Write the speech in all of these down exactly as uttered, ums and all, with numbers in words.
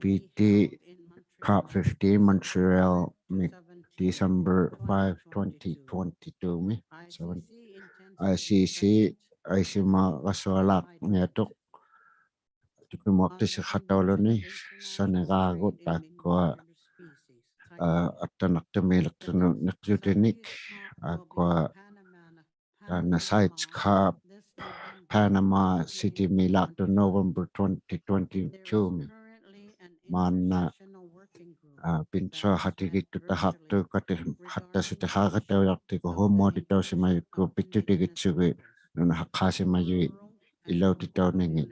P T COP fifteen Montreal-mi December five, twenty twenty-two-mi. Seven. I C C aisimaqasualaaqniatuq tukimuaqtisiqatauluni saniraagut taakkua, aa, attanaqtumiileqtunut niqyutinik, aakkua taanna CITES COP Panama City-milaaqtuq November twenty twenty-two-mi. Maanna, aa, pinsuaqhatigiittutahaqtuq kati-, hattasuti qaaqitaujaqtigu humuatitausimajukkut pitsutigitsugi nunahaqqaasimajuit ilautitauningit.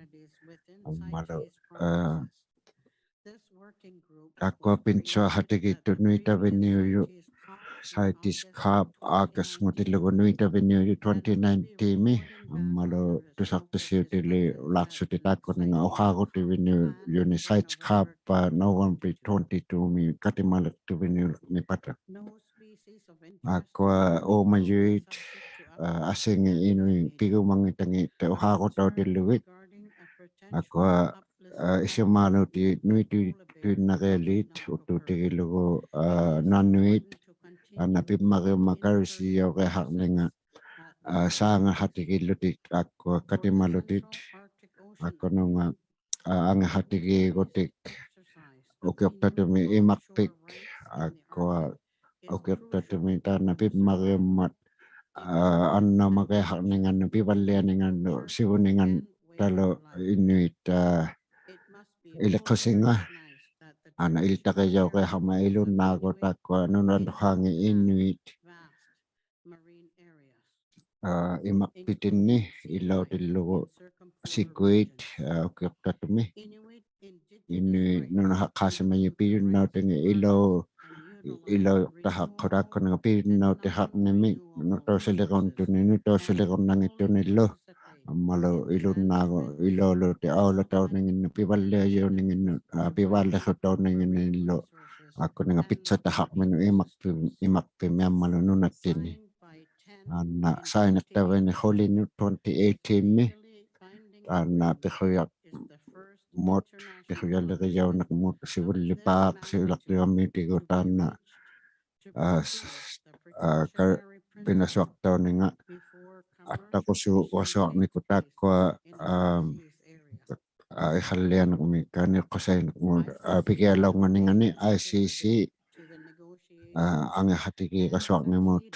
Ammalu, aa, taakkua pinsuaqhatigiittut nuitaviniujut CITES COP August-ngutillugu nuitaviniujut twenty nineteen-mi, ammalu tusaqtisiutililaaqsutit taakkuninga uqaarutiviniujuni CITES COP, aa, November twenty-two-mi katimaliqtuviniulirmipata. Aakkua uumajuit, aa, asingit inuit pigumangitangit uqaarutautillugit. Aakkua, aa, isumaaluutit nuitituinnarialiit utuutigilugu, aa, nanuit, aa, napimmariummat karisijauriaqarninga, aa, saangahatigilutit aakkua katimalutit. Aakkua nunga, aa, angihatigiigutik ukiuqtatumi imaqpik, aakkua ukiuqtatumi taanna pimmariummat, aa, annaumariaqarningannut, pivallianingannut, sivuningantalu inuit, aa, iliqqusinga. Aana iltarijauriaqarmat ilunnaagut taakkua nunaqtuqaangit inuit, aa, imaqpitinni ilautillugu sikuit, aa, ukiuqtatumi. Inuit nunahaqqaasimajuit pijunnautingit ilau, ilaujuqtahaqqut taakkuninga pijunnautihaqnimik nutausiliruntuni, nutausilirunnanngittunillu. Ammalu ilunnaagut ilauluutit aulatauninginnut, pivalliajauninginnut, aa, pivalliqutauninginnillu. Taakkuninga pitsatahaqminut imaqpi-, imaqpimi ammalu nunattini. Aana sainiqtavani qulinut twenty eighteen-mi. Aana piqujamut, piqujalirijaunikmut sivullipaaq, siulaqtuugamiutigut aana, aa, s-, aa, ka-, pinasuaqtauninga attaqusuuasuarnikut taakkua, aa, aa, iqallianiqmik kaaniuqqusainiqmut, aa, pigialaunganingani I C C, aa, angihatigiiqasuarnimut,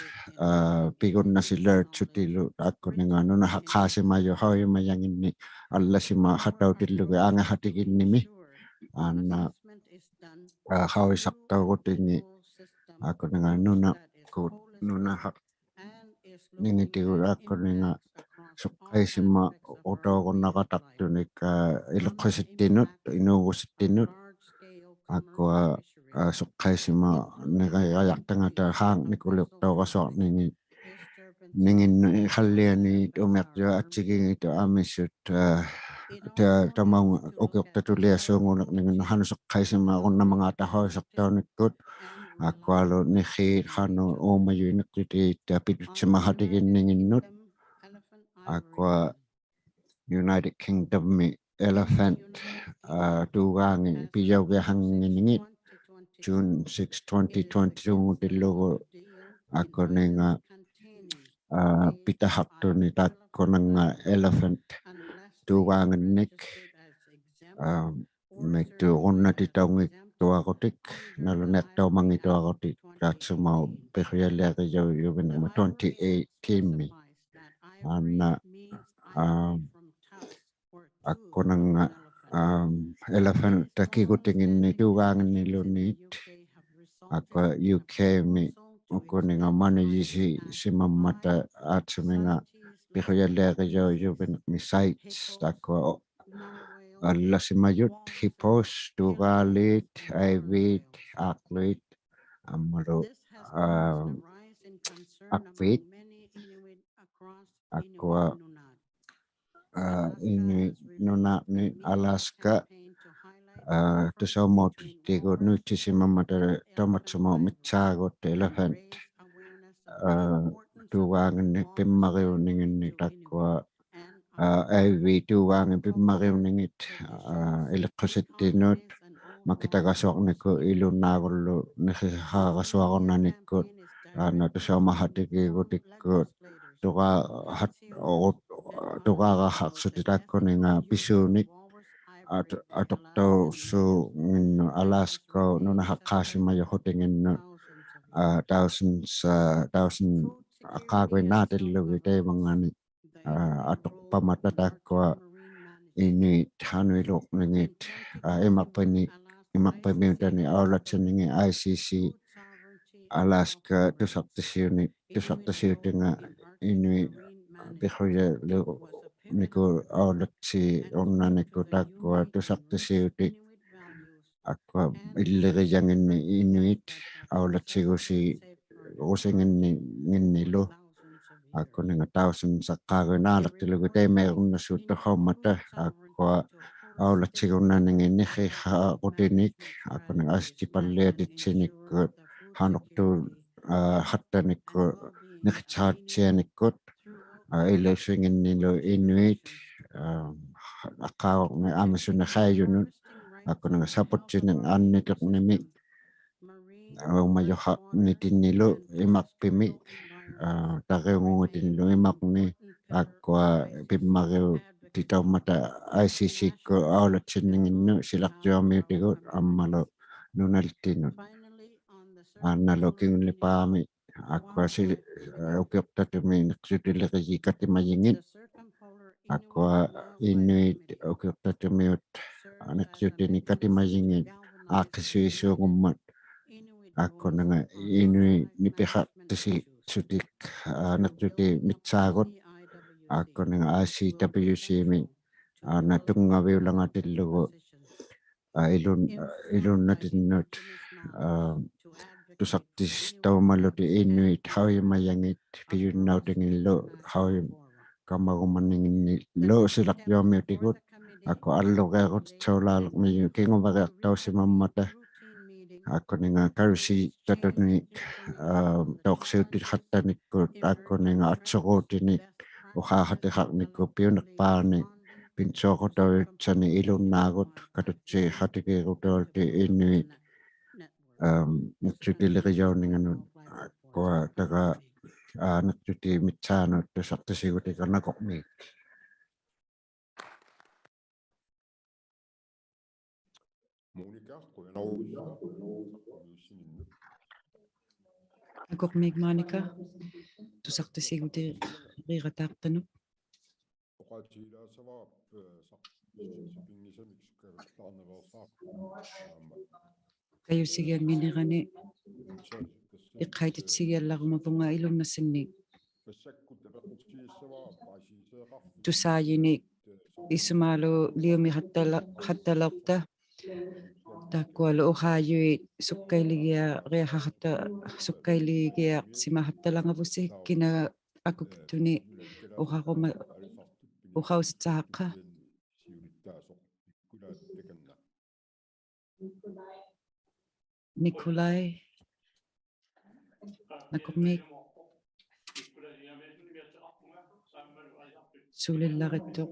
aa, pigunnasilauqsutilu taakkuninga nunahaqqaasimajuq qaujimajanginnik allasimaqatautillugit angihatiginnimi. Aana, aa, qaujisaqtaugutingit taakkuninga nunaqkut, nunahaq- ningitigut taakkuninga suqqaisimaqutaurunnaqataqtunik, aa, iliqqusittinut, inuugusittinut, aakkua, aa, suqqaisimanirijajaqtangata qaarnikuliuqtaurasuarningit, ninginnut iqallianiit umiaqtiuat attigiinngitut amisut, aa, ta-, tamaunga ukiuqtatuliasuungulirninginnut qanuq suqqaisimaqarunnamangaata qaujisaqtaunikkut, aakkua niqiit qanuq uumajuit niqyutit, aa, pitutsimaqatiginninginnut. Aakkua United Kingdom-mi elephant, aa, tuugaangit pijaugiaqannginningit June six, twenty twenty-two-ngutillugu taakkuninga, aa, pitahaqtuni taakkunannga elephant tuugaanginnik, aa, miktuurunnatitaunngittuarutik, nalunaiqtaumanngittuarutik, taatsumauk piqujaliarijaujuvinirmat twenty eighteen-mi. Aana, aa, akkunannga, aa, elephant-ta kigutinginni tuugaanginniluniit, aakkua U K-mi ukuninga manujisimammata aatsumingaq piqujaliarijaujuvinirmat CITES, taakkua allasimajut, hippos, tuugaaliit, aiviit, aaqluit, ammalu, aa, aqpiit. Aakkua, aa, Inuit Nunani Alaska, aa, tusaumautittigut nuitsisimammata taumatsumauk mitsaagut elephant, aa, tuugaanginnik pimmariuninginnik taakkua, aa, aiviit tuugaangit pimmariuningit, aa, iliqqusittinut, makitagasuarnikkut ilunnaagullu niqihaagasuarunannikkut, aana tusaumahatigiigutikkut, tugaa-, hat-, ut-, tugaarahaqsutit taakkuninga pisuunik, at-, atuqtausuunginnut Alaskaup nunahaqaasimajuhutinginnut, aa, thousands, aa, thousand aqaaguinnaatillugit taimangani, aa, atuqpamata taakkua Inuit anuiluuningit, aa, imaqpini-, imaqpimiutani aulatsiningit I C C Alaska tusaqtisiuni-, tusaqtisiutinga Inuit piqujaliunikkut aulatsiunnanikkut taakkua tusaqtisiuti, akkua illirijanginni Inuit aulatsigusigusigusinginni-, nginnilu. Akkuninga thousands aqaaguinnaaliqtilugit taimairunnasuutuqammata, akkua aulatsigunnaningit niqihaaqutinik, akkuninga asijjipalliatitsinikkut, hanuqtuuq, aa, hattanikkut, niqittiqattianikkut, aa, ilusinginnilu Inuit, aa, aqaaguni Amazon-ip qaijunut, akkuninga saputtinik annituqnimik, uumajuraqnitinnilu imaqpimi, aa, tariungungitinnilu imaqni, akkua pimmariutitaummata I C C-kkut aulatsinninginnut silaqjuamiutigut ammalu nunalittinut. Aanalu kingulipaami, akkua si-, aa, ukiuqtatumi niqsutilirijit katimajingit. Akkua Inuit ukiuqtatumiut niqsutinik katimajingit aaqqisuisuungummat. Akkuninga Inuit nipiqaqtisutik, aa, niqsutimitsaagut. Akkuninga I C W C-mi, aa, aana tunngaviulangatillugu, aa, ilun-, aa, ilunnatinnut, aa, tusaqtistaumalutik Inuit qaujimajangit pijunnautingilu qaujikamarumaninginnilu silaqjuamiutigut, akkua alluriarutitsaulaalirmijut kinguvariaqtausimammata, akkuninga karusitattunik, aa, tauqsiutiqattanikkut, akkuninga atsuruutinik, uqaaqatiqarnikkut piuniqpaani, pinsuaqutaujutsanik ilunnaagut, katutsiqatigiigutaullutik Inuit, am, niqsutilirijauninganut, akkua taga, aa, niqsutimitsaanik tusaqtisigutiga nakuqmiik. Monika, qujanaq. Nakuqmiik Monika, tusaqtisigutigiigataaqtanut. Kajusigiannginirani iqqaititisigiallarumavunga ilunnassinni. Tusaajinik isumaaluliumiqattala-, qattalauqta. Taakkualu uqaajuit sukkailigiariaqaqatta-, sukkailigiaqsimaqattalangavusi kinaak akukittuni uqaruma-, uqausitsaqaqqa. Nikolai. Nakuqmiik. Sulillarittuq.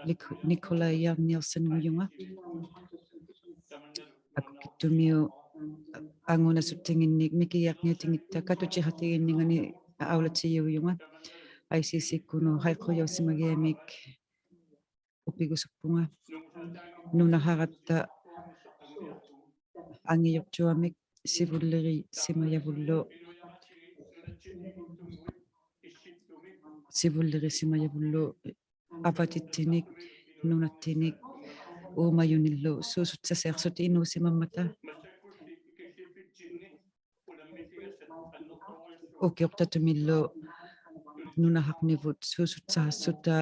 Nik-, Nikolai Nielsen-ngujunga. Akukittumiut angunasuttinginnik mikigiaqniutingitta katutiqatigiinningani aulatsiujunga. I C C-kkunut haiqujausimagiamik upigusukpunga. Nunaqaratta angijuqtuamik sivullirisimajavullu, sivullirisimajavullu avatittinik, nunattinik, uumajunillu suusutsasiaqsutit inuusimammata. Ukiuqtatumillu nunaqarnivut suusutsaqsuta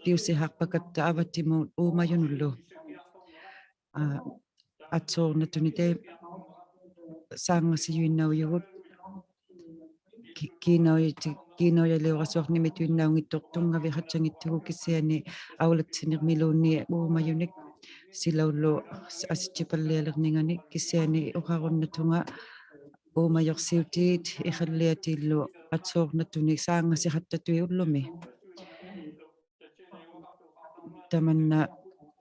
piusihaqpakatta avatimut uumajunullu. Aa, atsuurnatuni tai-, saangasijuinnaujugut. Ki-, kiinaujati-, kiinaujaliurasuarnimiituinnaunngittut tunngaviqattanngittugut kisiani aulatsinirmiluunniit uumajunik. Silaullu asijjipallialirningani kisiani uqarunnatunga uumajuqsiutit iqalliatillu atsuurnatuni saangasiqattatuit ullumi. Tamanna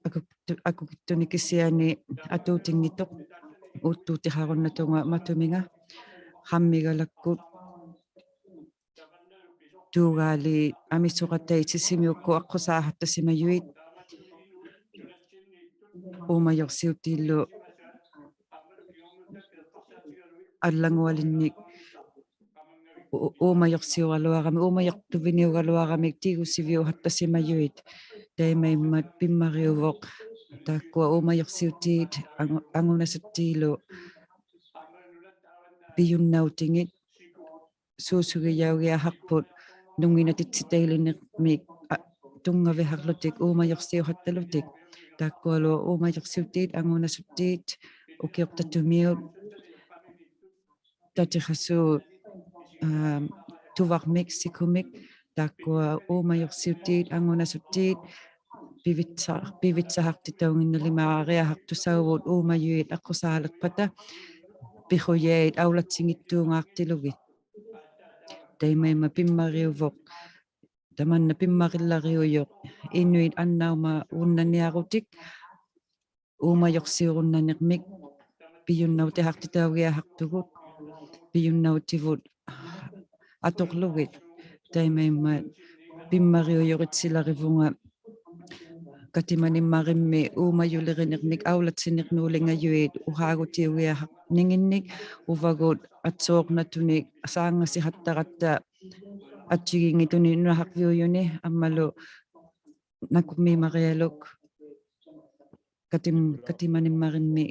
akukittu-, akukittunik kisiani atuutinngittut, uuttuutiharunnatuq matuminga, qammigalakkut tuugaali amisuqatait sisimiukkut aqqusaahattasimajuit uumajursiutiillu allangualinnik u-, uumajursiugaluaramik, uumajurtuviniugaluaramik tigusiviuhattasimajuit. Taimaimmat pimmariuvuq taakkua uumajursiutiit angu-, angunasuttiilu pijunnautingit suusugijaugiaqaqput nunnginatitsitailinirmik, a, tunngaviharlutik uumajursiuhattalutik. Taakkualu uumajursiutiit angunasuttiit ukiuqtatumiut tatiqasuut, am, tuvarmik sikumik, taakkua uumajursiutiit angunasuttiit pivitsa-, pivitsahaqtitaunginnalimaariaqaqtusauvut uumajuit aqqusaaliqpata piqujait aulatsinngittuungaaqtilugit. Taimaimmat pimmariuvuq, tamanna pimmarillariujuq inuit annaumarunnaniarutik uumajursiurunnanirmik pijunnautihaqtitaugiaqaqtugut, pijunnautivut atuqlugit. Taimaimmat pimmariujuritsilariuvunga katimanimmarimmi uumajulirinirmik aulatsinirnuulingajuit uqaagutiugiaqaqninginnik uvagut atsuurnatunik saangasihattaratta atchiginngituni nunahaqviujuni ammalu Nakurmiik Marialuk katim-, katimanimmarimmi,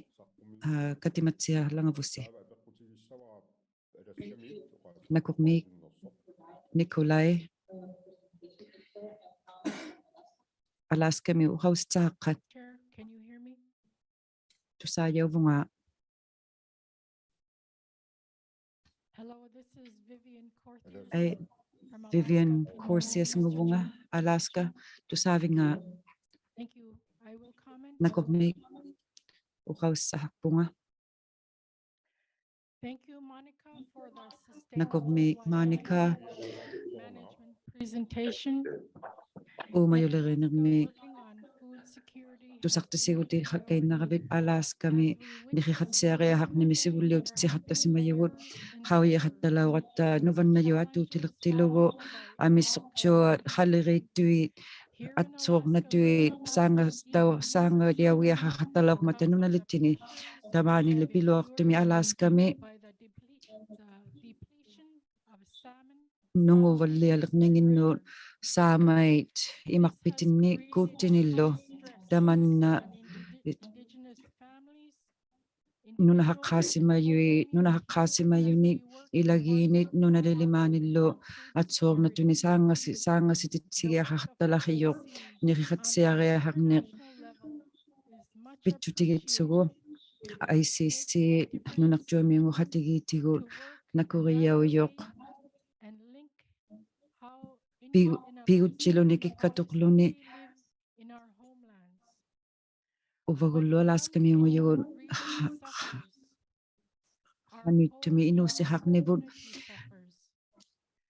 aa, katimatsialangavusi. Nakurmiik Nikolai Alaskami uqausitsaqaqpat. Chair, can you hear me? Tusaajauvunga. Hello, this is Vivian Cortes. Ai, from Vivian Alaska, Cortes-nguvunga, Alaska, tusaavinga. Thank you. I will comment on Nakurmiik uqausitsaqaqpunga. Thank you, Monica, for the sustainable Nakurmiik Monica management presentation. Uumajulirinirmik tusaqtisigutiqaqqainnaravit Alaskami niqiqatsiariaqaqnimi sivulliutitsihaqtasimajugut qaujiqattalauratta nuvannajuq atuutiliqtilugu amisuqtuat qaliriittuit atsuurnatuit saanga-, tau-, saangajaugiaqaqattalaurmata nunalittini tamaanili piluaqtumi Alaskami nunguvallialiqninginnut saamait imaqpitinni kuuttinillu tamanna nunaqaqqaasimajuit, nunaqaqqaasimajunik ilagiinit nunalilimaanillu atsuurnatuni saangasi-, saangasititsigiaqaqattalaqhijuq niqiqatsiariaqaqniq pitsutigitsugu I C C nunaqtuamiunguqatigiitigut nakurijaujuq pi-, pigutsiluni kikkatuqluni uvagullu Alaskamiungujugut ha-, ha-, hanuittumi inuusihaqnivut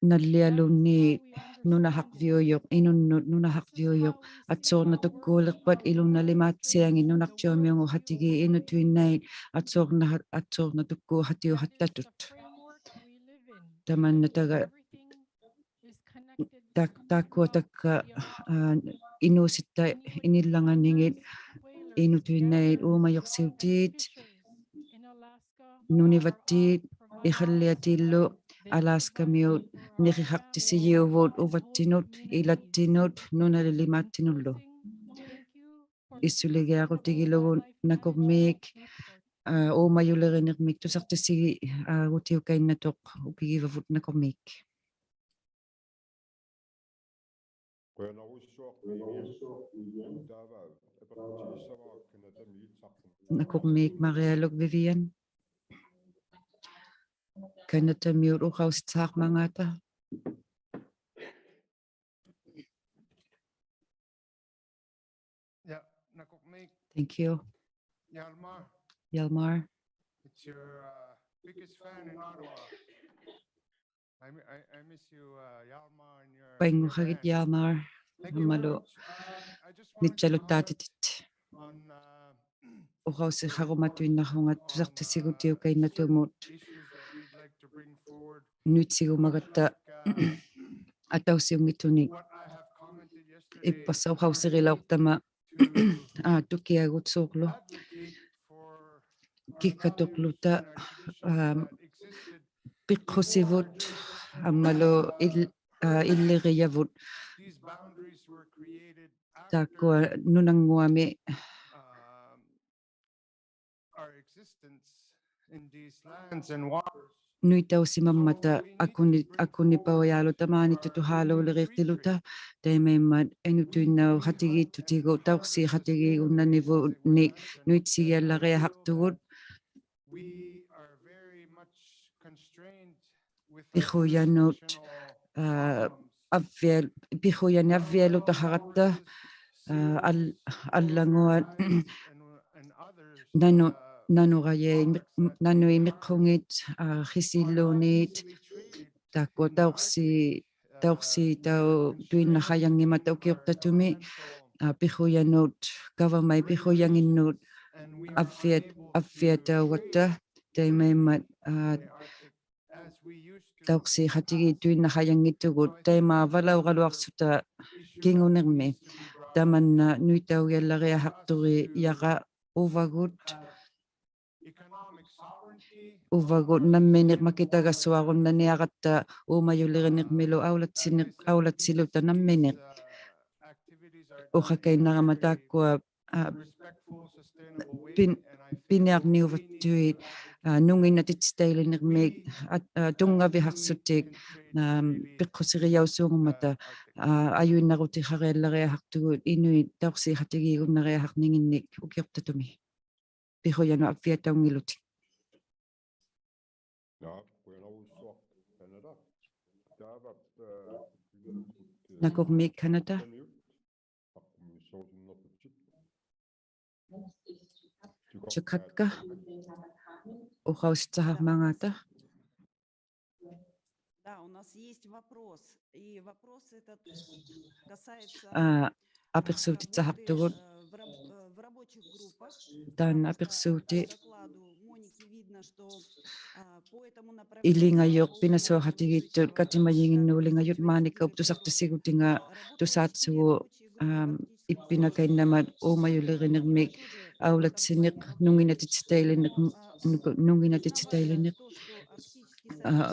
nallialuunniit nunahaqviujuq, inunnut nunahaqviujuq, atsuurnatukuuliqpat ilunnalimaatsiangit nunaqtuamiunguqatigiit inutuinnait atsuurna-, atsuurnatukuuqatiuqattatut. Tamanna taga tak-, taakkuatakka, aa, inuusitta inillanganingit inutuinnait uumajuqsiutiit nunivattiit iqalliatiillu Alaskamiut niqiqaqtisijiuvut uvattinut, ilattinut, nunalilimaattinullu. Issuligiaqutigilugu Nakurmiik, aa, uumajulirinirmik tusaqtisigiutiukainnatuq ukigivavut Nakurmiik. Nakurmiik Marialuk Vivian. Kanatamiut uqausitsaqmangaata. Yeah, Nakurmiik. Thank you. Hjalmar. Hjalmar. It's your, uh, biggest fan in Ottawa. I mi-, I, I miss you, uh, Hjalmar, and your, your band. Painguhagit Hjalmar. Thank you very much. Ammalu. Uh, I just wanted to highlight, nitsaluttaatitit. Uqausiqarumatuinnarunga tusaqtisigutiukainnattumut nuitsigumagatta atausiunngittunik. Ippassaq uqausirilauqtama, aa, tukiagut suurlu kikkatuqłuta, aa, piqqusivut ammalu il-, aa, illirijavut. Taakkua nunannguami nuitausimammata akuni-, akunipauyalu tamaani tutuhaaluuliriqtiluta, taimaimmat inutuinnauqatigiittutigu tauqsiiqatigiigunnanivunnik nuitsigiallariaqaqtugut. Piqujanut, aa, avvial-, piqujanik avvialutaqaratta, aa, al-, allanguat, nanu-, nanurajai, mi-, nanuimiqqungit, aa, qisiilluunniit, taakkua tauqsi-, tauqsiitautuinnaqajanngimata ukiuqtatumi, aa, piqujanut, kavamait piqujanginnut avviat-, avviataugatta, taimaimmat, aa, tauqsiiqatigiittuinnaqajanngittugut, taima valaugaluaqsuta kingunirmi. Tamanna nuitaugiallariaqaqturijara uvagut, uvagut namminik makitagasuarunnaniaratta uumajulirinirmilu aulatsinir-, aulatsiluta namminik. Uqakainnarama taakkua, aa, pin-, piniarniuvattuit, aa, nunginatitsitailinirmik, aa, aa, tunngavihaqsutik, aa, piqqusirijausuungummata, aa, ajuinnarutiqariallariaqaqtugut inuit tauqsiiqatigiigunnariaqarninginnik ukiuqtatumi. Piqujanut avviataungilutik. Nakurmiik Kanata. Chukatka. Uqausitsaqarmangaata. Да, у нас есть вопрос. И вопрос этот касается, aa, apiqsuutitsaqaqtugut. Taanna apiqsuuti ilingajuq pinasuaqatigiittut katimajinginnuulingajut maanikaup tusaqtitsigutinga tusaatsugu, aa, ippinakainnama uumajulirinirmik aulatsiniq nunginatitsitailiniq, nunginatitsitailiniq. Aa,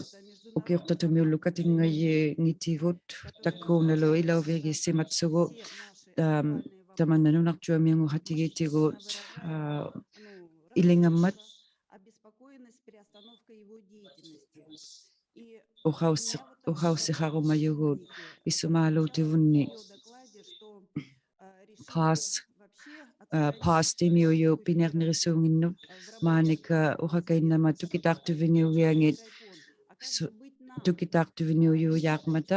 ukiuqtatumiullu katinngajingitigut takkuunalu ilauvigiisimatsugu, aa, tamanna nunarjuamiunguqatigiitigut, aa, ilingammat. Uqausi-, uqausiqarumajugut isumaaluutivunni. Pass, aa, pass-timiujut piniarnirisuunginnut, maanika uqakainnama tukitaaqtuviniugiangit, su-, tukitaaqtuviniujuujaarmata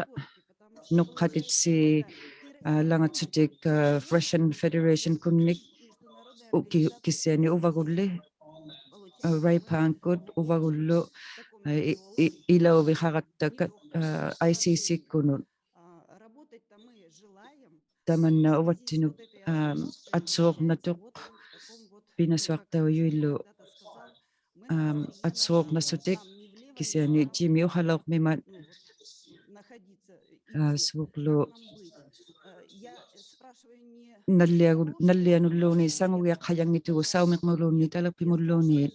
nuqqatitsi, aa, langatsutik, aa, Russian Federation-kunnik uki-, kisiani uvagulli, aa, Ray Park-kut uvagullu, aa, i-, i-, ilauviqaratta ka-, aa, I C C-kkunut. Tamanna uvattinut, aa, atsuuqnatuq pinasuaqtaujuillu, aa, atsuuqnasutik kisiani Jimmy uqalauqmima, aa, suurlu nalliagu-, nallianulluunniit sangugiaqajanngitugut saumiqmuluunniit talipimulluunniit.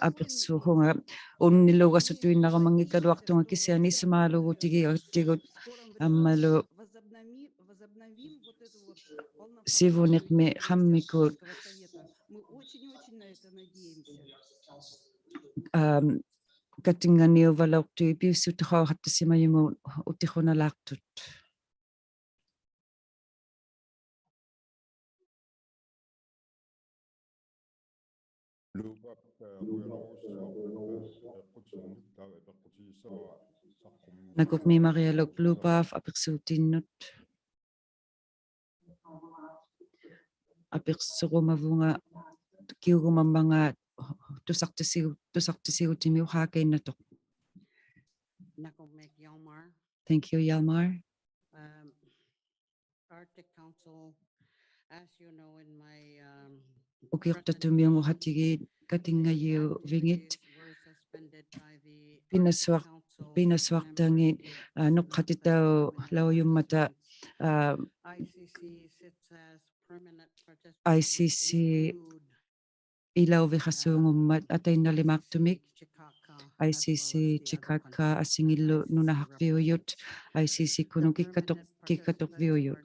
Apiqsuuqunga unniluugasutuinnarumanngikkaluaqtunga kisiani isumaalugutigigattigut ammalu sivuniqmi qammikut, aa, katinganiuvalauqtut piusiutuqauqattasimajumut utiqunalaaqtut. Nakurmiimarialuk Lubov apiqsuutinnut. Apiqsurumavunga kiugumammangaat tusaqtisigu-, tusaqtisigutimi uqaakainnatuq. Nakurmiik Hjalmar. Thank you, Hjalmar. Um, Arctic Council Ukiuqtatumiunguqatigiit katinngajiuvingit pinasuaq, pinasuaqtangit, aa, nuqqatitaulaujummata, aa, I C C ilauviqasuungummat atainnalimaaqtumik, I C C Chikaka asingillu nunahaqviujut, I C C-kunut kikkatuq, kikkatuqviujut.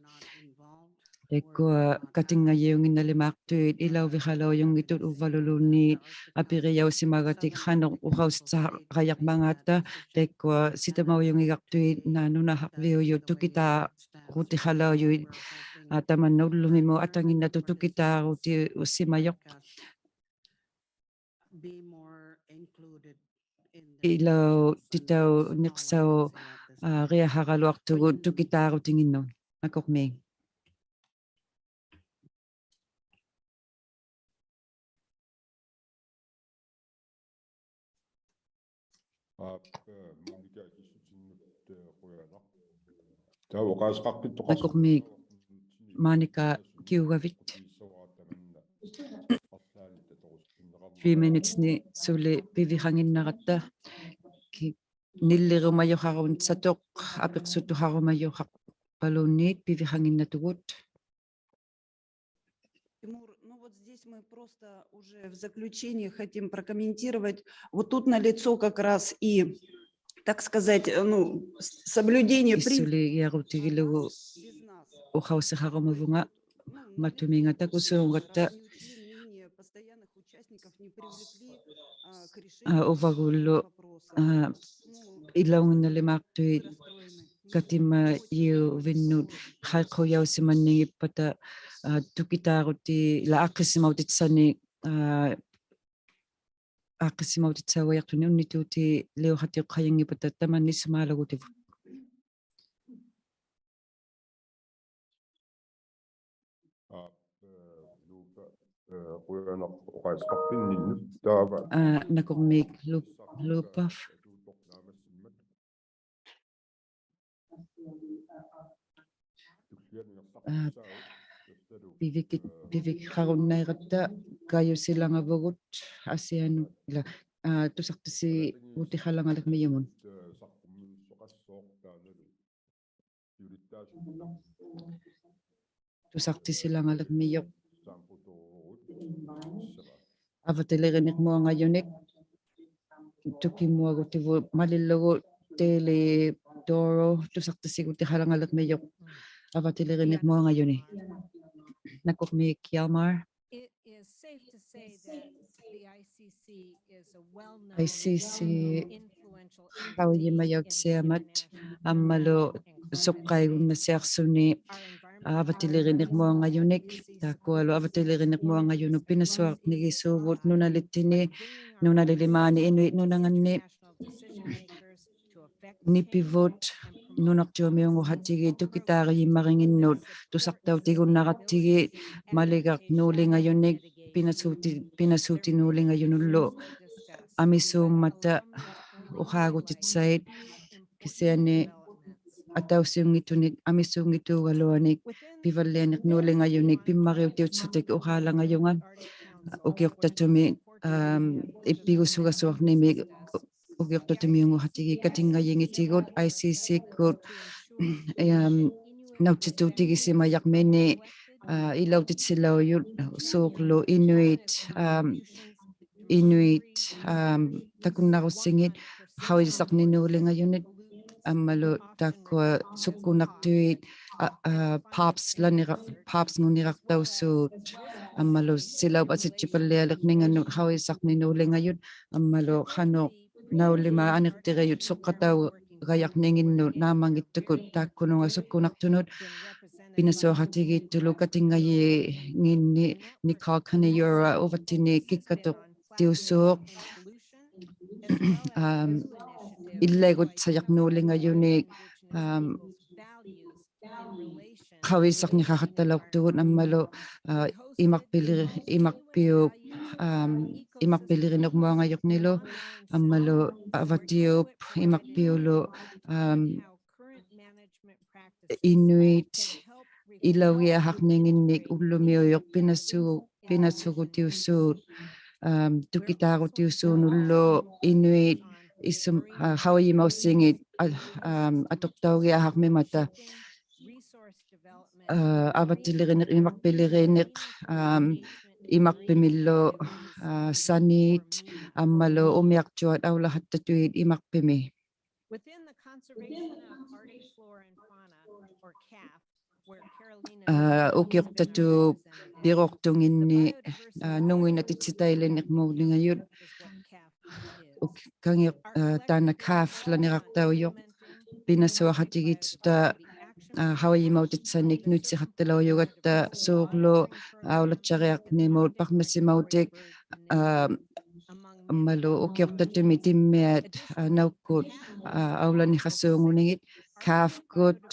Taikkua katinngajiunnginnalimaaqtuit ilauviqalaujunngitut uvvaluunniit apirijausimagatik qanuq uqausitsaqajaqmangaata, taikkua sitamaujungigaqtuit naa nunahaqviujut tukitaa- -rutiqalaujuit, aa, tamanna ullumimut atanginnatut tukitaarutiusimajuq. Ilautitauniqsau, aa, riaqaqaluaqtugut tukitaarutinginnut. Nakurmiik. Nakurmiik Monica kiugavit. Three minutes-ni suli piviqanginnaratta. Ki-, nillirumajuqarunissatuq apiqsutuqarumajuqaqpaluunniit piviqanginnatugut. Тимур, ну вот здесь мы просто уже в заключении хотим прокомментировать. Вот тут налицо как раз и, так сказать, э, ну, с-, соблюдение принципов. Isuligiarutigilugu uqausiqarumavunga matuminga takusuungatta. Aa, uvagullu, aa, ilaunnginnalimaaqtuit katimajiuvinnut qaiqujausimanningippata, aa, tukitaaruti, ilaa aaqqisimautitsanik, aa, aaqqisimautitsaugajaqtuni unnituutiliuqatiuqqajinngippata tamanna isumaalagutigut. Aa, nakurmiik Lu-, Lupaf. Aa, pivikit-, piviqarunnairatta kajusilangavut asianut, ilaa, aa, tusaqtisigutiqalangaliqmijumut. Tusaqtisilangaliqmijuq avatiliriniqmuangajunik tukimuagutivut malillugu Daily Toro tusaqtisigutiqalangaliqmijuq avatiliriniqmuangajuni. Nakurmiik Hjalmar. It is safe to say that the I C C is a well-known, I C C influential qaujimajautsiamat ammalu suqqaigunnasiaqsuni avatiliriniqmuangajunik, taakkualu avatiliriniqmuangajunut pinasuarnigisuuvut nunalittini, nunalilimaani Inuit nunanganni. Nipivut nunaqtiumiunguqatigiit tukitaarijimaringinnut tusaqtautigunnarattigit maligaq nuulingajunik pinasuuti-, pinasuutinuulingajunullu amisuummata uqaagutitsait kisiani atausiunngitunik amisuunngituugaluanik pivallianiq nuulingajunik pimmariutiutsutik uqaalangajunga ukiuqtatumi, am, ippigusugasuaqnimi ukiuqtatumiunguqatigiit katinngajingitigut I C C-kkut, am, nautsituutigisimajaqmini, aa, ilautitsilaujuq suurlu Inuit, am, Inuit, am, takunnarussingit qauisaqninuulingajunit ammalu taakkua sukkunaqtuit, a, a, POPs-lanira-, POPs-nguniraqtausuut ammalu silaup asijjipallialiqningannut qauisaqninuulingajut ammalu qanuq naulimaaniqtirijut suqqataugajaqninginnut naammanngittukut taakkununga sukkunaqtunut pinasuaqatigiittulu katinngajinginni Nicole Kaniura uvattini kikkatuqtiusuuq, am, illaigutsajaqnuulingajuni, am, qauisaqniqaqattalauqtugut ammalu, aa, imaqpili-, imaqpiup, am, imaqpiliriniqmuangajuqnilu ammalu avatiup imaqpiulu, am, Inuit, ilaugiaqaqninginnik ullumiujuq pinasu-, pinasugutiusuut, am, tukitaarutiusuunullu inuit isum-, a, haujimausingit, a, am, atuqtaugiaqaqmimata, a, avatilirinik, imaqpilirinik, am, imaqpimillu, a, saniit, ammalu umiaqtuat aulaqattatuit imaqpimi. Within the Conservation of Arctic Flora and Fauna, or CAFF, where Carolina, a, ukiuqtatup piruqtunginni, a, nunguinatitsitailinikmuulingajut. Uk-, kangi-, a, taanna CAFF-laniraqtaujuq pinasuaqatigiitsuta, a, haujimautitsanik nuitsiqattalaujugatta suurlu, a, aulatsariaqnimut paqnasimautik, a, ammalu ukiuqtatumi timmiat, a, naukkut, a, aulaniqasuungunigit, CAFF-kut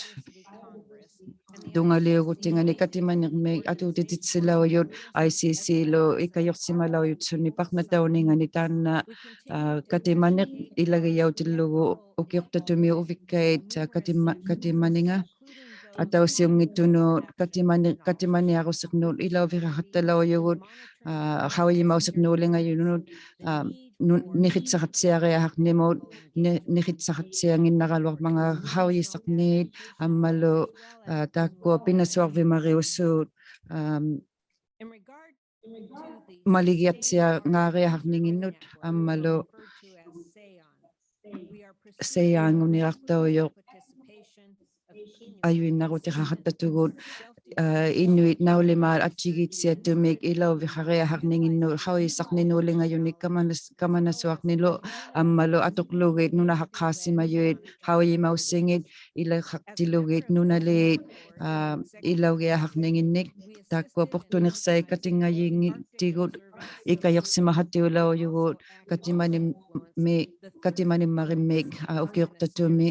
tungaliugutingani katimaniqmik atuutititsilaujuq I C C-lu ikajuqsimalaujutsunni paqnatauninganni taanna, a, katimaniq ilagijautillugu ukiuqtatumi uvikkait, a, katima-, katimaninga. Atausiunngittunut katimani-, katimaniarusiqnut ilauviqaqattalaujugut, a, haujimausiqnuulingajunut, a, nu-, niqitsaqattiariaqaqnimut, ni-, niqitsaqattiannginnaraluaqmanga haujisaqniit, ammalu, a, taakkua pinasuarvimariusuut, am, maligiatsiangaariaqaqninginnut, ammalu SAIAN-nguniraqtaujuq ajuinnarutiqaqattatugut, a, inuit naulimaat attigiitsiatumik ilauviqariaqaqninginnut haujisaqninuulingajunik kamanas-, kamanasuaqnilu, ammalu atuqlugit nunahaqqaasimajuit haujimausingit ilaqaqtilugit nunaliit, a, ilaugiaqaqninginnik. Taakkua puqtuniqsait katinngajinngittigut ikajuqsimaqattiulaujugut katimanimmi-, katimanimmarimmik, a, ukiuqtatumi,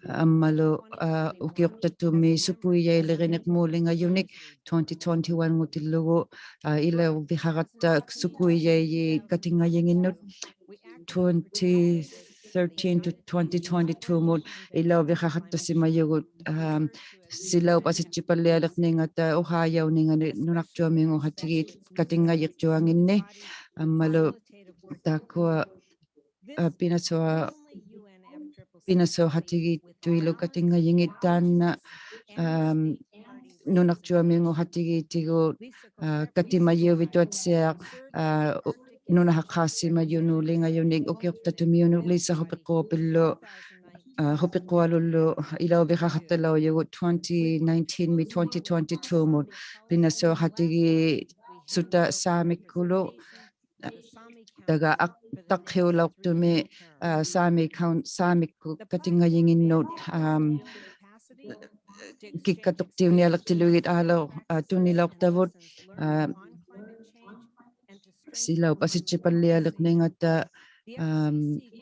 ammalu, a, ukiuqtatumi sukuijailirinikmuulingajunik twenty twenty-one-ngutillugu, a, ilauviqaratta sukuijaijiit katinngajinginnut twenty thirteen to twenty twenty-two-mut ilauviqaqattasimajugut, am, silaup asijjipallialiqningata uqaajauninganni nunaqtuamiunguqatigiit katinngajiktuanginni, ammalu taakkua, a, pinasua-, pinasuaqatigiittuilu katinngajingit taanna, am, nunaqtuamiunguqatigiittigut, a, katimajiuvituatsiaq, a, u-, nunahaqqaasimajunuulingajunik ukiuqtatumiunut Lisa Hupiquapillu, a, Hupiqualullu ilauviqaqattalaujugut twenty nineteen-mi twenty twenty-two-mut pinasuaqatigiitsuta Saamikkulu, a, taga aq-, taqqiulauqtumi, a, Saami Coun-, Saamikkut katinngajinginnut, am, kikkatuqtiunialiqtilugit aalauq-, a, tunilauqtavut, a, silaup asijjipallialiqningata, am,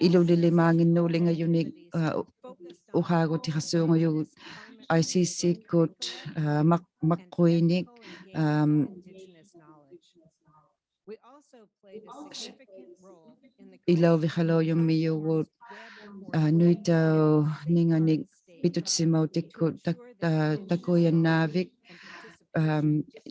ilulilimaannginnuulingajunik, a, u-, uqaagutiqasuungujugut I C C-kkut, a, maq-, maqquinik, am, ilauviqalaujumijugut, a, nuitauninganik pitutisimautikkut tak-, a, takujannaavik, am,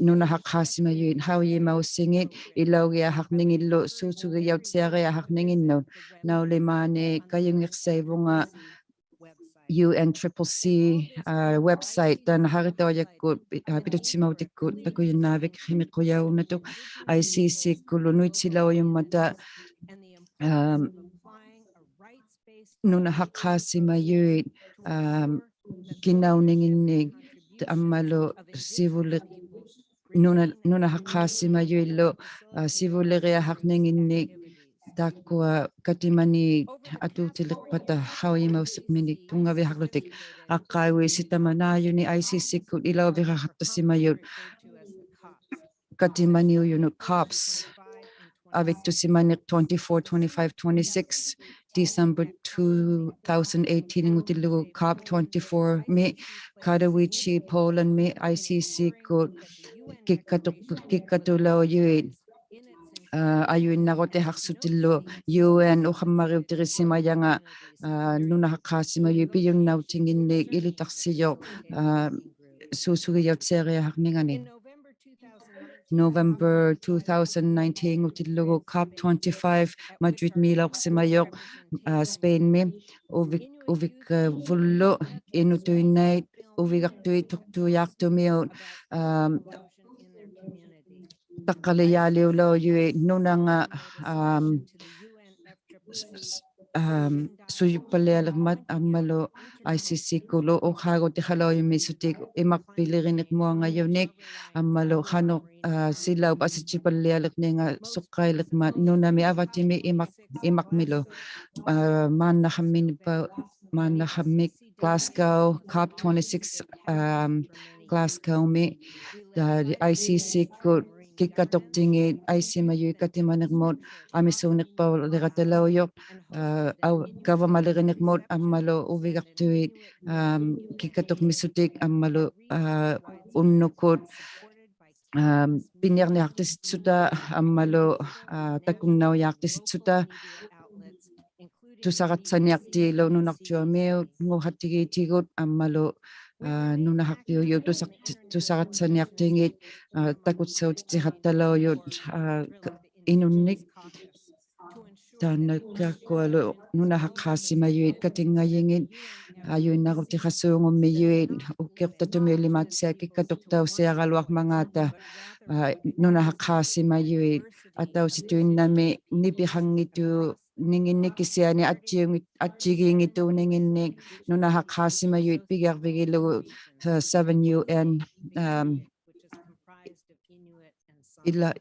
nunahaqqaasimajuit haujimausingit ilaugiaqaqningillu suusugijautsiariaqaqninginnut. Naulimaani kajungiqsaivunga U N triple C, a, website, taanna Haritaujakkut, a, pitutisimautikkut takujannaavik qimiqujaunatuq I C C-kkullu nuitsilaujummata, am, nunahaqqaasimajuit, am, kinauninginnik ammalu sivuli-, nuna-, nunahaqqaasimajuillu, a, sivuliriaqaqninginnik taakkua katimaniit atuutiliqpata haujimausiqminik tunngavihaqłutik. Aqqaiguisi tamanaajuni I C C-kkut ilauviqaqaqtasimajut katimaniujunut COPs avittusimaniq twenty-four, twenty-five, twenty-six, December two thousand eighteen-ngutillugu COP twenty-four-mi Katowice, Poland-mi I C C-kkut kikkatu-, kikkatulaujuit, a, ajuinnarutihaqsutillu U N uqammariutirisimajangat, a, nunahaqqaasimajuit pijunnautinginnik ilitaqsijuq, a, suusugijautisiariahaqningani. November two thousand nineteen-ngutillugu COP twenty-five Madrid-miilauqsimajuq, aa, Spain-mi, uvik-, uvikavullu inutuinnait uvigaqtuit tuqtujaaqtumiut, aa, taqqalijaaliulaujuit nunanga, aa, s-, s-, aa, sujuppallialirmat ammalu ICC-kkulu uqaagutiqalaujumiisutik imaqpilirinirmuangajunik ammalu qanuq, aa, silaup asijjipallialirninga suqqailirmat nunami avatimi imaq-, imaqmilu, aa, maannaqamminpa-, maannaqammik Glasgow, COP twenty-six, aa, Glasgow-mi, aa, ICC-kkut kikkatuqtingit aisimajuit katimanirmut amisuuniqpauliratalaujuq, aa, au-, gavamalirinirmut ammalu uvigaqtuit, aa, kikkatuqmiisutik ammalu, aa, unnukut, aa, piniarniaqtisitsuta ammalu, aa, takunnaujaaqtisitsuta tusaratsaniaqtiilu nunarjuamiunguqatigiitigut ammalu, aa, nunaqaqpiujut tusaq-, tusaratsaniaqtingit, aa, takutsautitiqattalaujut, aa, k-, inunnik. Taanna taakkualu nunaqaqqaasimajuit katinngajingit, ajuinnarutiqasuungummijuit ukiuqtatumiulimaattiat kikkatuqtausiaraluarmangaata, aa, nunaqaqqaasimajuit atausituinnami nipiqanngitu- ninginnik kisiani atjiungi-, atjigiinngituuninginnik nunaqaqqaasimajuit pigiarvigilugu, aa, seven U N, aa, ila-,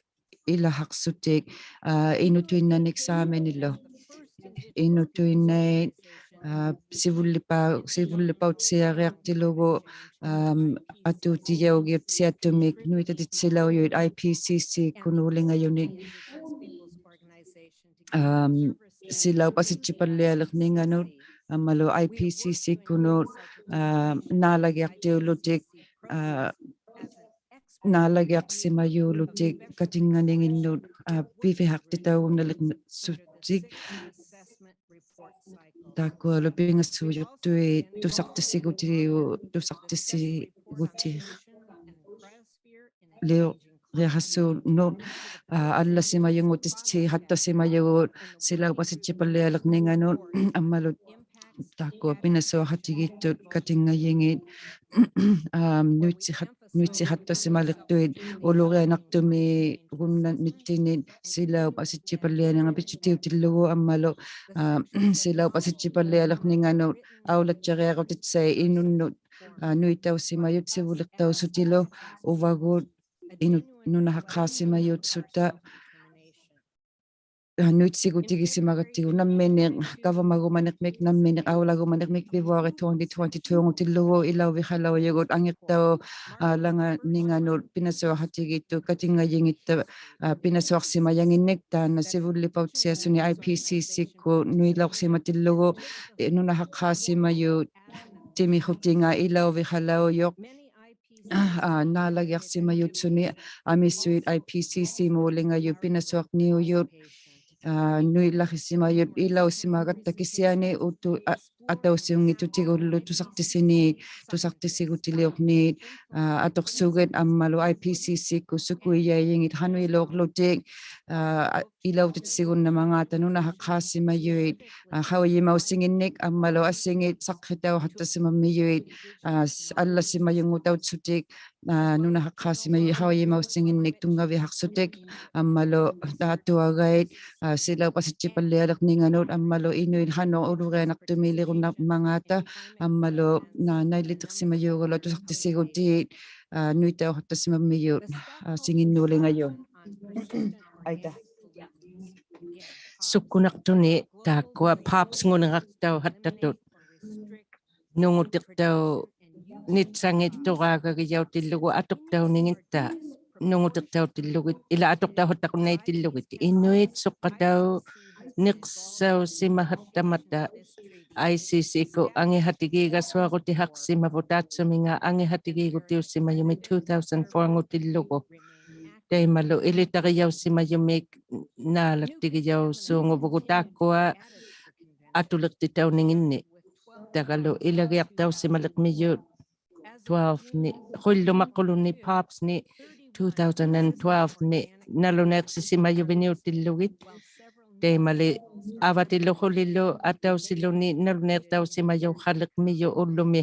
ilahaqsutik, aa, inutuinnanik Saaminilu. Inutuinnait, aa, sivullipa-, sivullipautsiariaqtilugu, aa, atuutijaugiutsiattumik nuitatitsilaujuit IPCC-kkunuulingajunik, aa, silaup asijjipallialirninganut ammalu IPCC-kkunut, aa, naalagiaqtiulutik, aa, naalagiaqsimajuulutik katingnganinginnut, aa, pivihaqtitaugunnaliqsutik. Taakkualu pingasuujuqtuit tusaqtisigutigu-, tusaqtisigutiq liu-, riaqasuunnut, aa, allasimajunngutisiiqattasimajugut silaup asijjipallialirninganut ammalu taakkua pinasuaqatigiittut katinngajingit, aa, nuitsiqat-, nuitsiqattasimaliqtuit ulurianaqtumiirunnanittinit silaup asijjipallianinga pijjutiutillugu ammalu, aa, silaup asijjipallialirninganut aulatsariarutitsait inunnut, aa, nuitausimajut sivuliqtausutilu uvagut inu-, nunaqaqqaasimajuutsuta, aa, nuitsigutigisimagattiguuq namminik gavamagumanirmik, namminik aulagumanirmik February twenty twenty-two-ngutillugu ilauviqalaujugut angiqtau-, aa, langaninganut pinasuaqatigiittut katinngajingitta, aa, pinasuaqsimajanginnik taanna sivullipautsiasuni IPCC-kkut nuilauqsimatillugu, ii, nunaqaqqaasimajut timiqutinga ilauviqalaujuq, aa, naalagiaqsimajutsuni amisuit IPCC-muulingajuit pinasuaqniujut, aa, nuilaqsimajut ilausimagatta kisiani utu-, aa, atausiunngitutigullu tusaqtisini, tusaqtisigutiliurniit, aa, atuqsugit ammalu IPCC-kkut sukuijaijingit qanuiluuqłutik, aa, ilautitsigunnammangaata nunaqaqqaasimajuit, aa, qaujimausinginnik ammalu asingit saqqitauqattasimammijut, aa, s-, allasimajunngutautsutik, aa, nunaqaqqaasimajut qaujimausinginnik tunngavihaqsutik ammalu atuagait, aa, silaup asijjipallialirninganut ammalu inuit qanuq ulurianaqtumiilirunnammangaata ammalu, aa, naillitiqsimajugaluaq tusaqtisigutiit, aa, nuitauqattasimammijut, aa, singinnuulingajut. Aita. Sukkunaqtuni taakkua POPs-nguniraqtauqattatut. Nungutiqtaunit sangittuqaagagijautillugu atuqtauningitta. Nungutiqtautillugit, ilaa atuqtauqattaqunnaiktillugit. Inuit suqatauniqsausimaqattamata ICC-kkut angihatigiigasuarutihaqsimavut taatsuminga angihatigiigutiusimajumi two thousand four-ngutillugu. Taimalu ilitarijausimajumik naalattigijausuunguvugut taakkua atuliqtitauninginni. Tagalu ilagiaqtausimaliqmijut twelve-ni, ᖁᓪᓗᒪᖅᑯᓗᓐᓂ POPs-ᓂ two thousand and twelve-ᓂ ᓇᓗᓇᐃᖅᓯᓯᒪᔪᕕᓂᐅᑎᓪᓗᒋᑦ. ᑕᐃᒪᓕ ᐊᕙᑎᓪᓗ ᖁᓕᓗ ᐊᑕᐅᓯᓗᓂ ᓇᓗᓇᐃᖅᑕᐅᓯᒪᔪᖃᓕᕐᒥᔪᖅ ᐅᓪᓗᒥ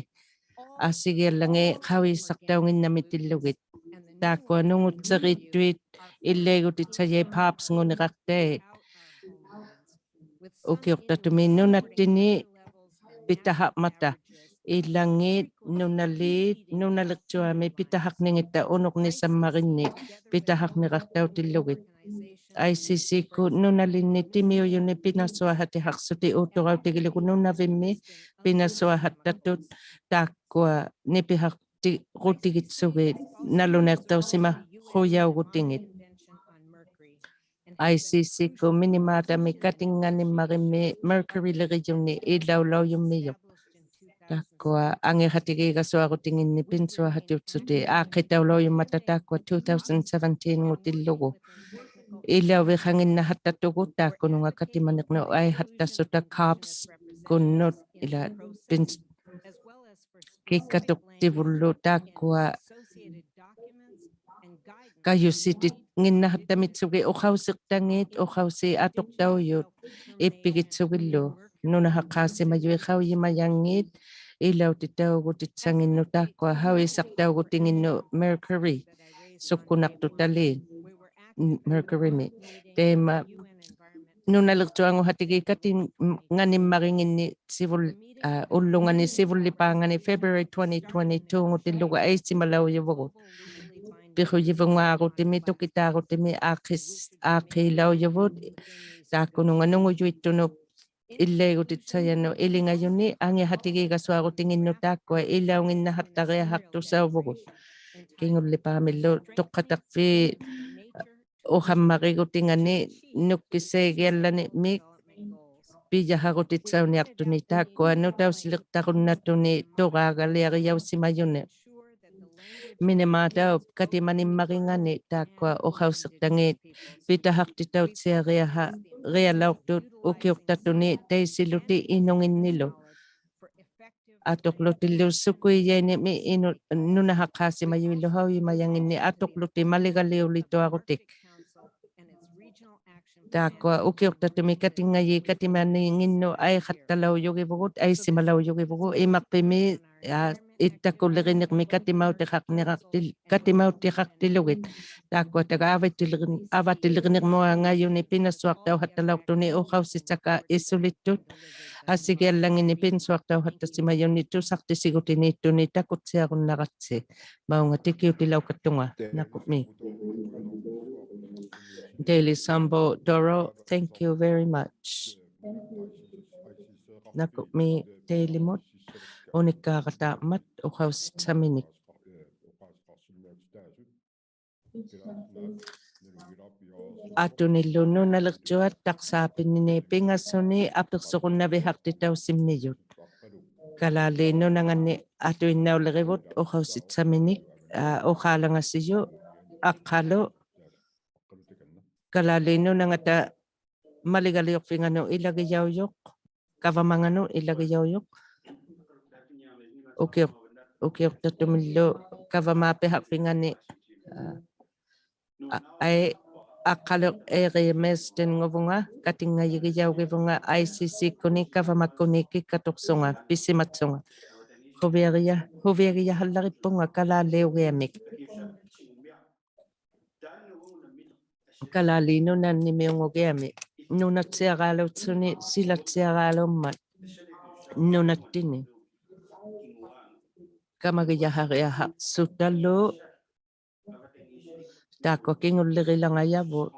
ᐊᓯᒋᐊᓪᓚᖏᑦ ᖃᐅᔨᓴᖅᑕᐅᖏᓐᓇᒥᑎᓪᓗᒋᑦ. ᑖᒃᑯᐊ ᓄᖑᑦᓯᕆᑦᑐᐃᑦ ᐃᓪᓚᐃᒍᑎᑦᓴᔭᐃᑦ POPs-ᖑᓂᕋᖅᑕᐃᑦ. ᐅᑭᐅᖅᑕᖅᑐᒥ ᓄᓇᑦᑎᓂ ᐱᑕᖃᕐᒪᑕ. ᐃᓚᖏᑦ, ᓄᓇᓖᑦ, ᓄᓇᓕᕐᔪᐊᒥ ᐱᑕᖃᕐᓂᖏᑕ ᐅᓄᕐᓂᓴᒻᒪᕆᓐᓂᒃ ᐱᑕᖃᕐᓂᕋᖅᑕᐅᑎᓪᓗᒋᑦ. ICC-ᑯᑦ ᓄᓇᓕᓐᓂ ᑎᒥᐅᔪᓂ ᐱᓇᓱᐊᖃᑎᖃᖅᓱᑎ ᐆᑦᑐᕋᐅᑎᒋᓗᒍ ᓄᓇᕕᒻᒥ ᐱᓇᓱᐊᖃᑦᑕᑐᑦ ᑖᒃᑯᐊ ᓂᐱᖃᖅ- ᑎ-, ᖁᑎᒋᑦᓱᒋᑦ ᓇᓗᓇᐃᖅᑕᐅᓯᒪᖁᔭᐅᒍᑎᖏᑦ. ICC-ᑯᑦ ᒥᓂᒫᑕᒥ ᑲᑎᖓᓂᒻᒪᕆᒻᒥ Mercury-ᓕᕆᔪᓂ ᐃᓚᐅᓚᐅᔪᒻᒥᔪᖅ. ᑖᒃᑯᐊ ᐊᖏᖃᑎᒌᒐᓱᐊᕈᑎᖏᓐᓂᒃ ᐱᓇᓱᐊᖃᑎᐅᑦᓱᑎᒃ ᐋᖅᑭᑕᐅᓚᐅᔪᒻᒪᑕ ᑖᒃᑯᐊ two thousand seventeen-ᖑᑎᓪᓗᒍ. ᐃᓚᐅᕕᖃᖏᓐᓇᖃᑦᑕᑐᒍᑦ ᑖᒃᑯᓄᖓ ᑲᑎᒪᓂᕐᓄᑦ ᐊᐃᖃᑦᑕᓱᑕ COPs-ᑯᓐᓄᑦ ᐃᓛ ᐱᓐ- ᑭᒃᑲᑐᖅᑎᕗᓪᓗ ᑖᒃᑯᐊ ᑲᔪᓯᑎᖏᓐᓇᖃᑦᑕᒥᑦᓱᒋᑦ ᐅᖃᐅᓯᖅᑕᖏᑦ, ᐅᖃᐅᓯᖅ ᐊᑐᖅᑕᐅᔪᑦ ᐃᑉᐱᒋᑦᓱᒋᓪᓗ. ᓄᓇᖃᖅᑳᓯᒪᔪᐃᑦ ᖃᐅᔨᒪᔭᖏᑦ ᐃᓚᐅᑎᑕᐅᒍᑎᑦᓴᖏᓐᓄᑦ ᑖᒃᑯᐊ ᖃᐅᔨᓴᖅᑕᐅᒍᑎᖏᓐᓄᑦ Mercury, ᓱᒃᑯᓇᖅᑐᑕᓖᑦ, ᒻ, Mercury-ᒥ. ᑕᐃᒪ ᓄᓇᓕᕐᔪᐊᖑᖃᑎᒌᑦ ᑲᑎᖓᓂᒻᒪᕆᖏᓐᓂᒃ ᓯᕗᓪ-, ᐋ, ᐅᓪᓗᖓᓂ ᓯᕗᓪᓕᐹᖓᓂ February twenty twenty-two-ᖑᑎᓪᓗᒍ ᐊᐃᓯᒪᓚᐅᔪᕗᒍᑦ. ᐱᖁᔨᕗᖔᕈᑎᒥ, ᑐᑭᑖᕈᑎᒥ ᐋᖅᑭᔅ-, ᐋᖅᑮᓚᐅᔪᕗᑦ. ᑖᒃᑯᓄᖓ ᓄᖑᔪᐃᑦᑐᓄᑦ ᐃᓪᓚᐃᒍᑎᑦᓴᔭᓄᑦ ᐃᓕᖓᔪᓂᒃ ᐊᖏᖃᑎᒌᒐᓱᐊᕈᑎᖏᓐᓄᑦ ᑖᒃᑯᐊ ᐃᓚᐅᖏᓐᓇᖃᑦᑕᕆᐊᖃᖅᑐᓴᐅᕗᒍᑦ. ᑭᖑᓪᓕᐹᒥᓪᓗ ᑐᖅᑲᑕᖅᐲᑦ ᐅᖃᒻᒪᕆᒍᑎᖓᓂᒃ ᓄᒃᑭᓴᐃᒋᐊᓪᓚᓂᕐᒥᒃ ᐱᔭᖃᕈᑎᑦᓴᐅᓂᐊᖅᑐᓂᒃ ᑖᒃᑯᐊ ᓄᑕᐅᓯᓕᖅᑕᕈᓐᓇᑐᓂᒃ ᑐᕌᒐᓕᐊᕆᔭᐅᓯᒪᔪᓂᒃ. ᒥᓂᒫᑕᐅᑉ ᑲᑎᒪᓂᒻᒪᕆᖓᓂᒃ ᑖᒃᑯᐊ ᐅᖃᐅᓯᖅᑕᖏᑦ ᐱᑕᖃᖅᑎᑕᐅᑦᓯᐊᕆᐊᖃ-, ᕆᐊᓚᐅᖅᑐᑦ ᐅᑭᐅᖅᑕᖅᑐᓂ ᑕᐃᓯᓗᑎᒃ ᐃᓄᖏᓐᓂᓗ. ᐊᑐᕐᓗᑎᓪᓗ ᓱᑯᐃᔭᐃᓂᕐᒥ ᐃᓄ-, ᓄᓇᖃᖅᑳᓯᒪᔪᐃᓪᓗ ᖃᐅᔨᒪᔭᖏᓐᓂᒃ ᐊᑐᕐᓗᑎᒃ ᒪᓕᒐᓕᐅᓕᑐᐊᕈᑎᒃ. ᑖᒃᑯᐊ ᐅᑭᐅᖅᑕᖅᑐᒥ ᑲᑎᖓᔩᑦ ᑲᑎᒪᓂᖏᓐᓄᑦ ᐊᐃᖃᑦᑕᓚᐅᔪᒋᕗᒍᑦ, ᐊᐃᓯᒪᓚᐅᔪᒋᕗᒍᑦ, ᐃᒪᖅᐱᒥ, ᐋ, ᐃᑦᑕᑯᓕᕆᓂᕐᒥ ᑲᑎᒪᐅᑎᖃᕐᓂᕋᖅᑎᓪ-, ᑲᑎᒪᐅᑎᖃᖅᑎᓪᓗᒋᑦ. ᑖᒃᑯᐊ ᑕᒐ ᐊᕙᑎᓕᕐ-, ᐊᕙᑎᓕᕐᓂᕐᒧᐊᖓᔪᓂᒃ ᐱᓇᓱᐊᖅᑕᐅᖃᑦᑕᓚᐅᖅᑐᓂᒃ ᐅᖃᐅᓯᑦᓴᒃᑲ ᐃᓱᓕᑦᑐᑦ. ᐊᓯᒋᐊᓪᓚᖏᓐᓂᒃ ᐱᓇᓱᐊᖅᑕᐅᖃᑦᑕᓯᒪᔪᓂᒃ ᑐᓴᖅᑎᓯᒍᑎᓃᑦᑐᓂᒃ ᑕᑯᑦᓯᐊᕈᓐᓇᕋᑦᓯ. ᒪᐅᖓ ᑎᑭᐅᑎᓚᐅᑲᑦᑐᖓ. ᓇᑯᕐᒦᒃ. Daly Sambo Doro, thank you very much. ᓇᑯᕐᒦᒃ Daly-ᒧᑦ, ᐅᓂᒃᑳᕋᑖᕐᒪᑦ ᐅᖃᐅᓯᑦᓴᒥᓂᒃ. ᐊᑐᓂᓪᓗ ᓄᓇᓕᕐᔪᐊᑦ ᑕᖅᓵᐱᓂᖏᑦ ᐱᖓᓱᓂᒃ ᐊᐱᖅᓱᕈᓐᓇᕕᖃᖅᑎᑕᐅᓯᒻᒥᔪᑦ. ᑲᓛᓖᑦ ᓄᓇᖓᓐᓂᒃ ᐊᑐᐃᓐᓇᐅᓕᕆᕗᑦ ᐅᖃᐅᓯᑦᓴᒥᓂᒃ, ᐋ, ᐅᖄᓚᖓᓯᔪᖅ, ᐊᖅᑲᓗ. ᑲᓛᓖᑦ ᓄᓇᖓᑕ ᒪᓕᒐᓕᐅᖅᐱᖓᓄᑦ ᐃᓚᒋᔭᐅᔪᖅ, ᑲᕙᒪᖓᓄᑦ ᐃᓚᒋᔭᐅᔪᖅ. ᐅᑭᐅᖅ-, ᐅᑭᐅᖅᑕᖅᑐᒥᓪᓗ ᑲᕙᒫᑉᐱᖃᕐᕕᖓᓂ, ᐋ, ᐊ-, ᐊᐃ, ᐊᖅᑲᓗ ᐃᕆ ᒥᔅᑎᓐᖑᕗᖓ, ᑲᑎᖓᔨᒋᔭᐅᒋᕗᖓ ICC-ᑯᓂ ᑲᕙᒪᒃᑯᓂ ᑭᒃᑲᑐᖅᓱᖓ, ᐱᓯᒪᑦᓱᖓ. ᖁᕕᐊᒋᔭ-, ᖁᕕᐊᒋᔭᖃᓪᓚᕆᑉᐳᖓ ᑲᓛᓕᐅᒋᐊᒥᒃ. ᑲᓛᓖᑦ ᓄᓇᓐᓂᒥᐅᖑᒋᐊᒥᒃ. ᓄᓇᑦᓯᐊᕌᓘᑦᓱᓂ ᓯᓚᑦᓯᐊᕌᓘᒻᒪᑦ ᓄᓇᑦᑎᓂ. ᑲᒪᒋᔭᖃᕆᐊᖃᖅᓱᑕᓗ ᑖᒃᑯᐊ ᑭᖑᓪᓕᕆᓚᖓᔭᕗᑦ.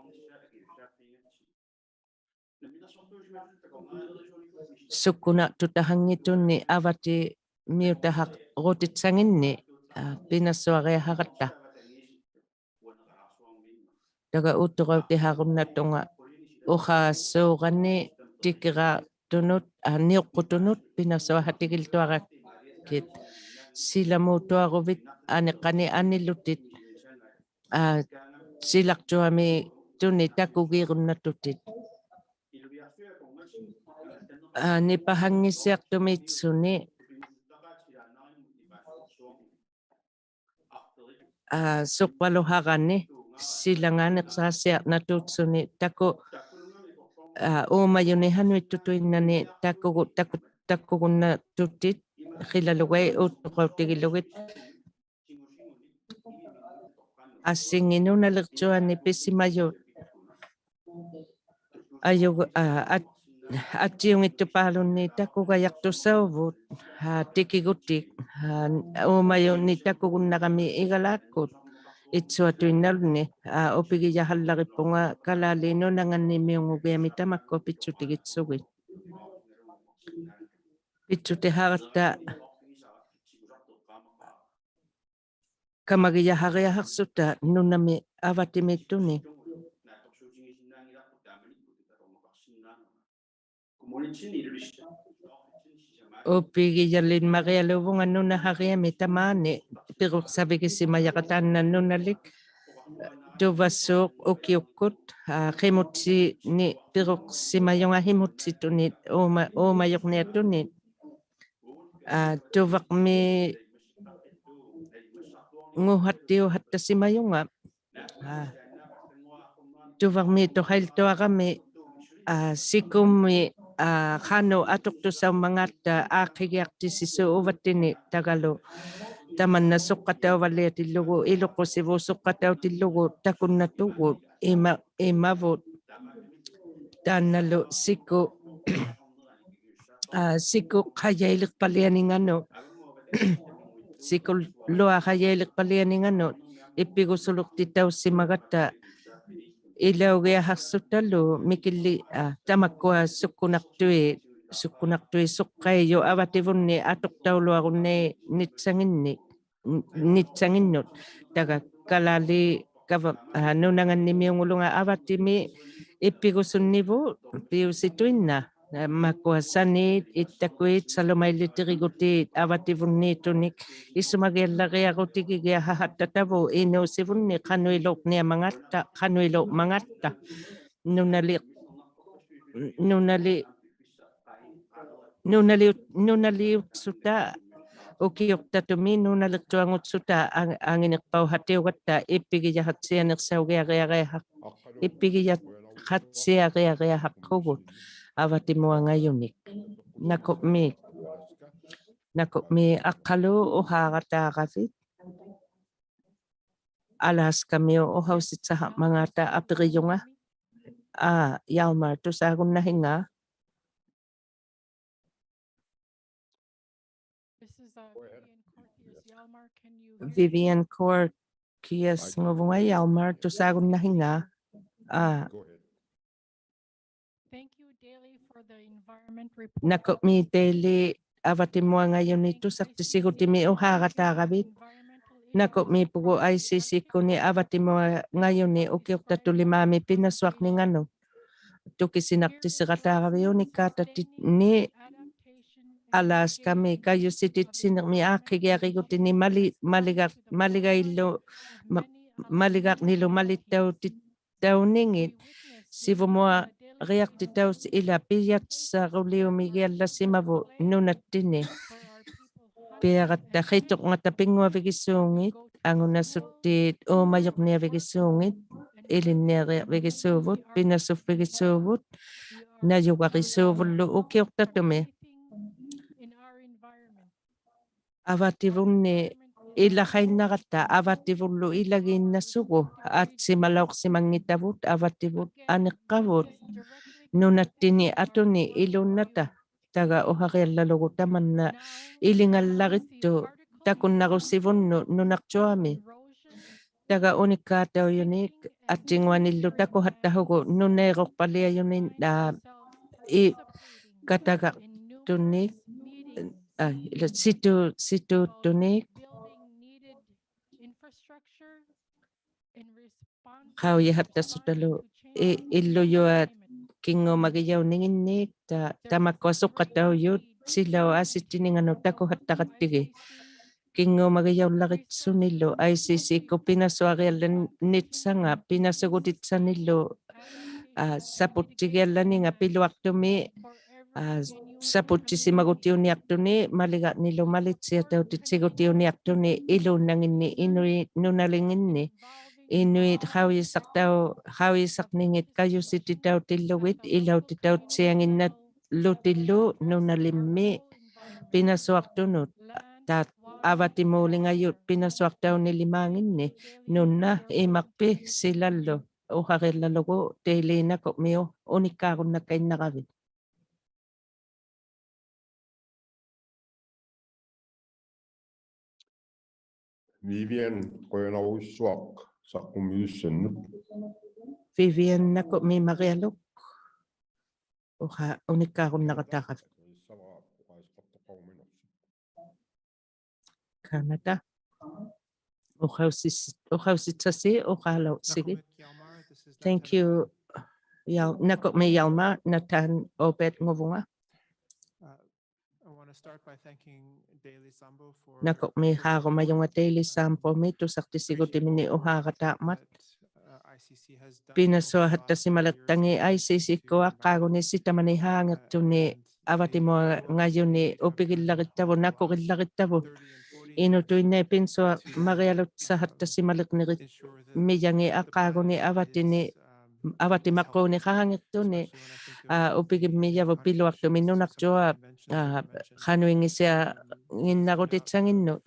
ᓱᒃᑯᓇᖅᑐᑕᖃᙱᑦᑐᓂᒃ ᐊᕙᑎᒥᐅᑕᖃᕈᑎᑦᓴᖏᓐᓂᒃ, ᐋ, ᐱᓇᓱᐊᕆᐊᖃᕋᑦᑕ. ᑕᒐ ᐆᑦᑐᕋᐅᑎᖃᕈᓐᓇᖅᑐᖓ ᐅᖄᓲᕋᓂ ᑎᑭᕋᖅᑐᓄᑦ, ᐋ, ᓂᐅᖅᑯᑐᓄᑦ ᐱᓇᓱᐊᖃᑎᒋᓗᐊᕋᒃᑭᑦ. ᓯᓚᒨᑐᐊᕈᕕᑦ ᐊᓂᖅᑲᓂ ᐊᓂᓪᓗᑎᑦ, ᐋ, ᓯᓚᕐᔪᐊᒥ ᑐᓂ ᑕᑯᒌᕈᓐᓇᑐᑎᑦ. ᐋ, ᓂᐸᖃᙱᑦᓯᐊᖅᑐᒦᑦᓱᓂ aa, suqpaluharani, silangaanik saasiarnatuutsuni, taku, aa, uumajuni hanuittutuinnani takugu-, taku-, takugunnatutit, qilalugait uuttuqautigilugit. Asingit nunaliqtuani pisimajut ayugu-, aa, at-, attiunngittupaarluni takugajaqtusauvut, aa, tikigutik, aa, uumajuni takugunnarami igalaakkut itsuatuinnaluni, aa, upigijahallaripunga kalaaliit nunangannimiungugiami tamakkua pitsutigitsugit. Pitsutiharatta kamagijahariahaqsuta nunami avatimiittunik. Upigijalimmarialuvunga nunahariami tamaani piruqsavigisimajaqatanna nunalik tuvasuuq ukiukkut, aa, qimutsini piruqsimajunga qimutsitunit uuma-, uumajurniatunit. Aa, tuvaqmiiguhattiuhattasimajunga. Aa, tuvaqmiituqailtuarami, aa, sikummi, aa, qanuq atuqtusaummangaatta aaqqigiaqtisisut uvattini tagalu. Tamanna suqatauvaliatillugu, iluqqusivuuq suqatautillugu, takunnatugut, ima-, imavut. Taannalu siku, aa, sikuqajailiqpalianinganut, sikuluaqajailiqpalianinganut, ippigusuluqtitausimagatta ilaugiahaqsutalu mikili-, aa, tamakkua sukkunaqtui, sukkunaqtui suqqaijut avativunni atuqtauluarunni nitsanginni. N-, nitsanginnut. Taga kalaaliit kava-, aa, nunangannimiungulunga avatimi ippigusunnivut piusituinnaq. Aa, makua saniit, ittakuit, salumaillitirigutiit avativunniitunik isumagiallariarutigigiahahattatavuq inuusivunni qanuiluurniamangatta, qanuiluurmangatta. Nunali-, nunali-, nunaliut-, nunaliutsuta ukiuqtatumi nunaliqtuangutsuta ang-, anginiqpauhatiugatta ippigijaqatsianiqsaugiariariahaq-, ippigijaqatsiariariahaqqugut avatimuangajunik. Nakuqmiit, nakuqmiit Aqqalu uhaaqataaravit. Alaskamiut uhausitsahaqmangaata apirijunga. Aa, Hjalmar, tusaagunnahinga. This is, uh, Vivian Corkias. Hjalmar, can you hear me? Vivian Corkias-nguvunga, Hjalmar, tusaagunnahinga. Aa. Thank you, Daly, for the environment report. Nakuqmiit Daly avatimuangajuni tusaqtisigutimi uhaaqataaravit. Nakuqmiipugut I C C-kkuni avatimuangajuni ukiuqtatulimaami pinasuaqninganut. Tukisinaqtisiqataaravit unikkaatatinik Alaskami kajusititsinirmi aaqqigiarigutini mali-, maliga-, maligaillu, ma-, maligaqnilu malittautit-, tauningit, sivumuariaqtitaus ila pijatsaruliumigiallasimavut nunattini. Piaratta qitungata pinnguavigisuungit, angunasuttiit uumajurniavigisuungit, ilinniariaqvigisuuvut, pinasuvvigisuuvut, najugarisuuvullu ukiuqtatumi. Avativunni ilaqainnaratta, avativullu ilagiinnasugut, atsimalauqsimanngitavut, avativut aniqqavut, nunattini atuni iluunnata, taga uhariallalugu tamanna ilingallarittuq takunnarusivunnut nunaqtuami. Taga unikkaataujunik attinguanillu takuhattahugut nunairuqpaliajunik, aa, i-, katagaqtunik, aa, ila situ-, situuttunik. Qaujihattasuttalu i-, illujuat kingumagijauningin, ta-, tamakkua suqataujut silau asittininganut takuhattaqattigit. Kingumagijaullaritsunilu I C C-kkut pinasuariallannitsanga, pinasugutitsanillu, aa, saputtigiallaninga piluaqtumi, aa, saputtisimagutiuniaqtuni, maligaqnilu malitsiatautitsigutiuniaqtuni iluunnanginni inuit nunalinginni, inuit qaujisaqtau-, qaujisaqningit kajusititautillugit ilautitautsianginnallutillu nunalimmi pinasuaqtunut, taap avatimuulingajut pinasuaqtaunilimaanginni, nuna imaqpi silallu uqaqilalugu Daly, nakuqmi unikkaarunnakkainnaqavit. Vivian, qujanarujussuaq saqqummiussannut. Vivian, nakuqmi Marialuk, uqa unikkaarunnaqattaqavit. Kanata. Uqausis-, uqausitsasi, uqalausigit. Thank you. Yal-, nakuqmi Hjalmar, Natan Obed nguvunga. Nakuqmi haarumajunga Daly Sambo-mi tusaqtisigutiminni uqaqataaqmat. Pinasuaqtasimaliqtangit I C C-kkut aqqaaguni sitamani haangiqtuni avatimuangajuni upigillarittavut, nakugillarittavut. Inutuinnait pinsuaq Marialutsaqtasimaliqnirit mijangit aqqaaguni avatini, avatimaqquuni haangiqtuni, aa, upigimmijavut piluaqtumi nunaqtuaq, aa, qanuinngisianginnarutitsanginnut.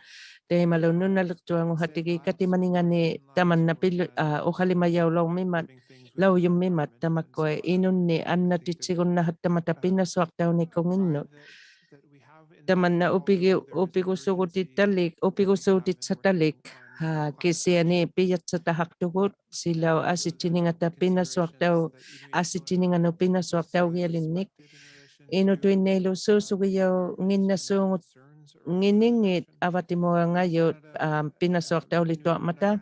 Taimalu nunaliqtuanguhatigi katimanningani tamanna pilu-, aa, uqalimajaulaurmimat, laujummimat tamakkua inunni annatitsigunnaqattammata pinasuaqtaunikunginnut. Tamanna upigi-, upigusugutitalik, upigusuutitsatalik, aa, kisiani pijatsatahaqtugut, silaup asittiningata pinasuaqtau-, asittininganut pinasuaqtaugialinnik. Inutuinnailu suusugijaunginnasuungut nginingit avatimuangajut, aa, pinasuaqtaulituarmata.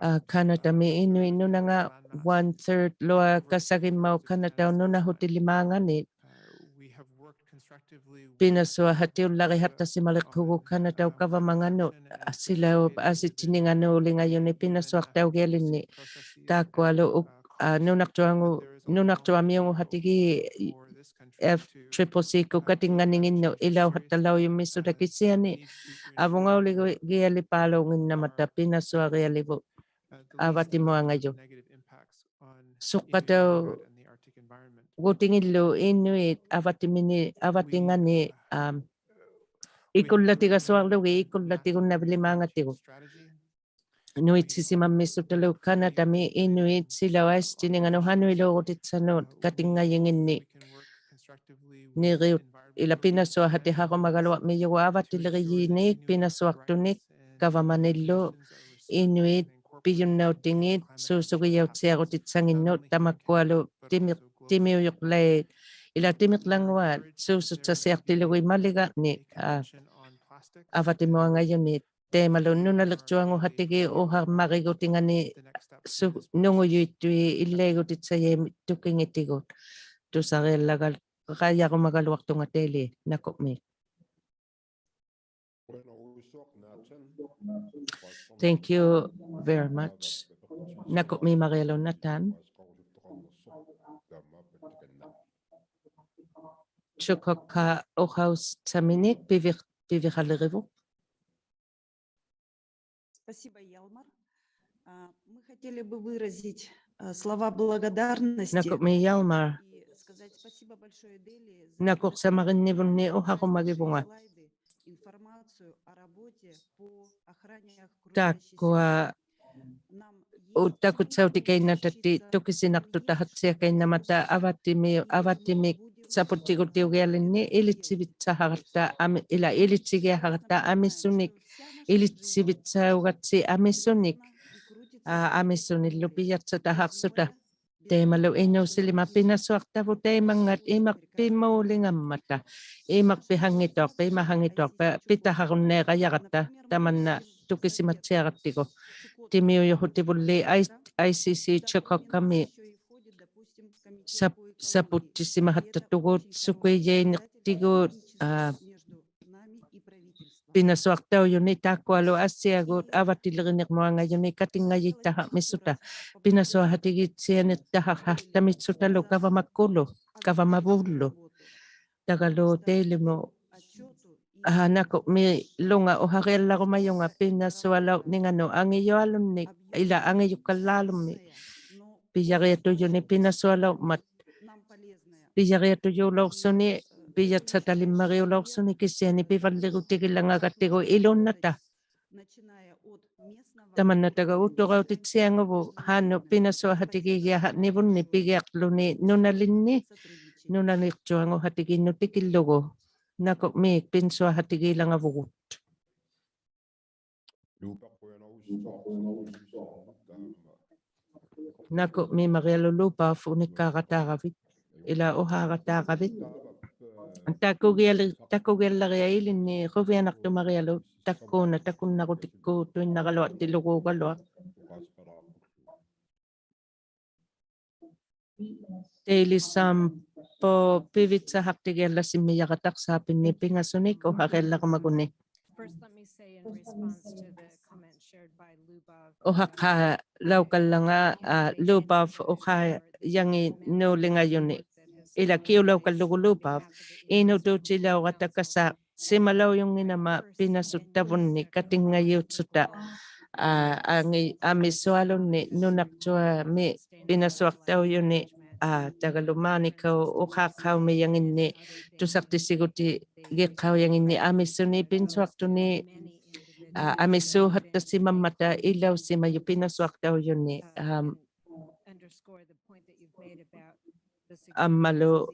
Aa, Kanatami inuit nunangaq one third-lua kasagimmauk Kanataup nunahutilimaanganit. Pinasuaqatiullarihaqtasimaliqhugut Kanataup gavamanganut, aa, silaup asittininganuulingajuni pinasuaqtaugialinni. Taakkualu uk-, aa, nunaqtuangu-, nunaqtuamiunguhatigi F triple C-kkut katinganinginnut ilauhaqtalaujummissuta kisiani avungauligialipaaluunginnammata pinasuarialivut avatimuangajut. Suqataugutingillu inuit avatimini, avatingani, am, ikullatigasuarlugit ikullatigunnavimaangatigut. Nuitsisimammisutalu Kanatami inuit silaup asittininganut qanuiluurutitsanut katingajinginni. Niriut ila pinasuaqatihaqumagaluarmijugut avatilirijinnik pinasuaqtunik gavamanillu inuit pijunnautingit suusugijautsiarutitsanginnut tamakkualu timi-, timiujurlait ila timiqlanguat suusutsasiaqtilugit maligaqnik, aa, avatimuangajunit. Taimalu nunaliqtuanguhatigi uqarmarigutingani su-, nungujuittuit illaigutitsajaimit tukingitigut. Tusariallagaluaqtunga Daly, nakuqmi. Thank you very much. Nakuqmi Marialu Natan. Chilkot-qa uqausitsaminik piviq-, piviqalirivuk. Спасибо, Ялмар. А, мы хотели бы выразить, а, слова благодарности. Nakuqmi Hjalmar. И сказать спасибо большое Дели за Nakuqsamaginnivunni uqaqumagivunga. Слайды, информацию о работе по охране окружающей среды. Taakkua utakutsautikainnatatti tukisinaqtutahaqsiakainnamata avatimi, avatimik saputtigutiugialinni ilitsivitsahaqta ami-, ila ilitsigiaqaqta amisunik, ilitsivitsaugatsi amisunik, aa, amisunillu pijatsatahaqsuta. Taimalu inuusilimmat pinasuaqtavut taimanngat imaqpimuulingammata. Imaqpihangituaqpa, imahangituaqpa, pitaqarunniqajaqatta, tamanna tukisimatsiaqattigu. Timiujuhutivulli I-, I C C Chilkot-kami sap-, saputtisimahattattugut, sukuijainiqtigut, aa, pinasuaqtaujuni taakkualu asiagut avatiliriniqmuangajuni katingajittahaqmisuta. Pinasuaqatigitsianiqtahaqtamisutalu gavamakkulu, gavamavullu. Tagalu Daily-mut, aa, nakuqmilunga uhariallarumajunga pinasualautninganut angijualunnik, ila angijukkallaalummi pijariatujuni pinasualautmat. Pijariatujuulauksuni, pijatsatalimmariulauksuni kisiani pivalligutigilangagattigu iluunnata. Tamannataga utturautitsianguvut haannu pinasuahatigigiahatnivunni pigiaqłuni nunalinni, nunaliqtuanguhatigiinnut tikillugu. Nakuqmiik pinasuahatigiilangavugut. Nakuqmi Marialu Lubav unikkaaqataaravit, ila uhaarataaravit. Takugiali-, takugiallariat ilinni quvianaqtumarialu takkuuna takunnarutikkut tuinnaraluaqtiluguugaluaq. Daily Sun-pu pivitsahaqtigiallasimmijaqtaqsaapinni pingasunik uhariallarumaguni. First, let me say in response to the comment shared by Lyubov, uhaqaalaukallanga, aa, Lyubov uqaajanginnulingajuni. Ila kiulaukallugu Lyubov, inutuutilaurata kasaq simalaujungnginama pinasuttavunni katingajiutsuta, aa, angi-, amisualunni nunaqtuami pinasuaqtaujuni, aa, tagalu maanikau uqaaqaumijanginni tusaqtisigutigiqaujanginni amisuni pinasuaqtuni, aa, amisuuhattasimammata ilausimajuq pinasuaqtaujuni, aam, ammalu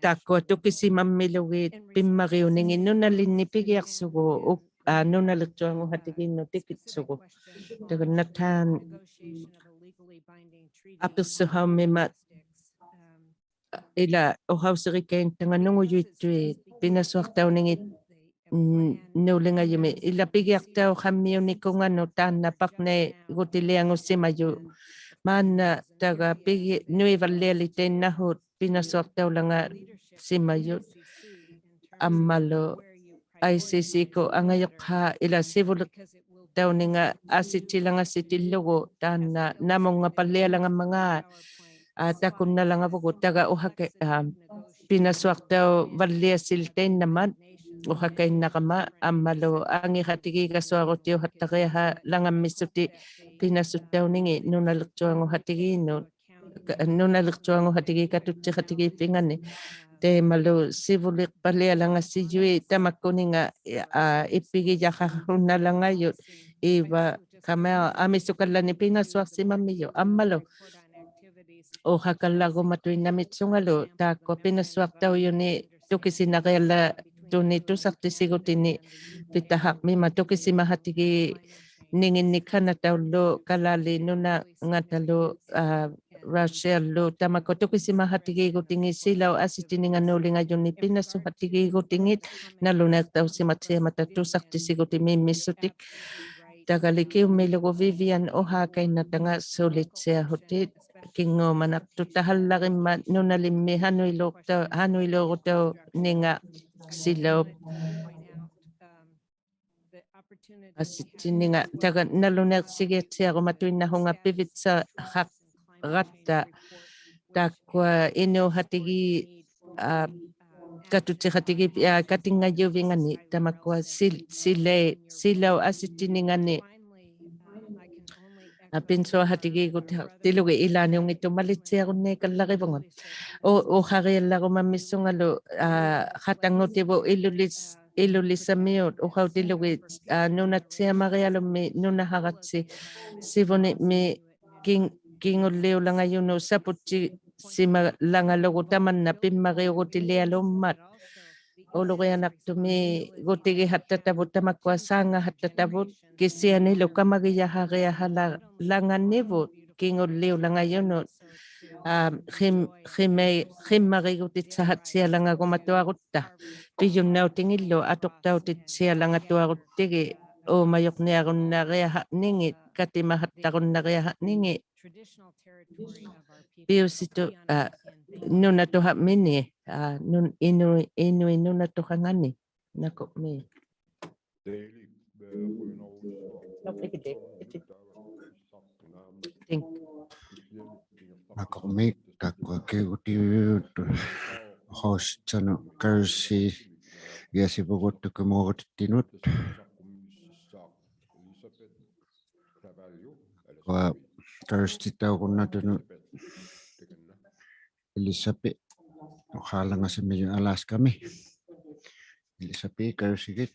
taakkua tukisimammilugit pimmariuningit nunalinni pigiaqsugu, uk-, aa, nunaliqtuanguhatigiinnut tikitsugu. Taga Nathan apisuhaumima ila uhausirikaintanganungujuittuit pinasuaqtauningit, mm, nulingajumi. Ila pigiaqtauqammiunikunganut taanna paqnaigutiliangusimajuq. Maannataga pigi-, nuivallialitainnahut pinasuaqtaulangasimajut. Ammalu I C C-ku angajuqhaq ila sivuliqtauninga asittilangasitillugu taanna namunngapallialangamangaat, aa, takunnalangavugut taga uhaka-, aa, pinasuaqtauvalliasilitainnama uhakainnarama ammalu angihatigiigasuarutiuhattariahalangamissutit pinasuttauningit nunaliqtuanguhatigiinnut, ka-, nunaliqtuanguhatigiikkatutsiqatigiippingani. Taimalu sivuliqpallialangasijuit tamakkuninga, aa, ippigijaqahunnalangajut Eva Kamau amisukallani pinasuaqsimammijut ammalu uhakallagumatuinnamitsungalu taakkua pinasuaqtaujuni tukisinarialatuni tusaqtisigutini pitahaqmima tukisimahatigiininginni Kanataullu, Kalaallit Nunangatalu, aa, Russia-llu tamakkua tukisimahatigiigutingit silauk asittininganulingajuni pinasuhatigiigutingit nalunaiqtausimatsiamata tusaqtisigutimiimmissutik. Tagali kiummilugu Vivian uhakainnatanga sulitsiahutit kinguumanaqtutahallarimmat nunalimmi hanuiluqtau-, hanuiluurutauninga silaup asittininga taga nalunaiqsigiatsiarumatuinnahunga pivitsahaqratta taakkua inuuhatigii, aa, katutsiqatigiippinga, aa, katingajuvinganik tamakkua sil-, silai-, silauk asittiningani, aa, pinasuahatigiigutilugit ilaaniunngittuq malitsiarunniikallarivunga. U-, uhariallarumammiksungalu, aa, qatangutivut Ilulis-, Ilulisamiut uhautilugit, aa, nunatsiamarialummi nunaharatsi sivunimmi king-, kingulliulangajunut saputtissimalangalugu tamanna pimmariugutilialummat. Ulurianaqtumiigutigihattaqtavut tamakkua saangahattaqtavut kisianilu kamagijahariahalanganivut kingulliulangajunut, aa, qim-, qimai-, qimmarigutitsahaqsialangagumatuarutta pijunnautingillu atuqtautitsialangatuaruttigit uumajuqniarunnariahaqningit katimahattarunnariahaqningit piusitu-, aa, nunatuhaqmini, aa, nun-, inu-, inuit nunatuhangani. Nakuqmi. Nakuqmi. Takuakiutiujuttut host-sanut karusigiasivugut tukimuaqutittinut. Kua karusititaugunnatunut Elisabeth, uqaalangasimijut Alaskami. Elisabeth, karusigit.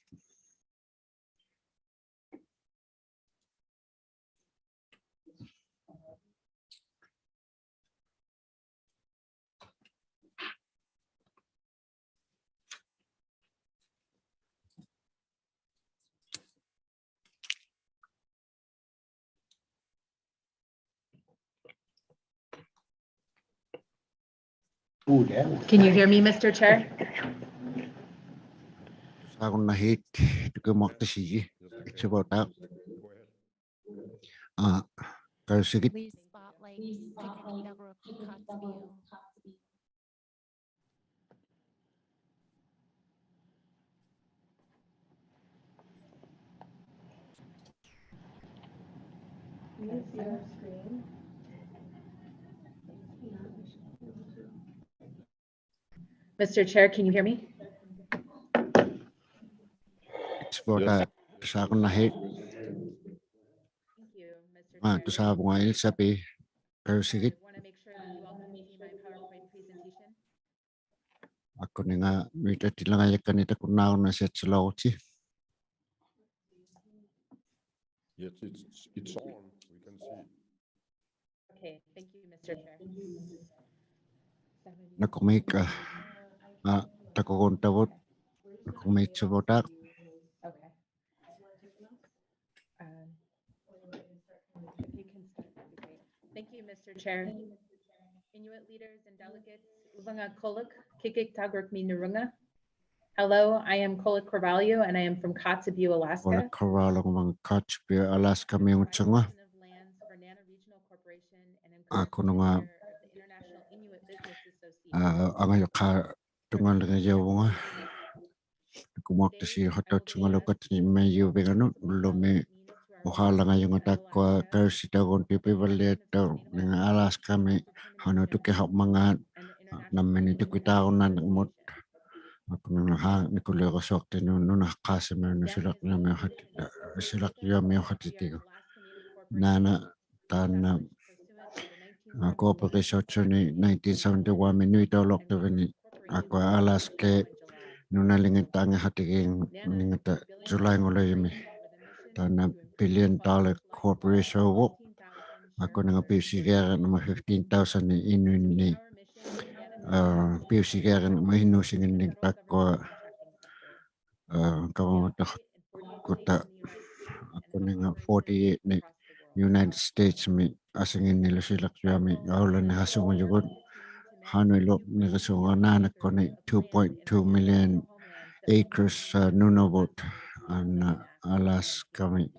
Can you hear me, Mister Chair? Saagunnahit, tukimuaqtisigit, itsivauta. Aa, karusigit. Please spotlight the Kikitaguruk Kotzebue. Mister Chair, can you hear me? It's about, uh, saagunnahit. Thank you, Mister Chair. Aa, tusaavunga Elisabeth, karusigit. I wanna make sure that you all can see my PowerPoint presentation. Akkuninga nuitatilangajakkani takunnaunnasiatsilauti. Yes, it's, it's on. We can see it. Okay, thank you, Mister Chair. Nakumiik, aa, takuguntavut, nakumiitsivauta. Okay. Um, if you can start, that'd be great. Thank you, Mister Chair. Inuit leaders and delegates, uvanga qulluk, Kikitaguruk mi nurunga. Hello, I am Qulluk Carvalho, and I am from Kotzebue, Alaska. Qulluk Carvalho, uvanga Kotzebue, Alaska-mi ungutunga. Akununga, aa, angayuqaa tungalingajauvunga. Nakumiiqtisi hotautungaluuqatini Mayuvinganut, ullumi uqaalangajunga takkua karusitaugunti pivalliattauninga Alaska-mi hanut tukihauqmangaat, nammini tukitaarunnanirmut. Akununga haanikuliurusuaqtinut nunaqaasimirnut sulaqjuamiuqhati-, sulaqjuamiuqhati-, sulaqjuamiuqhatitigu. Naana taanna, aa, corporation-ni nineteen seventy-one-mi nuitauliqtuvini, akua Alaska nunalingitta angiqatigiinningata July-ngulujumi. Taanna billion dollar corporation-uvuq, akuninga piusigiarinirmut fifteen thousand-ni inuinni, aa, piusigiarinirmut inuusinginninnik takkua, aa, kavamataquta, akuninga forty-eight-ni United States-mi asinginnilu sulaqjuami aulani hasungujugut. Hanuiluunirisuunga naanakkuni two point two million acres, aa, nunavut, aa, Alaska-mi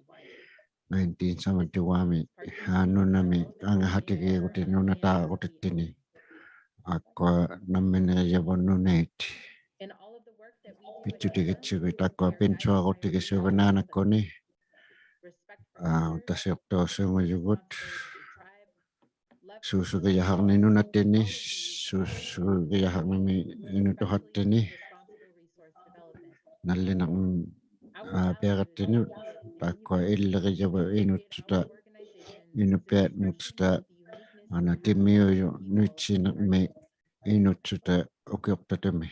nineteen seventy-one-mi, aa, nunami angiqatigiiguti nunataarutittini. Akua namminijavut nunait pitsutigitsigu takkua pinsuarutigisuuvit naanakkuni, aa, tasiuqtuusuungujugut. Suusugijaharni nunattini, suusugijaharnimi inutuhattini. Nallinaq, aa, piarattinut, takkua illirijavut inuttuta, inupiat nuttuta, aana timiujut nuitsinirmi inuttuta ukiuqtatimi.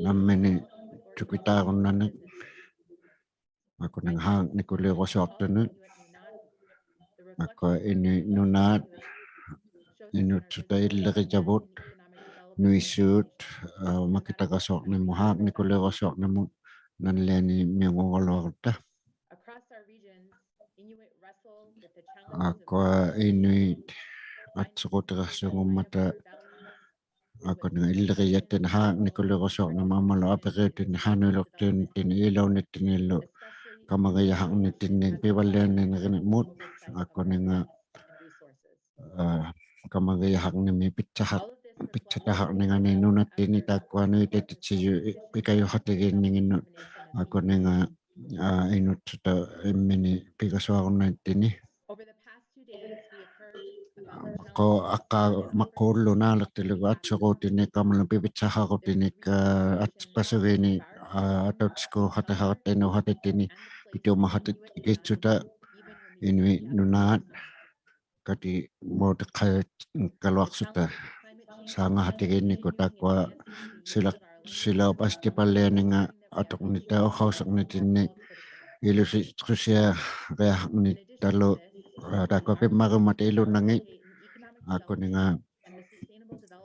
Nammini tukitaarunnanirmut, akuninga haanikuliurusuaqtunut, akua Inuit nunaat, inuttuta illirijavut, nuisuut, aa, makitagasuaqnirmut, haanikuliurusuaqnirmut, nallianimiungugaluarutta. Akua Inuit atsuqutirasuungummata, akuninga illirijattini haanikuliurusuaqnirmut amalu apiriutini hanuiluqtiunittini ilaunittinilu kamagijaharnittini pivallianirinirmut, akuninga, aa, kamagijaharnimi pitsahaq-, pitsatahaqningani nunattini takkua nuitititsijut i-, pikajuqatigiinninginnut, akuninga, aa, inuttuta immini pigasuarunaittini. Maqqu-, aqqa-, maqqullu naaliqtilugu atsuqutinik, qammalun pivitsaharutinik, aa, at-, pasugiinik, aa, atuqtikuuhatiharutinik, uhatitini, pituumahatikitsuta, Inuit nunaat, kati muutiqqajaluaqsuta, saangahatigiinnikkut taakkua silaq-, silaup asitipallianinga atuqnita uqausaqnitinnik ilusiqsusiariaqnitalu, aa, taakkua pimmarummat ilunnangit, aa, akkuninga,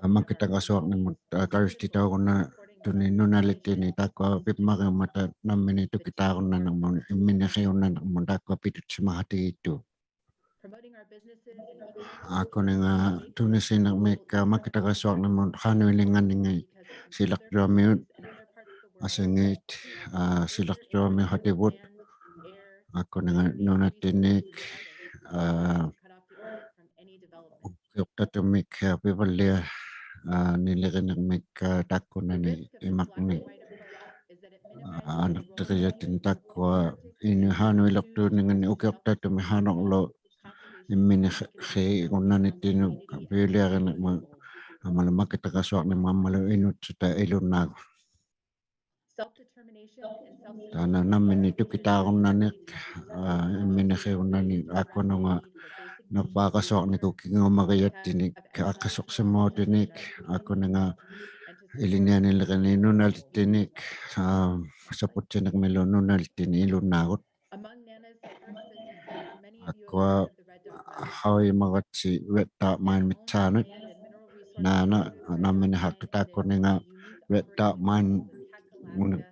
aa, makitaqasuaqnimut, aa, karistitaugunnatuni nunalittinik taakkua pimmarummat, aa, namminik tukitaarunnanirmut, imminiriunnanirmut taakkua pitutsimahatigiittut. Akkuninga tunisiinirmik, aa, makitaqasuaqnimut qanuilinganingit silaqjuamiut, asingit, aa, silaqjuamiuhativut, akkuninga nunattinik, aa, ukiuqtatumik, aa, pivallia, aa, nilirinirmik, aa, taakkunani imaqnik, aa, anaqtirijattinik taakkua Inuit haanuiluqtuuningani ukiuqtatumik haanurlu imminiriunnanittinut piuliarinirmut ammalu makitaqasuaqnimut ammalu inuktsuta ilunnaagut. Taanna namminik tukitaarunnaniq, aa, imminiriunnanik akkununga navvaaqasuaqnikut kingumarijattinik, aqisuqsimuutinik, akkuninga ilinnianilirinnik nunalittinik, aa, saputtinirmilu nunalittinik ilunnaagut. Taakkua haujimagatsi Red Dot Mine mitsaanut. Naana namminihaqtut taakkuninga Red Dot Mine muni-,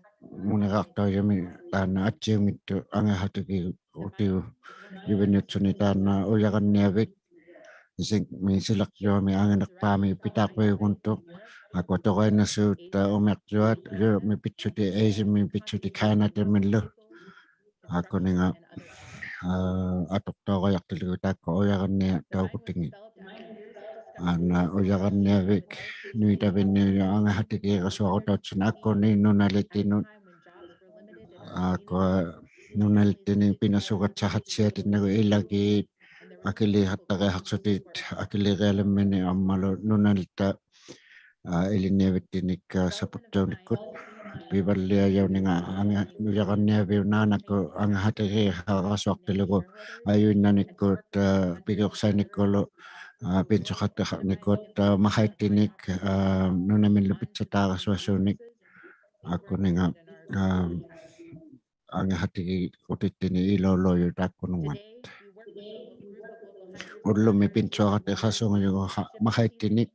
muniraqtaujumi taanna attiunngittuq angihatigirutiujuviniutsuni taanna ujaranniavik. Zinc-mi silaqjuami anginiqpaami pitaaqviuguntuq. Taakkua turainasuut, aa, umiaqjuat, Europe-mi pitsuti, Asia-mi pitsuti, Canada-milu. Akkuninga, aa, atuqtaurajaqtillugu taakkua ujaranniataugutingit. Aana ujaranniavik nuitavinniujuq angihatigiirasuarutautsuni akkunik nunalittinut. Taakkua nunalittinik pinasugatsahaqtiatinnagu ilagiit akiliiqattariaqaqsutit akiliirialimminik ammalu nunalitta, aa, ilinniavittinik, aa, saputtaunikkut. Pivalliajauninga angi-, ujaranniaviup naanakkut angihatigiiqarasuaqtillugu ajuinnanikkut, aa, pigiuqsainikkullu, aa, pinsuqattiqarnikkut, aa, mahaittinik, aa, nunamillu pitsataarasuasuunik. Akkuninga, aa, angihatigiirutittinik ilauluujut taakkunungat. Ullumi pinsuaqattiqasuungajuq ha-, mahaittinik,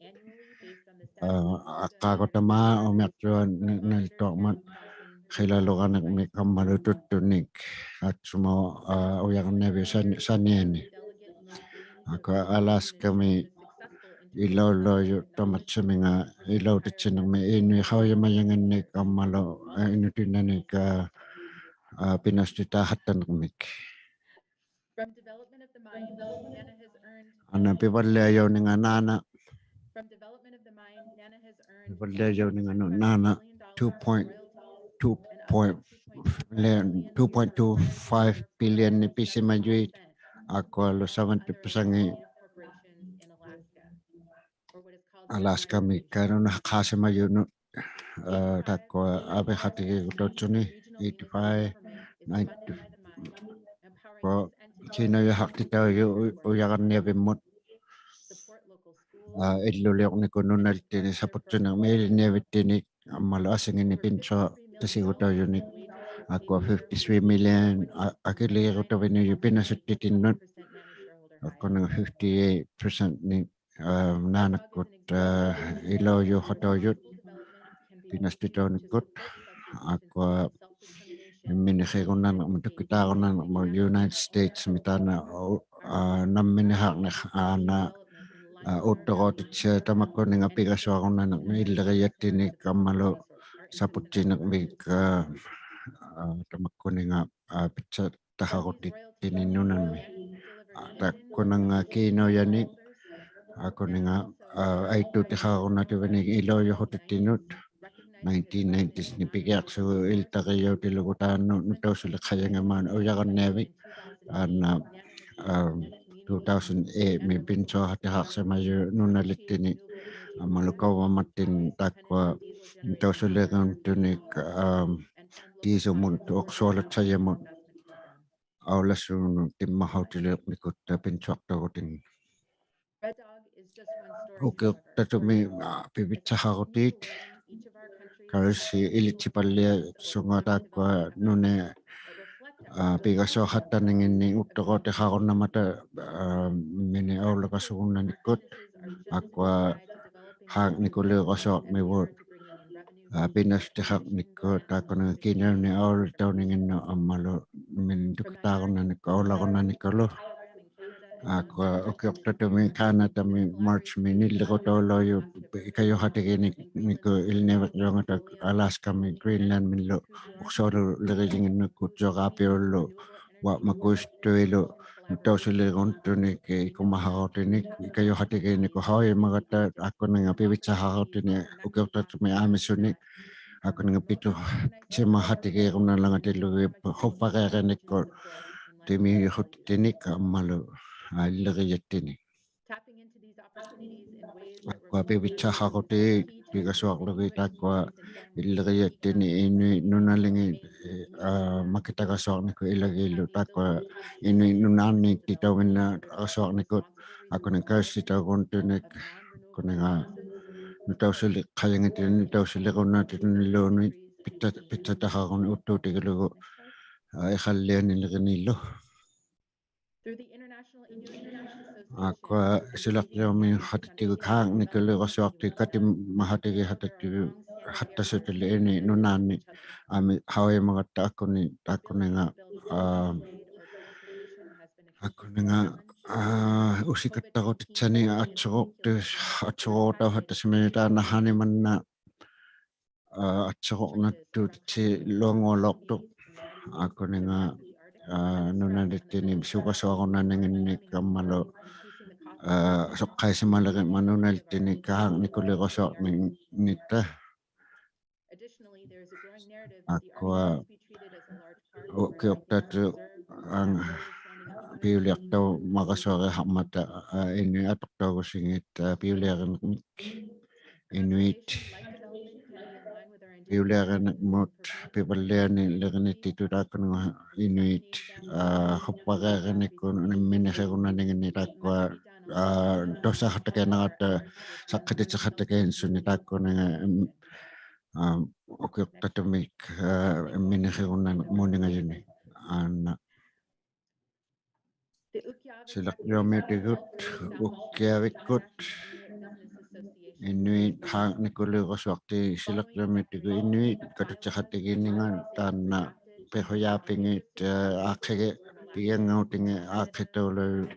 aa, aqqaaqutama umiaqjuat ni-, nilituarmat qilaluranirmik ammalu tuttunik, atsumauq, aa, ujaranniaviup sani-, saniani. Taakkua Alaskami ilauluujut tamatsuminga ilautitsinirmik Inuit haujimajanginnik ammalu, aa, inutinnanik, aa, aa, pinasutitaahattanirmik. Aana pivalliajauninga naana, pivalliajauninga nu-, naana two point two point, two point two five billion-ni pisimajuit, akkualu seventy percent-ngit Alaskami kanunaqaasimajunut, aa, taakkua avihatigiigutautsuni eighty-five, ninety, kiinaujahaqtitaujuq u-, ujaranniavimmut, aa, illuliurnikkut nunalittinik saputtinirmik ilinniavittinik ammalu asinginik pinsuaqtisigutaujunik. Taakkua fifty-three million, aa, akiliirutaviniujut pinasuttitinnut. Akkuninga fifty-eight percent-nik, aa, naanakkut, aa, ilaujauqataujut pinasutitaunikkut. Taakkua imminiriunnanirmut tukitaarunnanirmut United States-mi taanna, aa, namminihaqniq aana, aa, uutturuutitsiaq tamakkuninga pigasuarunnanirmik illirijattinik ammalu saputtinirmik, aa, aa, tamakkuninga, aa, pitsataharutittinik nunami. Aa, taakkunanga kiinaujanik, akkuninga, aa, aittuutiqarunnativinik ilaujauqatittinut. Nineteen nineties-ni pigiaqsuugut ilitarijautilugu taanna nutausuliqajangimanik ujaranniavik. Aana, aa, two thousand eight-mi pinsuaqhatihaqsimajuq nunaliktini ammalu government-in taakkua nutausuliquntunik, um, diesel-mut uqsualatsajamut aulasuunut timmaqhautiliqnikut pinsuaqtagutinni. Ukiuqtatumi, ah, pivitsaqaqutiit, kaussi ilittipalliasunga taakkua nunai, ah, pigasuaqattaninginni uttuqautiqarunnamata, ah, mini aulakasugunnanikkut, akkua haaknikuliurasuaqnivut, ah, pinasutiqaqnikkut, taakkuninga kinauni aulitauninginnut ammalu mini tukitaarunnanikkut, aularunnanikkulu. Akkua ukiuqtatumi Canada-mi March-mi nilliqutaulaujuq ikajuqatigiinnikkut ilinniaviqjuangata Alaska-mi Greenland-millu uqsualulirijinginnikkut geographically uapmakuustuilu nutausuliquntunik ikumaqaqutinik ikajuqatigiinnikkut haujamagatta, taakkuninga pivitsaqaqutini ukiuqtatumi aamisunik, taakkuninga pituqsimaqatigirunalangatilugi hupvariarinikkut timiujihuttinik ammalu, ah, illirijattinik. Akkua pivitsaqaqutiit pigasuaqlugit taakkua illirijattinik Inuit nunalingit, ah, makitagasuaqnikkut ilagilu taakkua Inuit nunaanniiktitauginnarasuaqnikkut, taakkuninga kausitauguntunik, taakkuninga nutausuliqajangittinik, nutausulirunnatitiniluunniit pitsa-, pitsataqaruni uttuutigilugu, ah, iqallianilirinillu. Akkua silaqjuamiuqatittigu haaknikuliurasuaqti katimaqatigiqatittigu, qatasutili Inuit nunaanni, aammi haujamagatta taakkuninga, taakkuninga, ah, taakkuninga, ah, usikattaqutitsanik atsuruqti-, atsuruqtauqattasimajuq taanna haanimanna, ah, atsuruqnattuutitsiluanguulauqtuq, taakkuninga, ah, nunaliktini sugasuarunaninginnik ammalu, ah, suqqaisimalirima nunaliktini haaknikuliurasuaqningngitta. Akkua ukiuqtatuq, ang-, piuliaqtaumagasuariaqarmata, ah, Inuit atuqtaugusingit, ah, piuliarinirmik Inuit piuliarinirmut pivallianilirinittittut taakkuninga Inuit, ah, hupvariarinikkut imminiqirunaninginni taakkua, ah, tusaaqattakiaqarmata saqqitittiqattakiaqarmata taakkuninga, im-, ah, ukiuqtatumik, ah, imminiqirunanirmut ningajuni. Aana. Silaqjuamiutigut, Utqiavikkut Inuit haaknikuliurasuaqti, silaqjuamiutigut Inuit katutiqatigiinninga taanna pihujaapingit, ah, aaqqigi-, pigianngautingit aaqqitaulaujuq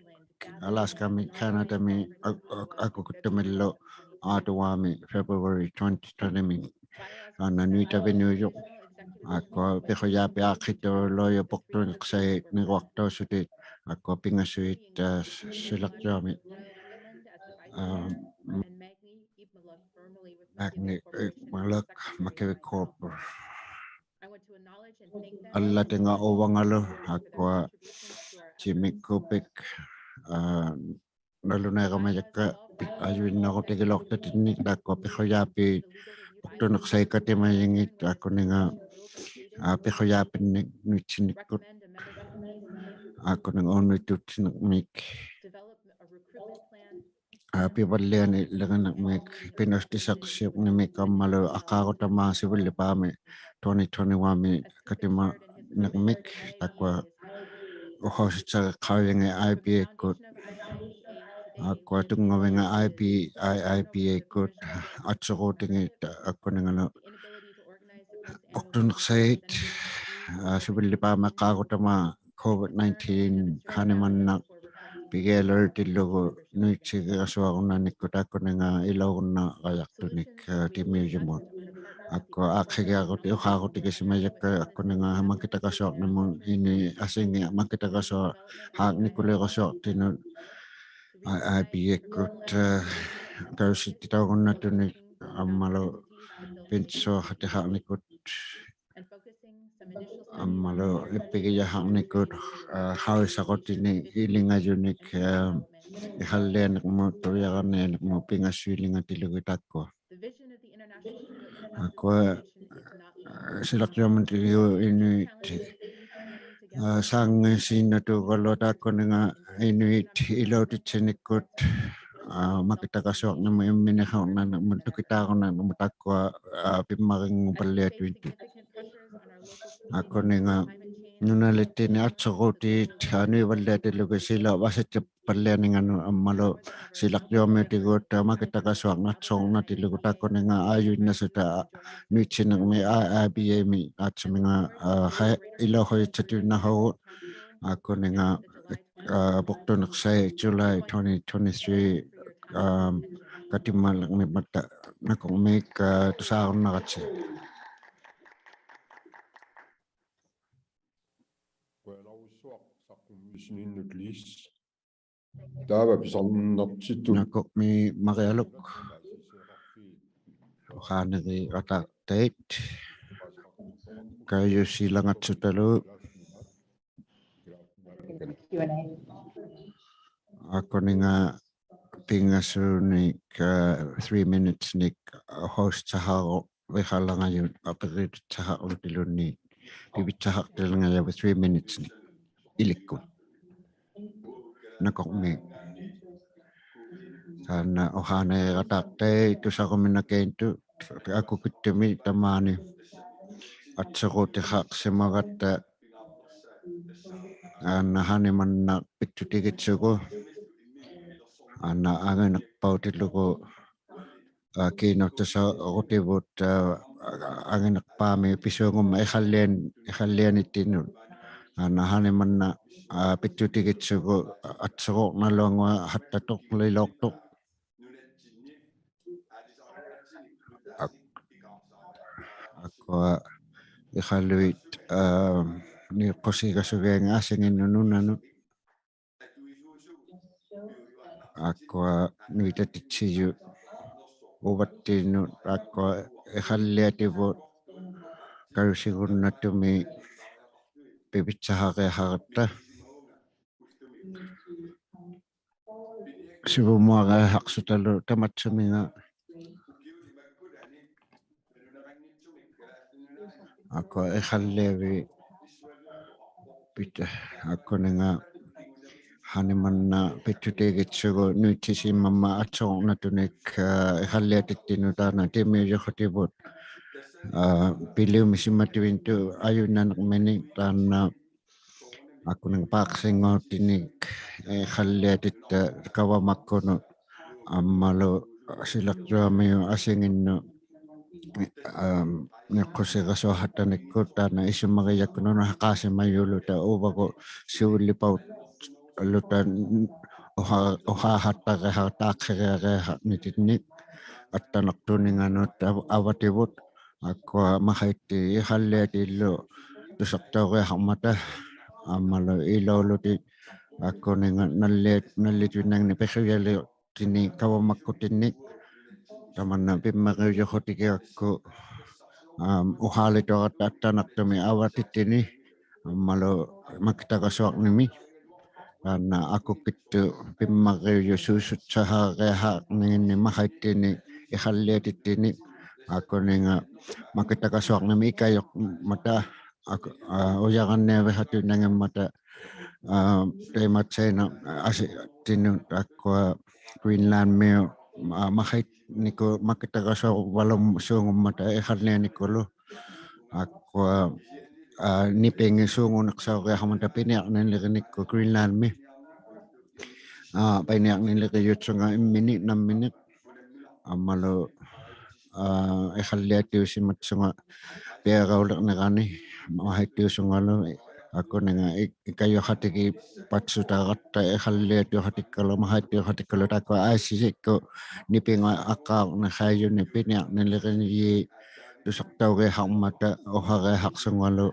Alaska-mi, Canada-mi, ak-, ak-, akukuttumillu Ottawa-mi February twenty twenty-mi. Aana nuitaviniujuq. Akkua pihujaapit aaqqitaulaujuq puqtuniqsait niruaqtausutit. Akkua pingasuit, ah, silaqjuami. Ah, Magni, eh, Malak, Makivik Corp. Allatinga uvangalu, akkua Jimmy Kubik, ah, nalunairumajakka, pi-, ajuinnarutigiluaqtatinnik, taakkua pihujaapit puqtuniqsait katimajingit, taakkuninga, ah, pihujaapinnik nuitsinikkut, taakkuninga uunnuittuutinirmik, ah, pivallianilirinirmik, pinasutisaqsiuqnimik ammalu aqaarutama sivillipaami twenty twenty-one-mi katimanirmik, taakkua uqausitsariqaujangit I B A-kkut. Akkua tunngavinga I B, I-, I B A-kkut atsuruutingit, taakkuningalu puqtuniqsait, ah, sivillipaami aqaarutama COVID nineteen haanimannaq pigialuutillugu nuitsigigasuarunannikkut taakkuninga ilaurunnarajaqtunik, ah, timiujimut. Akkua aaqqigiaruti-, uqarutigisimajakka taakkuninga makitagasuarnimut ini asingi makitagasuaq haaknikuliurasuaqtinut I-, I B A-kkut, ah, kausittitaurunnatunik ammalu pinsuaqatiqarnikkut. Ammalu ippigijahaqnikkut, aa, qaujisaqutinit ilingajunik, aa, iqallianiqmut, ujaranianiqmut, pingasut ilingatilugit taakkua. Taakkua, aa, silaqtuamunittigut inuit, aa, saanngisinnatugaluat taakkuninga inuit ilautitsinikkut, aa, makitakasuaqnimut imminiqhungnanimut tukitaarunnanimut taakkua, aa, pimmarinngupalliatuinnatut. Taakkuninga nunalittini atsuruutit, aa, nuivalliatilugit silaup asittippallianinganut ammalu silaqtuamiutigut, aa, makitakasuaqnit atsuruunnatilugu taakkuninga aajuinnasuta, aa, nuitsiniqmi, aa, aa, B A-mi aatsaminga, aa, qai-, ilauqujitsatuinnaqagut, taakkuninga, aa, puqtuniqsait July twenty twenty-three, aa, katimmaliqmimata nakurmiik, aa, tusaarunnaratsi. Qujanarsuaq saqqummiisinninnut Liis. Taava pisarnertitut. Nakurmiik Marialuk. Uqaaniriqataaqtait. Kajusilangatsutalu. Taakkuninga pingasunik, aa, three minutes-nik, aa, host-sahaqaruq viqalangajut apiritsahaqlutiluni, pivitsahaqtilangajavut three minutes-nik ilikkut. Nakurmiik. Taanna uqaaniriqataaqtait tusaruminakiinnittut, akukittumik tamaani atsuruutiqaqsimagatta, taanna hanimanna pittutigitsugu, taanna anginiqpautilugu, aa, kiinauqtusaqqutivut, aa, anginiqpaami pisuungummat iqallian-, iqallianittinnut. Taanna hanimanna, aa, pittutigitsugu atsuruuqnaluanguaq hattatuqlilauqtuq. Ak-, akkua iqaluit, aa, niuqqusigasugianngit asinginnut nunanut. Akkua nuitatitsijuq uvattinnut, akkua iqalliativut kajusigunnattumik pivitsahariaqaratta. Sivumuariaqaqsutalu tamatsuminga. Akkua iqalliavit pit-, taakkuninga hanimanna pittutigitsugu nuitsisimammat atsuruunnatunik, aa, iqalliatittinnut taanna timiujuqutivut, aa, piliumisimatuinnatut ajunnaniqminik taanna taakkuninga paaqsingautinik, ee, iqalliatitta kavamakkunut ammalu silaqtuamiut asinginnut, am, niuqqusigasuaqhattanikkut taanna isumarijakkut nunaqaasimajuuluta uvagut siulipauttaluta uqa-, uqaaqattariaqaqtaaqhiriariaqaqnitinnik attanaqtuninganut av-, avativut. Akkua maqaittit iqalliatillu tusaqtauriaqarmata ammalu ilaulutit taakkuninga nalliat-, nallituinnanginnik piqujaliuqtinnik kavamakkuttinnik tamanna pimmariujuqutigigakku, am, uqaalituqaratta attanaqtumik avatittini ammalu makitakasuaqnimi. Taanna akukittut pimmariujut suusutsahariaqarninginni maqaittinni iqalliatittinni taakkuninga makitakasuaqnimi ikajuqmata aku-, aa, ujaranniaviqatuinnangimmata, aa, taimatsaina asittinnut akkua Greenlandmiut, aa, maqaitnikut makitakasuaqvalungsuungummata iqallianikkulu. Akkua, aa, nipingit suunguniqsauriaqarmata piniarnilirinikkut Greenlandmi. Aa, piniarnilirijutsunga imminik namminik. Ammalu, aa, iqalliatiusimatsunga piarauliqnirani maqaittiusungalu taakkuninga i-, ikajuqatigipatsutaratta iqalliatiuqatikkalu maqaittiuqatikkalu taakkua aisijikkut nipinga aqaurniqaijuni piniarnilirinijiit tusaqtauriaqarmata uqariaqaqsungalu,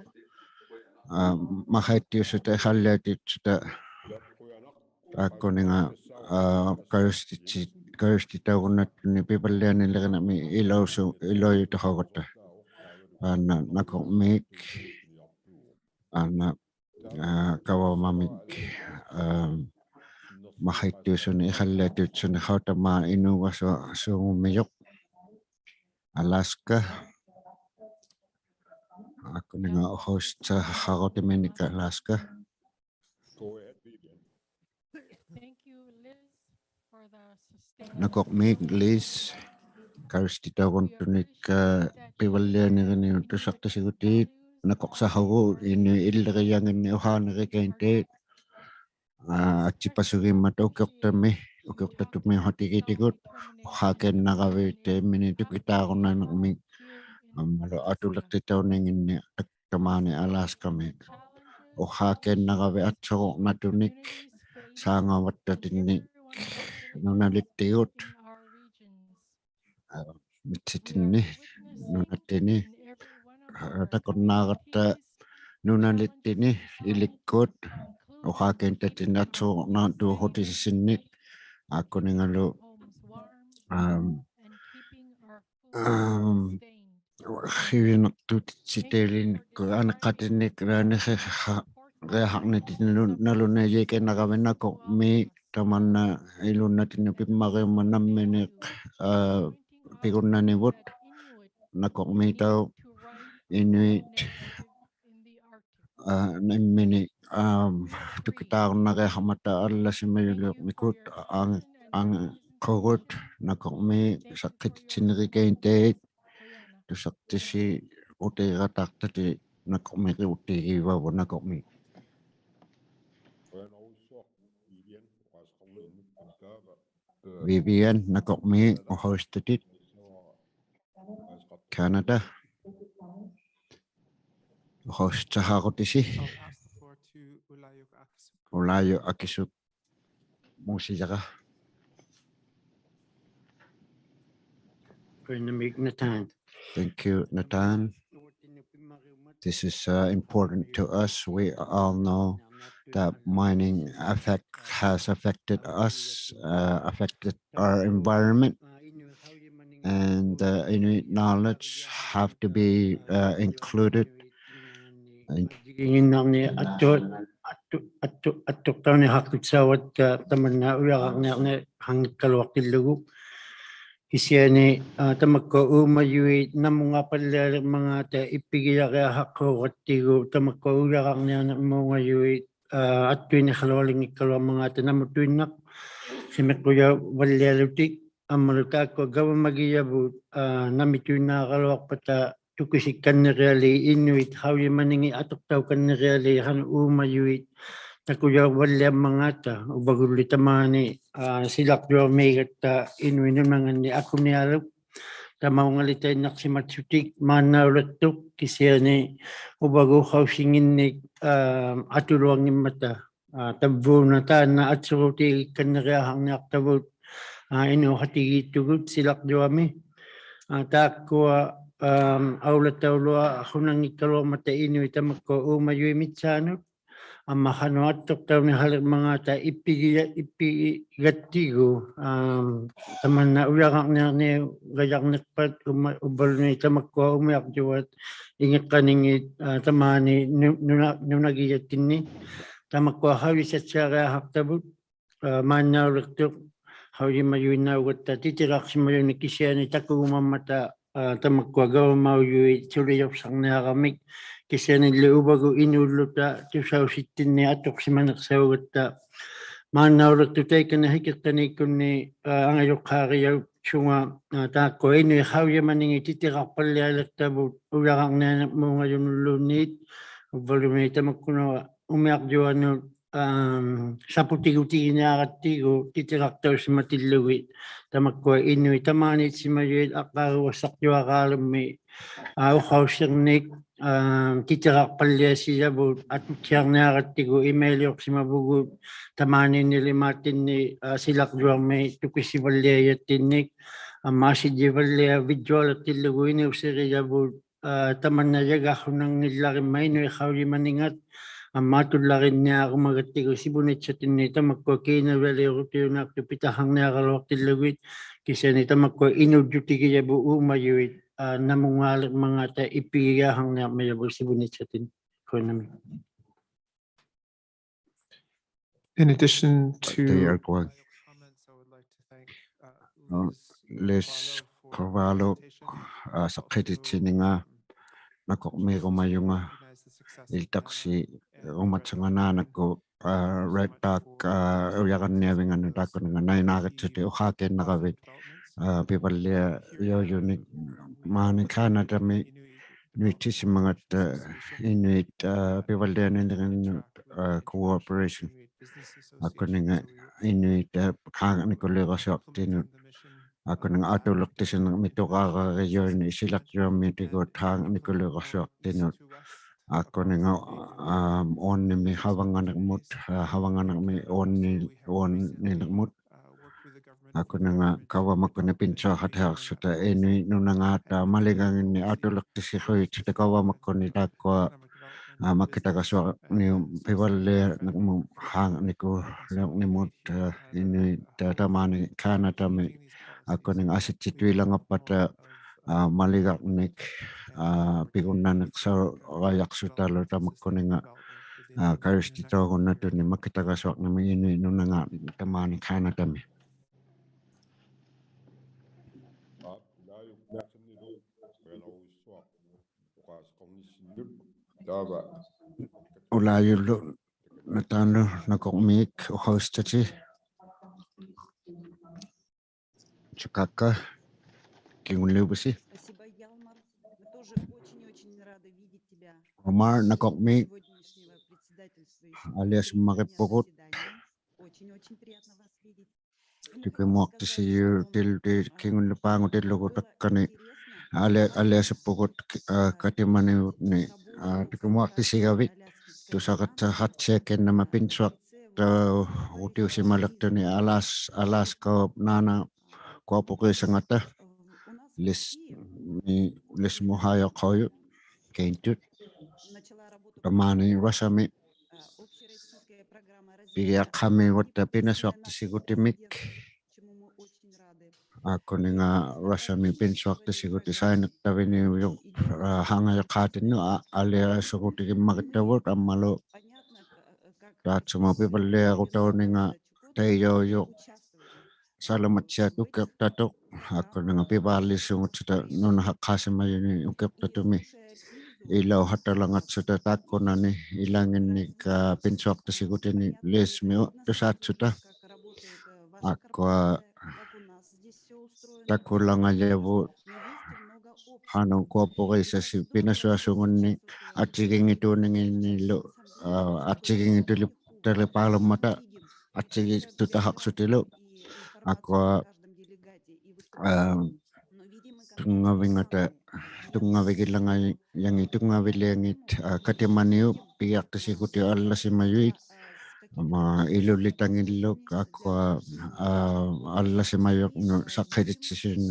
aa, maqaittiusuta iqalliatiusuta taakkuninga, aa, kajustitsi-, kajustitaugunnattunni pivallianilirinami ilausu-, ilaujutuqaugatta. Taanna nakurmiik. Aana, aa, kavamamik, aa, mahittuusuni ihalliatutsuni hautama inuugasuungummijuq. Alaska. Akkuninga uhausitsaharutiminik Alaska. Nakuqmiik Liz, Karstitauguntunik, aa, pivallianiriniun tusaqtisigut, nakuqsahugut ini illirijanginni uhaanirikaintit, aa, atsipasugimmata ukiuqtami, ukiuqtatumi uhatigitigut, uhaakkiinnaravit imminit tukitaarunnanirmik, ammalu atuliqtitauninginni tamaani Alaskami. Uhaakkiinnaravit atsuruqnatunik, saangavattatinik nunalittigut, aa, mitsitinni, nunattini, aa, takunnaaratta nunalittini ilikkut, uhaakkiintatinni atsuruqnatuhutisisinnik, akkuningalu, aam, aam, hivinaqtutitsitilinik aniqqatinik, aa, niriha-, riaharnititini nalunaijiikinnaqavit nakuqmiik tamanna ilunnatini pimmariummat namminik, aa, pigunnanivut, nakuqmiitauq Inuit, aa, imminit, aam, tukitaarunnariaqmata allasimajuliuqnikut, ang-, angqugut, nakuqmiik saqqititsinirikaintit, tusaqtisiutigigataqtati, nakuqmiik utigivavuq nakuqmiik. Vivian, nakuqmiik uhausitatit. Canada. Uhausitsaharutisi. I'll pass the floor to Ulaiyuk Akisuk. Ulaiyuk Akisuk. Muusijara. Koinamik Natan. Thank you, Natan. This is, uh, important to us. We all know that mining effect has affected us, uh, affected our environment, and, uh, Inuit knowledge have to be, uh, included. Attu-, attu-, attu-, attuqtaunihaqtuksauvat, aa, tamanna ujararniarniqhangikkaluaqtillugu. Kisiani, aa, tamakkua uumajuit namungaapallialirmangaata ippigijariaqaqquugattigu, tamakkua ujararniarniqmuungajuit, aa, attuiniqhalualinngikkaluarmangaata namuttuinnaqsimiqqujavallialutik, ammalu taakkua gavamagijavut, aa, namituinnaaraluaqpata tukusikkannirialii Inuit qaujimaningit atuqtaukannirialii qanuq uumajuit takujavalliarmangaata, uvagulli tamaani, aa, silaqjuarmiigatta Inuit nunanganni akunialuk. Tamaungalitainnaqsimatsutik maannaulaqtuq kisiani uvagut qausinginnik, aa, atuluanngimmata. Aa, tavvuuna taanna atsurutigikkanniriaqarniaqtavut, aa, inuuqatigiittugut silaqjuami. Aa, taakkua, aam, aulatauluaqhunanngikkaluarmata Inuit tamakkua uumajuit mitsaanut. Amma qanuq attuqtauniqalirmangaata ippigija-, ippigattigu, aam, tamanna ujararniarniugajarniqpat uma-, uvvaluni tamakkua umiaqjuat ingiqqaningit, aa, tamaani nu-, nuna-, nunagijattinni. Tamakkua qaujisattiariaqaqtavut, aa, maannauliqtuq qaujimajuinnaugatta titiraqsimajuni kisiani takugumammata, aa, tamakkua gavamaujuit suliuqsarniaramik kisianili uvagut inuulluta tusausittinni atuqsimaniqsaugatta. Maannauliqtuq taikani hikiqtaniikkunni, aa, angajuqqaarijauksunga, aa, taakkua Inuit qaujimaningit titiraqpallialiqtavut ujararniarniqmuungajunulluunniit, uvvalumi tamakkua umiaqjuanut, aam, saputigutiginnaqtigu titiraqtausimatillugit. Tamakkua Inuit tamaaniitsimajuit aqqaruassaqjuaraalummi, aa, uqausirnik, aam, titiraqpalliasijavut atuttiarniaqtigu emailiuqsimavugut tamaaniinnili maattinni, aa, silaqjuarmi tukisivalliajattinnik. Amma asijivalliavigjualiqtillugu inuusirijavut, aa, tamanna jagaqhunanngillarimmat Inuit qaujimaningat, amma atullarinniarumagattigu sivunitsattinni tamakkua kiinarialiurutiunnaqtuq pitaqarniaraluaqtillugit, kisiani tamakkua inuujjutigijavut uumajuit, aa, namungaalirmangaata ippigijaaqarniarmijavut sivunitsattinni. ᖁᔭᓐᓇᒦᒃ. In addition to Liz Carvalho, ᐋ, ᓴᖅᑭᑎᑦᓯᓂᖓ ᓇᑯᕐᒦᕈᒪᔪᖓ ᐃᓕᑕᖅᓯᕈᒪᑦᓱᖓ ᓈᓇᒃᑯᑦ, ᐋ, Red Dog, ᐋ, ᐅᔭᕋᓐᓂᐊᕕᖓᓄᑦ ᑖᒃᑯᓂᖓ ᓇᐃᓈᕆᑦᓱᑎᒃ ᐅᖄᑲᐃᓐᓇᕋᕕᑦ, ᐋ, ᐱᕙᓪᓕᐊᔪᔪᓂᒃ ᒫᓂ ᑲᓇᑕᒥ ᓄᐃᑦᓯᓯᒪᖓᑕ ᐃᓄᐃᑦ, ᐋ, ᐱᕙᓪᓕᐊᓂᓐᓂᕐᓄᑦ, ᐋ, cooperation. ᐊᑯᓂᖓ ᐃᓄᐃᑦ, ᐋ, ᖄᖓᓂᑯᓕᐅᕋᓱᐊᖅᑎᓄᑦ. ᐊᑯᓂᖓ ᐊᑐᓕᖅᑎᓯᓂᕐᒥᒃ ᑐᕌᕋᕆᔪᓂᒃ ᓯᓚᕐᔪᐊᒻᒥᑎᒍᑦ ᖄᖓᓂᑯᓕᐅᕋᓱᐊᖅᑎᓄᑦ. ᐊᑯᓂᖓ, ᐋ, ᐅᕐᓂᒥᒃ ᓴᕙᖓᓂᕐᒧᑦ, ᐋ, ᓴᕙᖓᓂᕐᒥᒃ ᐅᕐᓂ-, ᐅᕐᓂᓂᕐᒧᑦ. ᐊᑯᓂᖓ ᒐᕙᒪᒃᑯᓂᒃ ᐱᓇᓱᐊᖃᑎᐊᖅᓱᑕ ᐃᓄᐃᑦ ᓄᓇᖓᑕ ᒪᓕᒐᖏᓐᓂᒃ ᐊᑐᓕᖅᑎᓯᖁᔨᑦᓱᑕ ᒐᕙᒪᒃᑯᓂᒃ ᑖᒃᑯᐊ, ᐋ, ᒪᑭᑕᒐᓱᐊᕐᓂᐅᑉ ᐱᕙᓪᓕᐊᓂᕐᒧᑦ ᖄᖓᓂᑯᓕᐅᕐᓂᒧᑦ, ᐋ, ᐃᓄᐃᑦ, ᐋ, ᑕᒫᓂ ᑲᓇᑕᒥ ᐊᑯᓂᖓ ᐊᓯᑦᑎᑐᐃᓚᖓᑉᐸᑕ, ᐋ, ᒪᓕᒐᕐᓂᒃ, ᐋ, ᐱᒍᓐᓇᓂᖅᓴᐅᕋᔭᖅᓱᑕᓗ ᑕᒪᒃᑯᓂᖓ, ᐋ, ᑲᔪᓯᑎᑕᐅᒍᓐᓇᑐᓂᒃ ᒪᑭᑕᒐᓱᐊᕐᓂᕐᒥᒃ ᐃᓄᐃᑦ ᓄᓇᖓᓐᓂᒃ ᑕᒫᓂ ᑲᓇᑕᒥ. ᐅᓚᔪᓪᓗ ᓇᑖᓄᑦ ᓇᑯᕐᒦᒃ ᐅᖃᐅᓯᑕᑎᑦ. Chakaka, ᑭᖑᓪᓕᐅᕕᓯ? Omar, ᓇᑯᕐᒦᒃ. ᐊᓕᐊᓱᒻᒪᕆᑉᐳᒍᑦ. ᑐᑭᒧᐊᖅᑎᓯᔪᑎᓪᓗᑎᑦ ᑭᖑᓪᓕᐹᖑᑎᓪᓗᒍ ᑕᒡᒐᓂ. ᐊᓕ-, ᐊᓕᐊᓱᑉᐳᒍᑦ, ᐋ, ᑲᑎᒪᓂᐅᑉᓂᒃ, ᐋ, ᑐᑭᒧᐊᖅᑎᓯᒐᕕᑦ. ᑐᓴᕋᑦᓴᖃᑦᓯᐊᕐᑭᓐᓇᒪ ᐱᓇᓱᐊᖅᑕᐅᑎᐅᓯᒪᓕᖅᑐᓂᒃ Alas-, Alaska-ᐅᑉ ᓈᓇ ᑯᐊᐳᕆᓴᖓᑕ. ᓕᔅ-, ᓕᔅᒧᖃᔪᖅ ᖁᔪᖅ ᑲᐃᓐᑐᑦ. ᑕᒫᓂ ᕋᓴᒥ ᐱᒋᐊᖅᑲᒥᐅᑕ ᐱᓇᓱᐊᖅᑎᓯᒍᑎᒥᒃ. ᐊᑯᓂᖓ ᕋᓴᒥ ᐱᓇᓱᐊᖅᑎᓯᒍᑎ ᓴᐃᓂᖅᑕᕕᓂᐅᔪᖅ, ᐋ, ᖄᖓᔪᖅᑳᑎᓐᓄᑦ, ᐋ, ᐊᓕᐊᓱᒍᑎᒋᒻᒪᕆᑦᑕᕗᑦ ᐊᒻᒪᓗ ᑖᑦᓱᒧᑦ ᐱᕙᓪᓕᐊᕈᑕᐅᓂᖓ ᑕᐃᔭᐅᔪᖅ ᓴᓗᒪᑦᓯᐊᑦ ᐅᑭᐅᖅᑕᑐᖅ, ᐊᑯᓂᖓ ᐱᕚᓪᓕᓲᖑᑦᓱᑕ ᓄᓇᖃᖅᑳᓯᒪᔪᓂᒃ ᐅᑭᐅᖅᑕᑐᒥ. ᐃᓚᐅᖃᑦᑕᓛᖓᑦᓱᑕ ᑖᒃᑯᓇᓂ ᐃᓚᖏᓐᓂᒃ, ᐋ, ᐱᓇᓱᐊᖅᑎᓯᒍᑎᓂᒃ ᓕᔅᒥᐅᑉ ᑐᓵᑦᓱᑕ. ᐊᒃᑯᐊ ᑕᑯᓚᖓᔭᕗᑦ ᖃᓄᖅ ᑯᐊᐳᕆᓴᓯ ᐱᓇᓱᐊᓱᖑᓐᓂᒃ ᐊᑦᔨᒌᙱᑑᓂᖏᓐᓂᓗ, ᐋ, ᐊᑦᔨᒌᙱᑐᓕ-, ᑐᓕᐹᓗᒻᒪᑕ ᐊᑦᔨᒌᑐᑕᖃᖅᓱᑎᓪᓗ. ᐊᒃᑯᐊ, ᐋ, ᑐᙵᕕᖓᑕ, ᑐᙵᕕᒋᓚᖓᔭᖏᑦ, ᑐᙵᕕᓕᐊᖏᑦ, ᐋ, ᑲᑎᒪᓂᐅᑉ ᐱᒋᐊᖅᑎᓯᒍᑎᐅᑉ ᐊᓪᓚᓯᒪᔪᐃᑦ, ᐊᒻᒪ ᐃᓗᓕᑕᖏᓪᓗ, ᐊᒃᑯᐊ, ᐋ, ᐊᓪᓚᓯᒪᔪᕐᓄᑦ ᓴᖅᑭᑎᑦᓯᓱᓐ,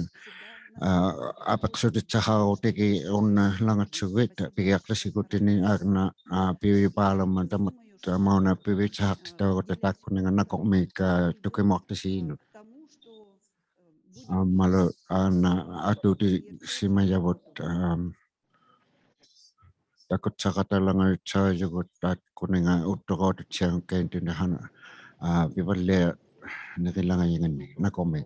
ᐋ, ᐊᐱᖅᓱᑎᑦᓴᖃᕈᑎᒋ ᐅᓐᓇᓚᖓᑦᓱᒋᑦ, ᐱᒋᐊᖅᑎᓯᒍᑎᓂᒃ ᐊᕐᓇ, ᐋ, ᐱᐅᔪᐹᓗᒻᒪᑦ ᑕᒪ-, ᑕᒪᐅᓇ ᐱᕕᑦᓴᖃᖅᑎᑕᐅᒍᑕ ᑖᒃᑯᓂᖓ ᓇᑯᕐᒦᒃ, ᐋ, ᑐᑭᒧᐊᖅᑎᓯᐃᓄᑦ. ᐊᒻᒪᓗ ᐊᓐᓇ ᐊᑐᑎᓯᒪᔭᕗᑦ, ᐊᒻ, ᑕᑯᑦᓴᖃᑕᓛᖓᔪᑦᓴᐅᔪᒍᑦ ᑖᒃᑯᓂᖓ ᐅᑦᑐᕋᐅᑎᑦᓯᐊᖑᒃᑲᐃᓐᑐᓂᒃ ᖃᓄᖅ, ᐋ, ᐱᕙᓪᓕᐊᓂᕆᓛᖓᔭᖏᓐᓂᒃ ᓇᑯᕐᒦᒃ.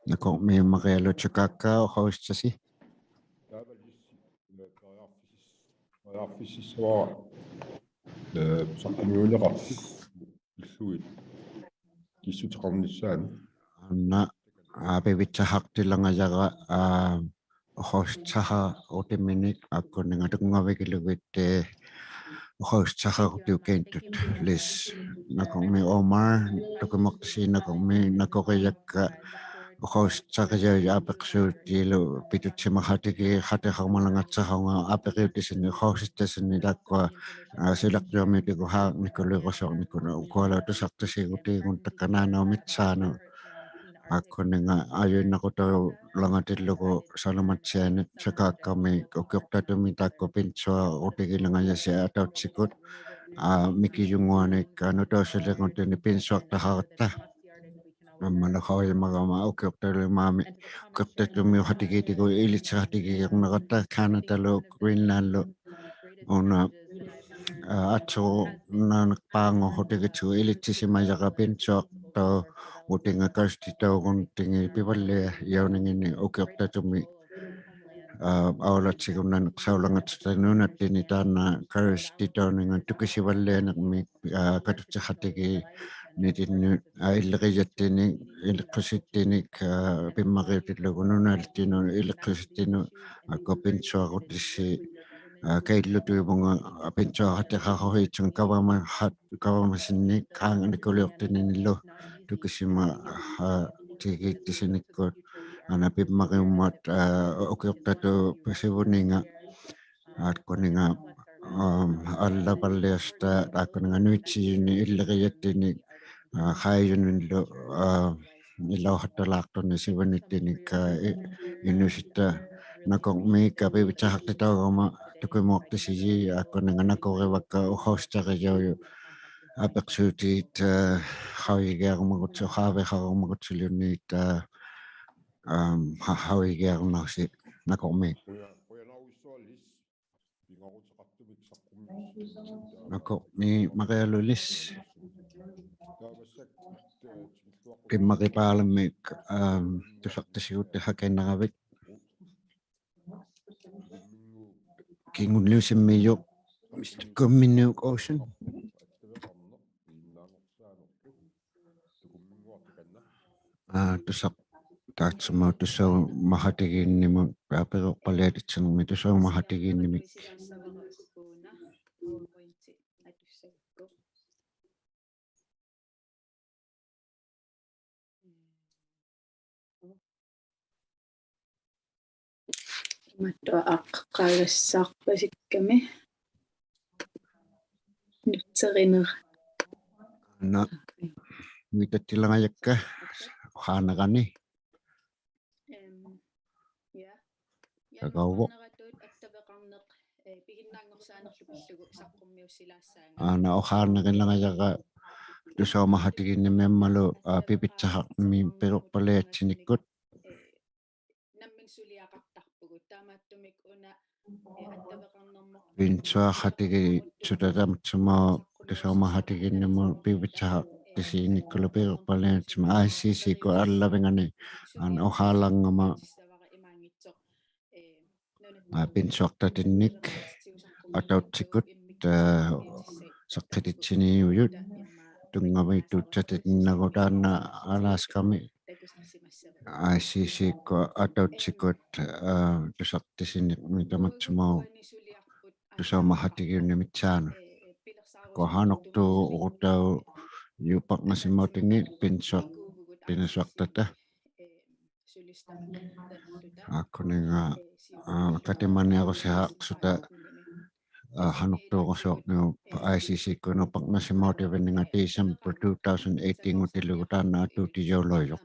ᓇᑯᕐᒦᒃ ᒪᕆᐊᓗ ᔪᑳᒃᑲ ᐅᖃᐅᓯᔾᔭᓯ. ᐱᓕᕆᐊᖅᐱᓯ-, ᐱᓕᕆᐊᖅᐱᓯᓱᐊᕋ, ᐄ, ᓴᖅᑭᒪᔪᓕᕋ ᐃᓱᐃ ᑭᓱᑎᖃᕐᓂᔅᓵᓐ. ᐊᓐᓇ, ᐋ, ᐱᕕᑦᓴᖃᖅᑎᓚᖓᔭᕋ, ᐋ, ᐅᖃᐅᓯᑦᓴᖃᕈᑎᒥᓂᒃ ᐊᑯᓂᖓ ᑐᙵᕕᒋᓗᒋᑦ, ᐄ, ᐅᖃᐅᓯᑦᓴᖃᕈᑎᐅᒃᑲᐃᓐᑐᑦ. ᓕᔅ, ᓇᑯᕐᒦᒃ Omar, ᑐᑭᒧᐊᖅᑎᓯ ᓇᑯᕐᒦᒃ, ᓇᑯᕆᔭᒃᑲ ᐅᖃᐅᓯᑦᓴᕆᔭᐅᔪᖅ ᐊᐱᖅᓲᑎᓪᓗ ᐱᑐᑦᓯᒪᖃᑎᒋ, ᖃᑎᖃᕐᒪᓚᖓᑦᓴᖃᕈᖓ ᐊᐱᕆᐅᑎᓯᓂᒃ ᐅᖃᐅᓯᑦᑕᓯᓂᒃ ᑖᒃᑯᐊ, ᐋ, ᓯᓚᕐᔪᐊᒻᒥᑎᒍᑦ ᖄᖓᓂᑯᓕᐅᕈᓱᐊᕐᓂᑯᓐᓄᑦ ᐅᑯᐊᓗ ᑐᓴᖅᑎᓯᒍᑎᒍᑦ ᑕᒃᑲᓇ ᓇᐅᒥᑦᓵᓄᑦ. ᐊᑯᓂᖓ ᐊᔪᐃᓐᓇᕈᑕᐅᓛᖓᑎᓪᓗᒍ ᓴᓗᒪᑦᓯᐊᓂᒃ ᓴᑳᒃᑲᒥᒃ ᐅᑭᐅᖅᑕᑐᒥᒃ ᑖᒃᑯᐊ ᐱᓇᓱᐊᕈᑎᒋᓚᖓᔭᓯ ᐊᑕᐅᑦᓯᒍᑦ, ᐋ, ᒥᑭᔪᙳᐊᓂᒃ, ᐋ, ᓄᑕᐅᓯᓕᕈᑎᓂᒃ ᐱᓇᓱᐊᖅᑕᖃᕋᑦᑕ. Ammalu qaujimagama ukiuqtatumaami, ukiuqtatumiuqatigiitigu ilitsiqatigiinnarata Canadalu, Greenlandlu, una, aa, atsuunanaqpaanguqhutigittigu ilitsisimajara pinsuaqtauvutinga karistitauguntingi pivalliauningini ukiuqtatumi, aa, aulattigunanaqsaulangasuta nunattini taanna karistitauninga tukisivallianiqmik, aa, katutsiqatigiinnitinni, aa, illiqijattinik, iliqqusittinik, aa, pimmariutillugu nunattinut iliqqusittinut, aa, uku pinsuaqutisi, aa, kaillutuivunga, aa, pinsuaqatiqaquhiitsunga kavama-, hat-, kavamasinnik qaanganikuliuqtininilu tukisima-, aa, tigiittisinikkut, ana pimmariummat, aa, ukiuqtatup sivuninga, aa, akkuninga, am, allavalliasuta, akkuninga nuitsijuni illiqijattinik, aa, qaijunillu, aa, ilauqattalaaqtuni sivunittinik, aa, i-, inusitta nakurmiik, aa, pivitsaaqtitaugama tukimuaqtisiji, akkuninga nakurivakka uqausitarijaujuq apiqsuutit, aa, qaujigiarumagutsilu, qaaviqarumagutsiliunniit, aa, am, qa-, qaujigiarunausi nakurmiik. Nakurmiik Maria Lulis. Pimmaripaalammik, am, tusaqtisigut hakiinnaravit. Kingunniusimmijuq, Mister Kumminuk Ocean. Aa, tusaq-, taatsuma tusaumaqatigiinnimut, aa, piruqpaliatitsinirmi tusaumaqatigiinnimik. Imatut aaqqagassaaqpasikkami. Nutserinera. Ana, nuitattilangajakka, uqaanirani. Em, ja. Ja, tagauvoq. Nutserineratut attaveqarneq, eh, piginnaanngorsaanerlu pillugu saqqummiussilaassaanga. Ana uqaanirilangajara tusaumaqatigiinnimik ammalu, aa, pivitsaaqmi piruqpaliatsinikkut. Nammineq suliaqartarpugut, taamaattumik una, eh, attaveqarnermut. Pinsuaqatigiissuta tamatsuma tusaumaqatigiinnimut pivitsaaqtisiinikkulu piruqpaliatsimik I C C-kkut allavingani, ana uqaalangama, aa, pinsuaqtatinnik atautsikut, aa, saqqititsiniujut, tunngaviittuutsatinnagu taanna Alaskami I C C-kkut atautsikut, aa, tusaqtisinikmi tamatsuma tusaumaqatigiinnimik saanut. Uku qanuqtuurutaujuq paqnasimautingit pinsuaq-, pinsuaqtata. Akkuninga, aa, katimaniarusiaqsuta, aa, qanuqtuurusuarniup I C C-kkunut paqnasimautivinninga December two thousand eighteen-ngutillugu taanna atuutijaulaujuq.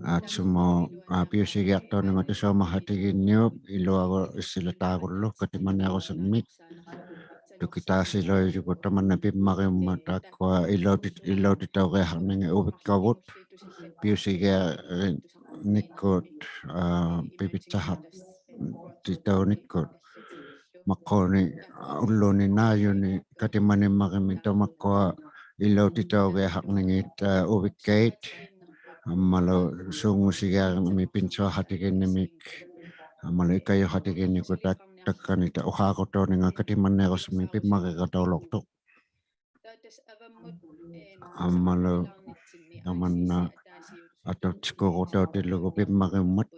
Aa, taatsuma, aa, piusigiaqtauninga tusaumaqatigiinniup iluagu issilataagullu katimaniarusirmik. Tukitaasilaujugut tamanna pimmariummat taakkua ilautit-, ilautitauriaqarningit uvikkavut piusigiarinikkut, aa, pivitsaaqtitaunikkut. Maqquni, ulluuni naajuni katimanimarimik tamakkua ilautitauriaqarningit, aa, uvikkait. Ammalu suungusigiarmik pinsuaqatigiinnimik, ammalu ikajuqatigiinnikkut tak-, takkani ta uqaaqutauninga katimaniarusirmik pimmarigataulauqtuq. Ammalu tamanna atautsikuurutautillugu pimmariummat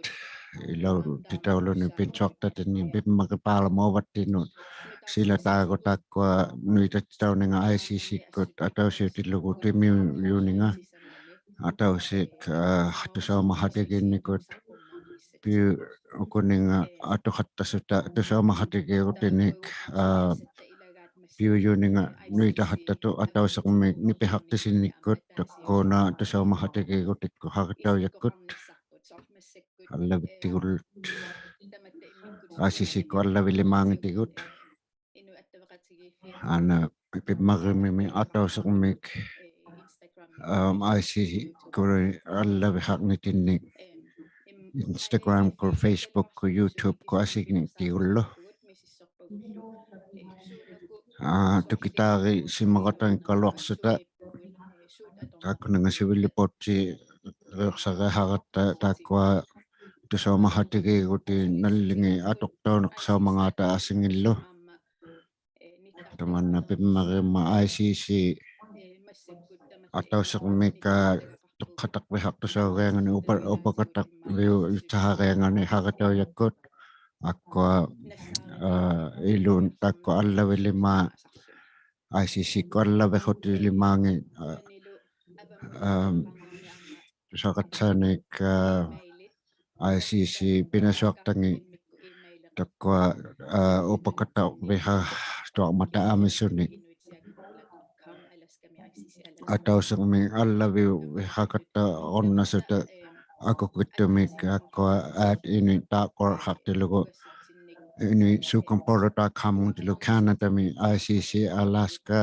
ilautitauluni pinsuaqtatinnik pimmaripaalamauvattinut silataagu taakkua nuitattitauninga I C C-kkut atausiutillugu timiujuninga atausik, aa, tusaumaqatigiinnikkut piu-, ukuninga atuqattasuta tusaumaqatigiigutinik, aa, piujuninga nuitaqattatuq atausirmik nipihaqtisinikkut, taakkuuna tusaumaqatigiigutikkut qaqitaujakkut allavittigullut, I C C-kkut allavilimaanngitigut. Ana pimmarimimi atausirmik, um, ICC-kkuli allavihaqnitinnik Instagram-kkut, Facebook-kkut, YouTube-kkut asigniktigullu. Aa, tukitaagisimaqatangikkaluaqsuta. Taakkuninga sivillipuutti riuqsariaharatta taakkua tusaumahatigiiguti nallingi atuqtauniqsaumangaata asingillu. Tamanna pimmariummat ICC atausiqmik tuqataqvihaqtusaugiangani upa-, upakataqviujutahariangani haritaujakkut. Akkua, aa, iluun taakkua allavilimaat ICC-kkut allavihutilimaangit, aa, um, tusaqatsanik, aa, ICC pinasuaqtangit taakkua, aa, upakataqvihaqtuarmata amisunik. Atausiqmik allavivihaqattarunnasuta akukittumik akkua at inuit dot org-haqtilugu, inuit sukumappulu dot com-ngutilu Canada-mi ICC Alaska,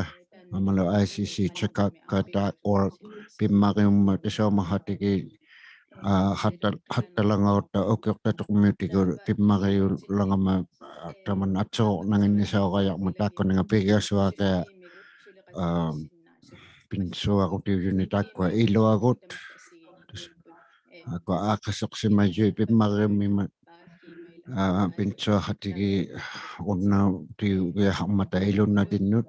ammalu ICC Chicago dot org, pimmariummat tusaumahatigiit, aa, hatta-, hattalangauqtauq ukiuqtatuqmiutigut pimmariulangama, aa, tamanna atsuruqnanginnisaurajaqmat taakkuninga pigiasuaqiaq, aa, pinsuarutiujuni taakkua iluagut. Taakkua aaqqisuqsimajuit pimmariummimmat, aa, pinsuaqatigiugiaqarmata ilunnatinnut.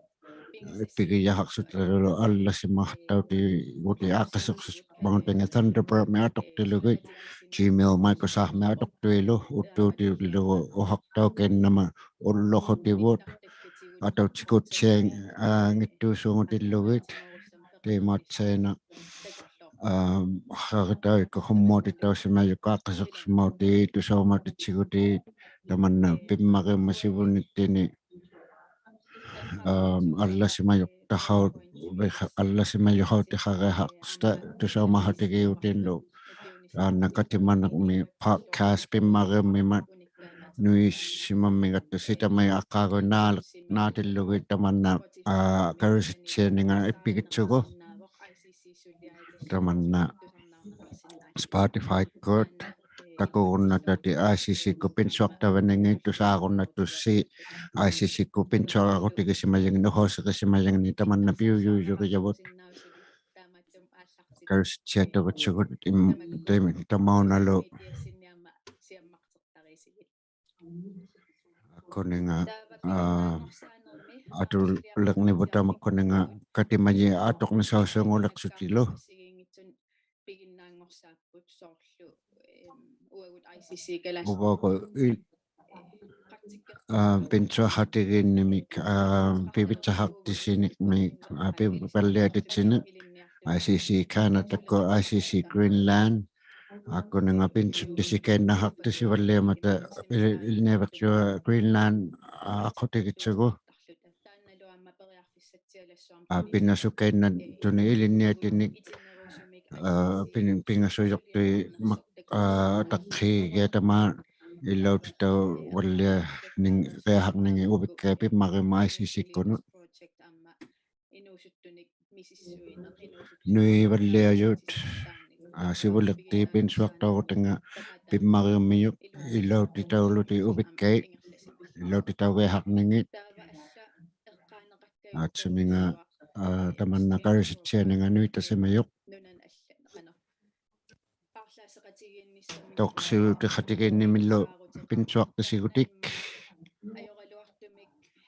Ippigijaqaqsutalu allasimaqtautiguti aaqqisuqsimagutinga Thunderbird-mi atuqtilugit, Gmail, Microsoft-mi atuqtuilu, uttuutilugu uhaqtaukainnama ulluqutivut, atautikuttianngittuusuungutillugit, tiimaatsaina, aa, haritaujakkut hummuutitausimajukkut aaqqisuqsimautit, tusaumatittigutit, tamanna pimmariummat sivunittini, um, allasimajutahau-, viha-, allasimajuhautihariaqaqsuta tusaumahatigiigutinlu. Taanna katimanirmi podcast pimmariummimmat nuisimammigatta sitamai aqqaaguit naa-, naatillugit tamanna, aa, karusittianinga ippigitsugu. Tamanna Spotify-kkut takugunnatautit ICC-kkut pinsuaqtavinangit tusaagunnattusi ICC-kkut pinsuarutigisimajangit uhuusigisimajangit tamanna piujuujurijavut. Karusittiatavutsugut im-, tim-, tamaunalu akkuninga, aa, atulirnivut tamakkuninnga katimajiq atuqnisausuungulirsutillu. Uvagut i-, aa, pinsuaqatigiinnimik, aa, pivitsahaqtisinirmik, aa, pivalliatitsinik, ICC Canada-kkut, ICC Greenland, akkuninga pinsuttisikainnahaqtisivalliamata il-, ilinniaviqsuaq Greenland, aa, aqutigitsugu. Aa, pinasukainnattunik ilinniatinik, aa, pin-, pingasujuqtuimaq-, aa, taqhigiatamaa ilautitauvallianing-, -riahaqningit uvikkait pimmariummat ICC-kkunut. Nuivalliajut, aa, sivuliqtiit pinsuaqtaugutinga pimmariummijuq ilautitaulutit uvikkait, ilautitauriahaqningit. Atsuminga, aa, tamanna karusittianinga nuitasimajuq. Tuqsiutiqatigiinnimillu pinsuaqtisigutik.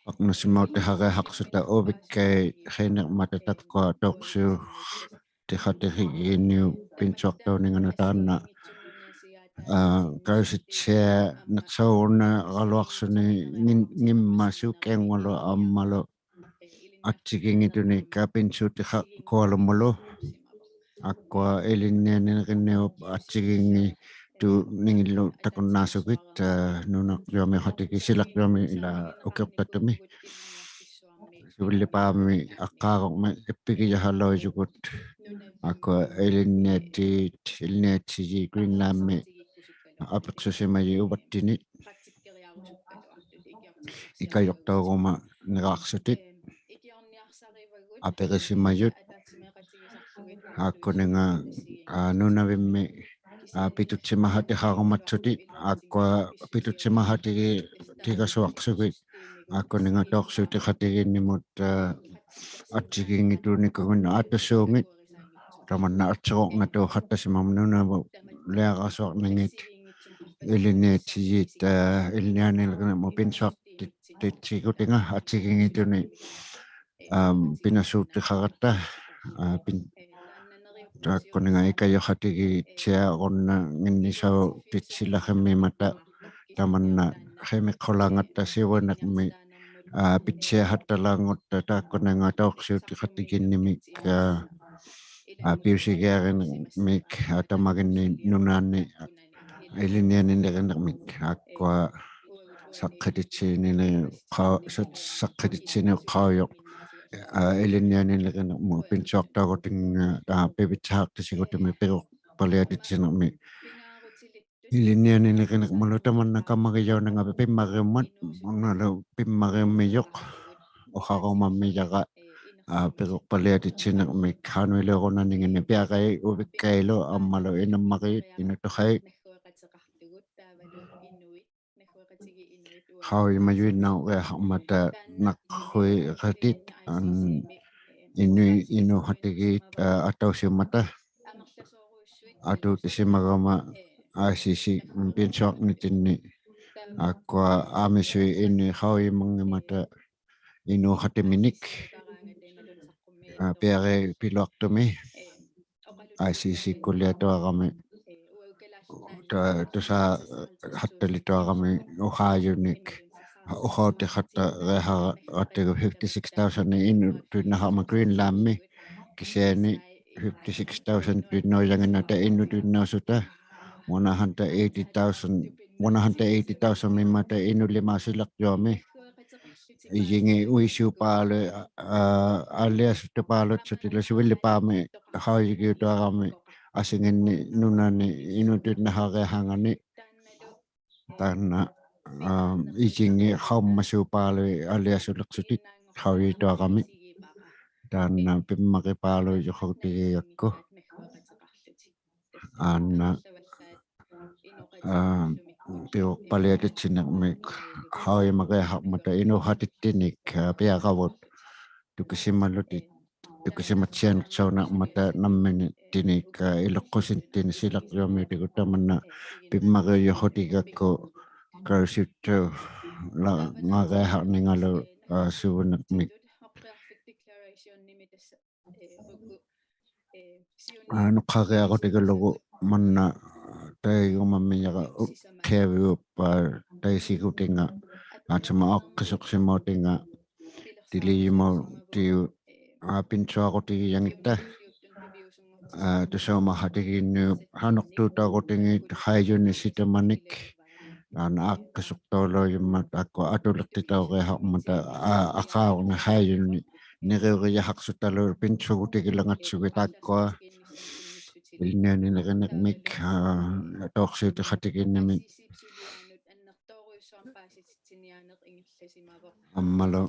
Aqnasimautihariaqaqsuta uvikkait qinirmata taakkua tuqsiutiqatigiinniuk pinsuaqtauninganut taanna, aa, karusittianiqsaugunnaraluaqsuni ngim-, ngimma suukianngualu ammalu attiginngitunik pinsuutiqaqualummulu. Akkua ilinnianirinniup attiginngittuningillu takunnaasugit, aa, nunarjuami uhatigi silaqjuami ilaa ukiuqtatumi. Sivillipaami aqqaarurmi ippigijahalaujugut. Akkua ilinniatiit, ilinniatijit Greenlandmi apiqsusimajit uvattinit. Ikajuqtaurumaniraaqsutit. Apirisimajut. Aakkuninnga, aa, nunavimmi, aa, pitutsimahatiharumatsutit, aakkua pitutsimahatigitigasuaqsugit, aakkuninnga tauqsiutiqatigiinnimut, aa, attigiinngittuunikuunnginnut atusuungit, tamanna attiruqnatuuqattasimammat nunavut liarasuarningit, ilinniatijit, aa, ilinnianilirinirmut pinsuaqtitigutinga attigiinngittuni, aam, pinasuutiqaratta, aa, pin-, taakkuninga ikajuqatigiittiarunnannginnisautitsilaqimmimmata tamanna qimiqqulangatta sivunirmi, aa, pitsiahattalaangutta taakkuninga tauqsiutiqatigiinnimik, aa, aa, piusigiarinirmik, aa, tamaginni nunaanni, aa, ilinnianilirinirmik, aakkua saqqititsiinini qau-, sa-, saqqititsiiniuqaujuq, aa, ilinnianilirinirmut pinsuaqtaugutinga, aa, pivitsaaqtisigutimi piruqpaliatitsinirmi. Ilinnianilirinirmullu tamanna kamagijauninga pimmariummat, mannalu pimmariummijuq, uqarumammijara, aa, piruqpaliatitsinirmik, qaanuiliurunaningini piarai uvikkailu, ammalu inummarit, inutuqait. Qaujimajuinnauriaqarmata naqhuiqatit, an, inui-, inuuqatigiit, aa, atausiummata. Atuutisimagama I C C pinsuaqnitinni, aakkua amisuit inuit qaujimanngimmata inuuqatiminik, aa, piarai piluaqtumi, I C C-kkuliatuarami, ta-, tusaaqattalituarami uqaajunik, uqautiqattariaqarattigu fifty-six thousand inutuinnaqarmat Greenlandmi, kisiani fifty-six thousand-tuinnaujanginnata inutuinnausuta, one hundred eighty thousand, one hundred eighty thousand-mimmata inulimaaq Silaqjuami. Ijingi uisiupaaluit, aa, aliasutupaalutsutilu sivilipaami qaujigiutuarami asinginni nunani inutuinnaqariaqangani. Taanna, aa, ijingi qaumasuupaaluit aliasuliqsutit qaujituarami. Taanna pimmaripaaluijuqhutigigakku. Aana, aa, piruqpaliatitsinirmik qaujimariaqarmata inuuqatittinik, aa, piaravut tukisimalutit, tukisimatsianiqsaunirmata namminittinik, aa, iluqqusinittinik Silaqjuamiutigut tamanna pimmariujaqhutigigakku kausiuttulangariaqarningalu, aa, sivunirmik. Aa, nuqqariaqutigalugu manna taigumammijara ukiaviup, aa, taisigutinga, aa, tuma aaqqisuqsimautinga tilijimautiup, aa, pinsuaqutigijangitta, aa, tusaumaqatigiinniup qanuqtuutaugutingit qaijuni sitamanik, aa, aaqqisuqtaulaujummat, aakkua atuliqtitauriaqarmata, aa, aqaurni qaijuni niriurijaqaqsutalu pinsuutigilangatsugit taakkua ilinnianilirinirmik, aa, tauqsiutiqatigiinnimik. Ammalu,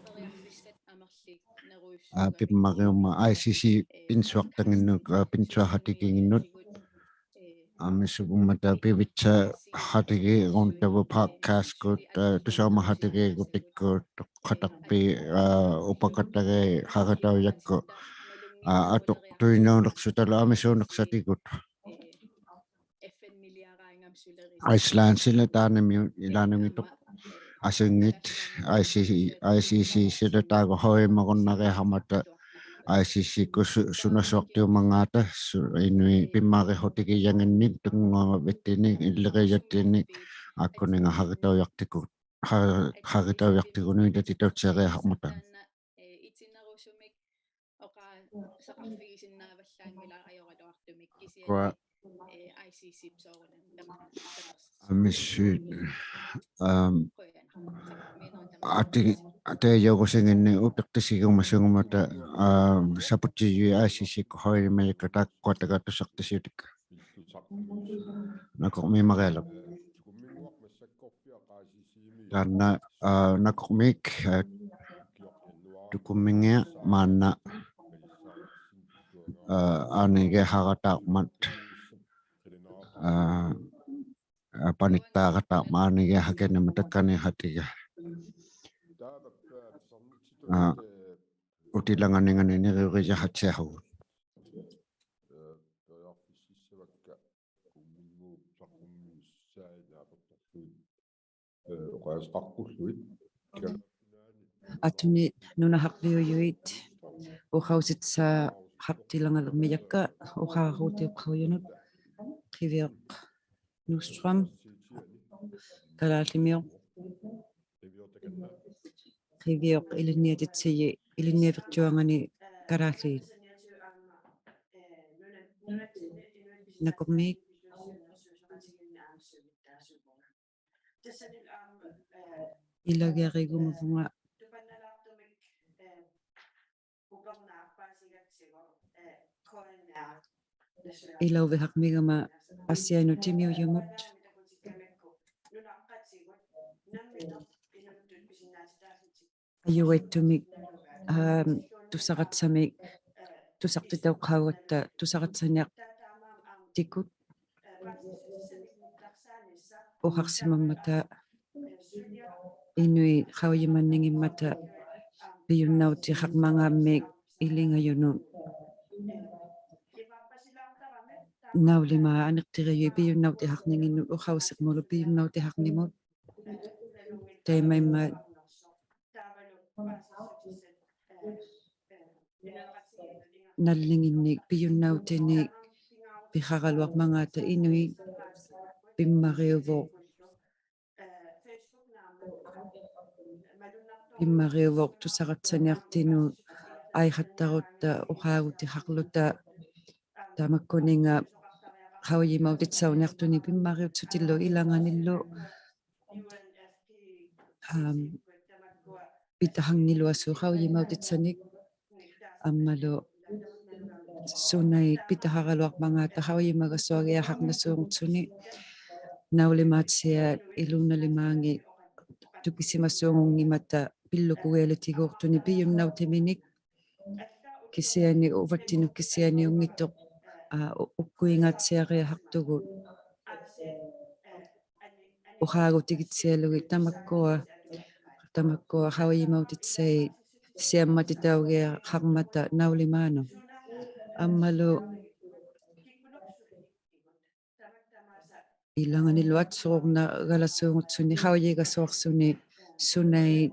aa, pimmariummat I C C pinsuaqtanginnut, aa, pinsuaqatigiinnut. Amisugummata pivitsaaqatigiiruntavut podcast-kut, aa, tusaumaqatigiigutikkut, qataqpi, aa, upakattagait qaritaujakku, aa, atuqtuinnauliqsutalu amisuuniqsatigut. Iceland silataanimiut ilaanungituq asinngit I C C, I C C silataagut qaujimarunnariaqarmata I C C-kkut su-, sunasuaqtiumangaata, su-, inuit pimmariqhutigijanginnik, tunngaviqtinnik, iliriijattinnik, aakkuninga qaritaujaqtigu, qa-, qaritaujaqtigu nuitatitautsiariaqarmata. Kua amisuit, aam, ati-, atijaurusinginni utiqtisigiumasigummata, aam, saputijuit I C C-kkut qaujimajakka taakkuataga tusaqtisiutikka. Nakurmiimarialuk. Taanna, aa, nakurmiik, aa, tukumingia maanna aa, aanigiaqaqataaqmat, aa, aa, panittaaqataaqmat aanigiaqaqinima takkaniqatiga. Aa, utilanganinganik niriurijaqatsiaqqugut. Atuni nunahaqpiujut, uqausitsahaqtilangalermijakka, uqaaruutiuqaujunut, Qiviuq Nordström, Kalaallimiuq, Qiviuq ilinniatitsiji, ilinniavittuangani kalaallit. Nakurmiik. Ilagiarigumavunga. Ilauvihaqmigama Aasiannut timiujumut. Ajugaittumik, aam, tusaqatsamik, tusaqtitauqaugatta, tusaqatsaniaqtikut, uqaqsimammata, inuit qaujimanngingimmata, pijunnautihaqmangammik ilingajunut. Naulimaaniqtirijut pijunnautihaqninginnut, uqausiqmulu pijunnautihaqnimut. Taimaimmat nallinginnik pijunnautinik piqaraluaqmangaata inuit pimmariuvuq, pimmariuvuq tusaqatsaniaqtinut aiqattarutta uqaagutihaqluta tamakkuninga qaujimautitsauniaqtunik pimmariutsutillu ilanganillu, aam, pitahanngiluasuq qaujimautitsanik ammalu sunait pitaqaraluaqmangaata qaujimagasuagiaqarnasuugutsuni naulimaatsiat iluunalimaangit tukisimasuungunngimmata pillukugialitiguuqtunik pijunnautiminik kisiani uvattinut kisiani unngittuq, aa, u-, ukkuingaatsiariaqaqtugut. Uqaagutigitsialugit tamakkua, tamakkua qaujimautitsait siammatitaugiaqarmata naulimaanut. Ammalu ilanganillu atsuurnaqalasuugutsuni qaujigasuaqsuni sunait,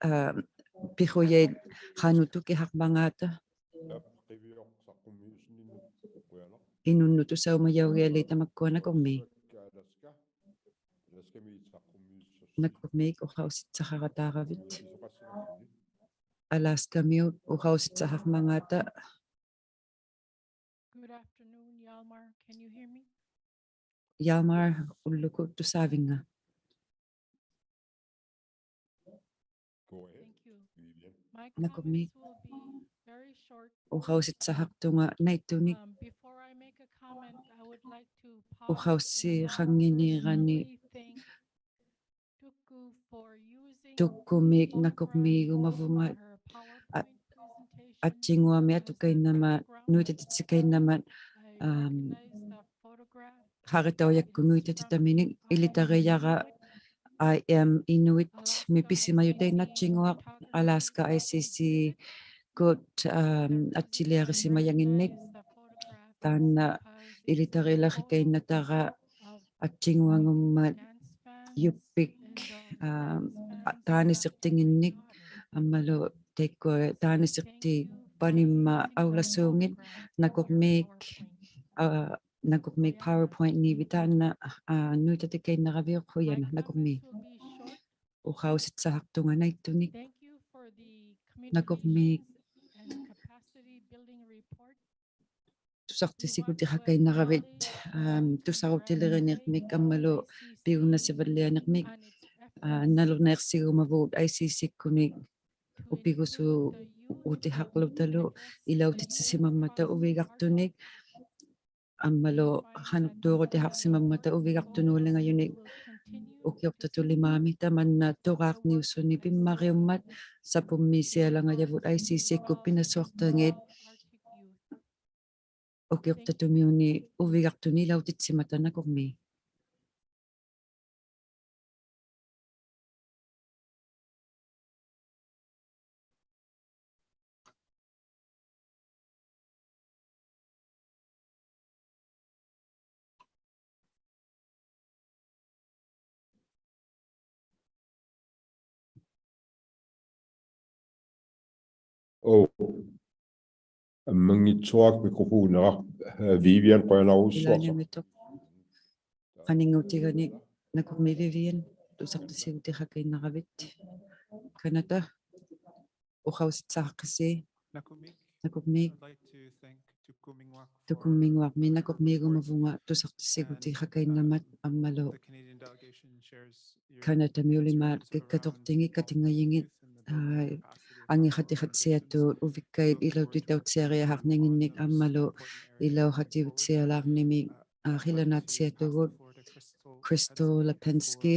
aa, piqujait qanuq tukihaqmangaata. Inunnut tusaumajaugialit tamakkua Nakurmiik. Nakurmiik uqausitsaqaqataaravit. Alaskamiut uqausitsaqaqmangaata. Good afternoon, Hjalmar. Can you hear me? Hjalmar, ulluku tusaavinnga. Thank you. My Nakurmiik. Comments will be very short. Uqausitsaqaqtunga naittunik. Um, before I make a comment, I would like to pause and uqausiqannginniirani really thank Tukkumiik Nakurmiigumavunga, a-, attinguamik atukainnama, nuitatitsikainnama, aam, qaritaujakkut nuitatitaminik, ilitarijara I am Inuit-mik pisimajuq tainna attinguaq, Alaska I C C-kkut, aam, attiliarisimajanginnik, taanna ilitarilasikainnatara attinguangummat juppik, aa, taanisiqtinginnik ammalu taikkua taanisiqtipanimmat aulasuungit Nakurmiik, aa, Nakurmiik PowerPoint-nngivit taanna, aa, nuitatikainnaraviuq qujana Nakurmiik. Uqausitsaqaqtunga naittunik. Nakurmiik. Tusaqtisikutiqakainnaqavit, aam, tusarutiliriniqmik ammalu pigunnasivallianiqmik, aa, nalunaiqsigumavut I C C-kkunik upigusuutihaqlutalu ilautitsisimammata uvigaqtunik ammalu qanuqtuurutihaqsimammata uvigaqtunulingajunit ukiuqtatulimaami. Tamanna turaaqniusuni pimmariummat sapummiisialangajavut I C C-kkut pinasuaqtangit ukiuqtatumiuni uvigaqtuni ilautitsimata, nakurmiik. Oh. Ammanngitsuaq mikrofonera, eh, Vivian qujanarsuaq. Ilaanniunngittut. Qaninngutiganik, nakurmiik Vivian, tusartissigutikkainnaravit. Kanata, uqausitsaqaqisi. Nakurmiik. Nakurmiik. I'd like to thank Tukumminnguaq for Tukumminnguarmi, nakurmiigumavunga tusartissigutikkainnamat ammalu Kanatamiulimaat kikkatuqtingit katinngajingit, aa, angiqatiqatsiatut uvikkait ilautitautsiariaqarninginnik ammalu ilauqatiutsialaarnimik, aa, qilanaatsiatugut Crystal Lapensky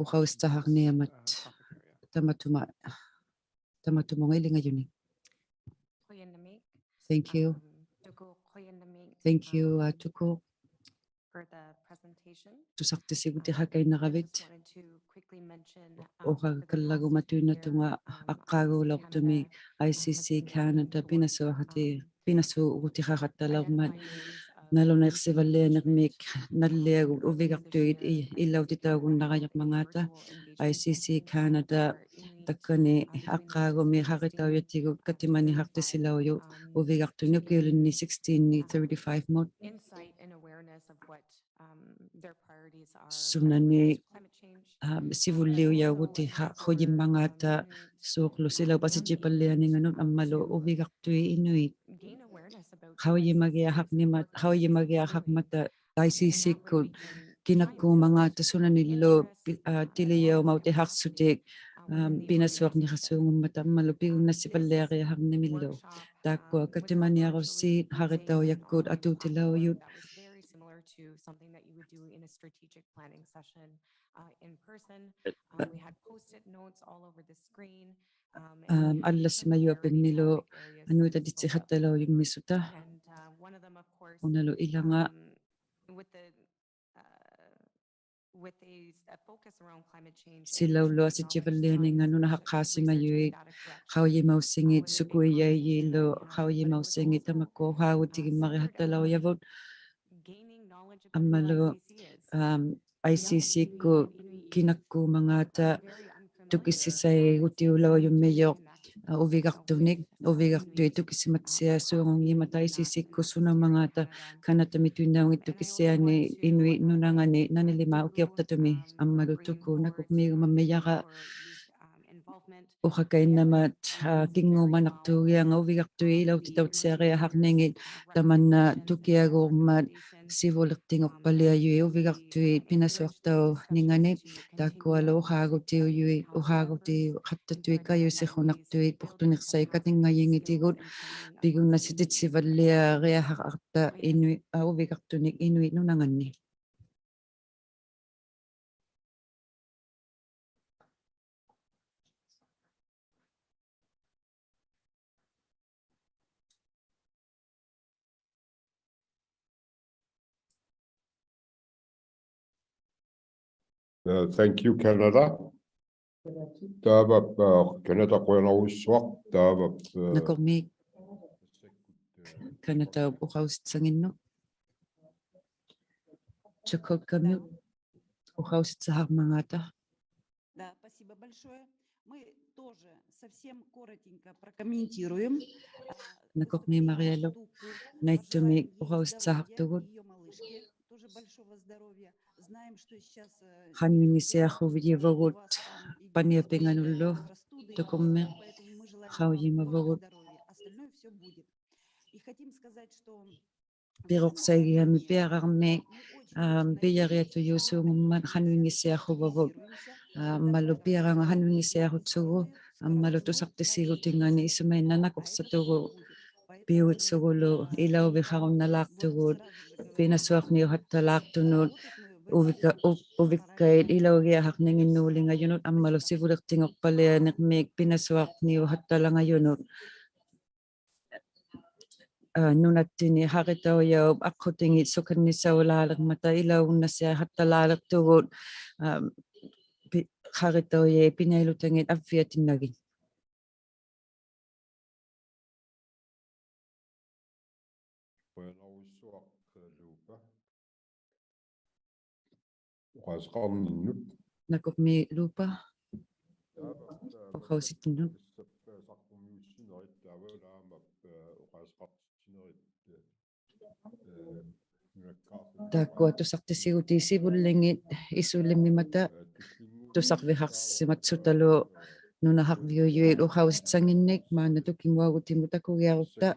uqausitsaqarniamat tamatuma, tamatumunga ilingajuni. Thank you. Thank you, aa, Tuku. Tusartissigutikkainnaravit. Uqagakallagumatuinnatunga aqqaaguulauqtumik I C C Canada pinasuaqati, pinasuugutiqaqattalaurmat nalunaiqsivallianirmik nalliagut uvigaqtuit i-, ilautitaugunnarajurmangaata. I C C Canada takkani aqqaagumi qaritaujatigut katimaniqaqtisilaujuq uvigaqtunik ukiulinni sixteen-ni thirty-five-mut. Sunani, aa, sivulliujauguti ha-, qujimmangaata suuqlu silaup asijjipallianinganut ammalu uvigaqtuit inuit. Qaujimagiaqaqnimat-, qaujimagiaqaqmata I C C-kkut kinakkuumangaata sunanillu pi-, aa, tilijaumautihaqsutik, aa, pinasuaqniqasuungummata ammalu pigunnassipalliariaqarnimillu. Taakkua katimaniarusiit qaritaujakkut atuutilaujut. Aa, allasimajuapinnilu anuitatittiqattalaujummi suta. Unalu ilanga silaulu asijjivallianinganut aqqaasimajuit qaujimausingit sukuijaijilu qaujimausingit tamakkua uqaagutigimmarihaqtalaujavut. Ammalu, aa, I C C-kkut kinakkuumangaata tukissisaigutiulaujummijuq, aa, uvigaqtunik, uvigaqtuit tukisimatsiasuungunngimmata I C C-kkut sunamangaata Kanatamituinnaunngittuq kisiani inuit nunangani nanilimaat ukiuqtatumi ammalu Tuku nakurmiigumammijara uqakainnammat, aa, kinguumanaqtuugianga uvigaqtuit ilautitautsiariaqarningit tamanna tukiaguurmat sivuliqtinguqpalliajuit uvigaqtuit pinasuaqtauninganit taakkualu uqaagutiujuit uqaagutiqattatuit kajusiqunaqtuit puqtuniqsait katinngajingitigut pigunnassititsivalliriaqaqta inuit, aa, uvigaqtunik inuit nunanganni. Uh, thank you, Canada. Taava, uh, Canada qujanarsuaq, taava, uh, nakurmiik Canada uqausitsanginnut. Chakotkamik uqausitsaqarmangaata. Да, спасибо большое. Мы тоже совсем коротенько прокомментируем. Nakurmiik Marialu, naittumik uqausitsaqaqtugut. Qanuinnisiaqquujivugut paniapinganullu, Tukummiq qaujimavugut. Piruqsaigigamik piararmik, am, pijariatujuusuungummat qanuinnisiaqquuvavut, am, ammalu piaranga qanuinnisiaqutsugu, ammalu tusaqtissigutingani isumainna nakuqsatugu piuitsugulu ilauviqarunnalaaqtugut pinasuaqniuqattalaaqtunut, uvika-, u-, uvikkait ilaugiaqaqninginnuulingajunut ammalu sivuliqtinguqpallianirmik pinasuaqniuqattalangajunut. ᐋ, ᓄᓇᑦᑎᓂ ᖃᕆᑕᐅᔭᐅᑉ ᐊᖅᑯᑎᖏᑦ ᓱᑲᓐᓂᓴᐅᓛᓕᕐᒪᑕ ᐃᓚᐅᒍᓐᓇᓯᐊᖃᑦᑕᓛᓕᖅᑐᒍᑦ, ᐋ, ᐱ-, ᖃᕆᑕᐅᔭᐃᑦ ᐱᓇᐃᓗᑕᖏᑦ ᐊᕝᕕᐊᑎᓐᓇᒋᑦ. ᖁᔭᓐᓇᕈᓗᒃ ᓄᐸ. ᐅᖃᐅᓯᖃᕐᓂᓐᓄᑦ. ᓇᑯᕐᒦᒃ ᓘᐸ. ᐅᖃᐅᓯᑎᓐᓄᑦ. ᑖᒃᑯᐊ ᑐᓴᖅᑎᓯᒍᑎᑦ ᓯᕗᓪᓕᖏᑦ ᐃᓱᓕᒻᒥᒪᑕ ᑐᓴᕐᕕᖃᖅᓯᒪᑦᓱᑕᓗ ᓄᓇᖃᕐᕕᐅᔪᐃᑦ ᐅᖃᐅᓯᑦᓴᖏᓐᓂᒃ ᒫᓐᓇ ᑐᑭᒧᐊᒍᑎᒧᑦ ᑕᑯᒋᐊᕈᑦᑕ.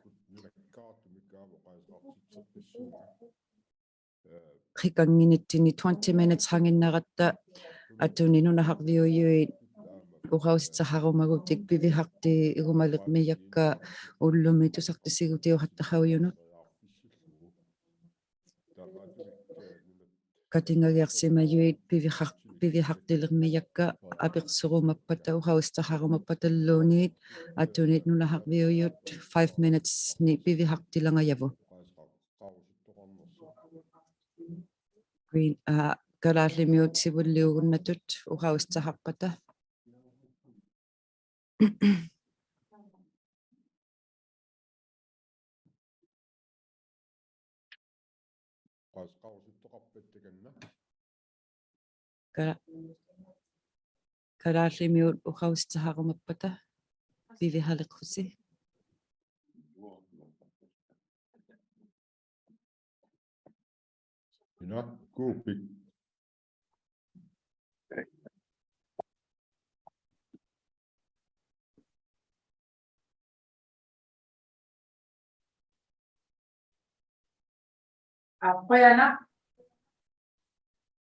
ᕿᑲᙱᓐᓂᑦᑎᓐᓂ twenty minutes ᖃᖏᓐᓇᕋᑦᑕ ᐊᑐᓂ ᓄᓇᖃᕐᕕᐅᔪᐃᑦ ᐅᖃᐅᓯᑦᓴᖃᕈᒪᒍᑎᒃ ᐱᕕᖃᖅᑎᒍᒪᓕᕐᒥᔭᒃᑲ ᐅᓪᓗᒥ ᑐᓴᖅᑎᓯᒍᑎᐅᖃᑦᑕᖃᐅᔪᓄᑦ. ᑲᑎᖓᒋᐊᖅᓯᒪᔪᐃᑦ ᐱᕕᖃᖅ-, ᐱᕕᖃᖅᑎᓕᕐᒥᔭᒃᑲ ᐊᐱᖅᓱᕈᒪᑉᐸᑕ ᐅᖃᐅᓯᑦᓴᖃᕈᒪᑉᐸᑕᓪᓘᓃᑦ ᐊᑐᓂ ᓄᓇᖃᕐᕕᐅᔪᑦ five minutes-ᓂ ᐱᕕᖃᖅᑎᓚᖓᔭᕗᑦ. Green, ᐋ, ᑲᓛᖦᖠᒥᐅᑦ ᓯᕗᓪᓕᐅᒍᓐᓇᖅᑐᑦ ᐅᖃᐅᓯᑦᓴᖃᖅᐸᑕ. ᑲ-, ᑲᓛᖦᖠᒥᐅᑦ ᐅᖃᐅᓯᑦᓴᖃᕈᒪᑉᐸᑕ ᐱᕕᖃᓕᖅᑯᓯ. ᐃᓇ, ᑰᐱᒃ. ᐊ, ᖁᔭᓐᓇ.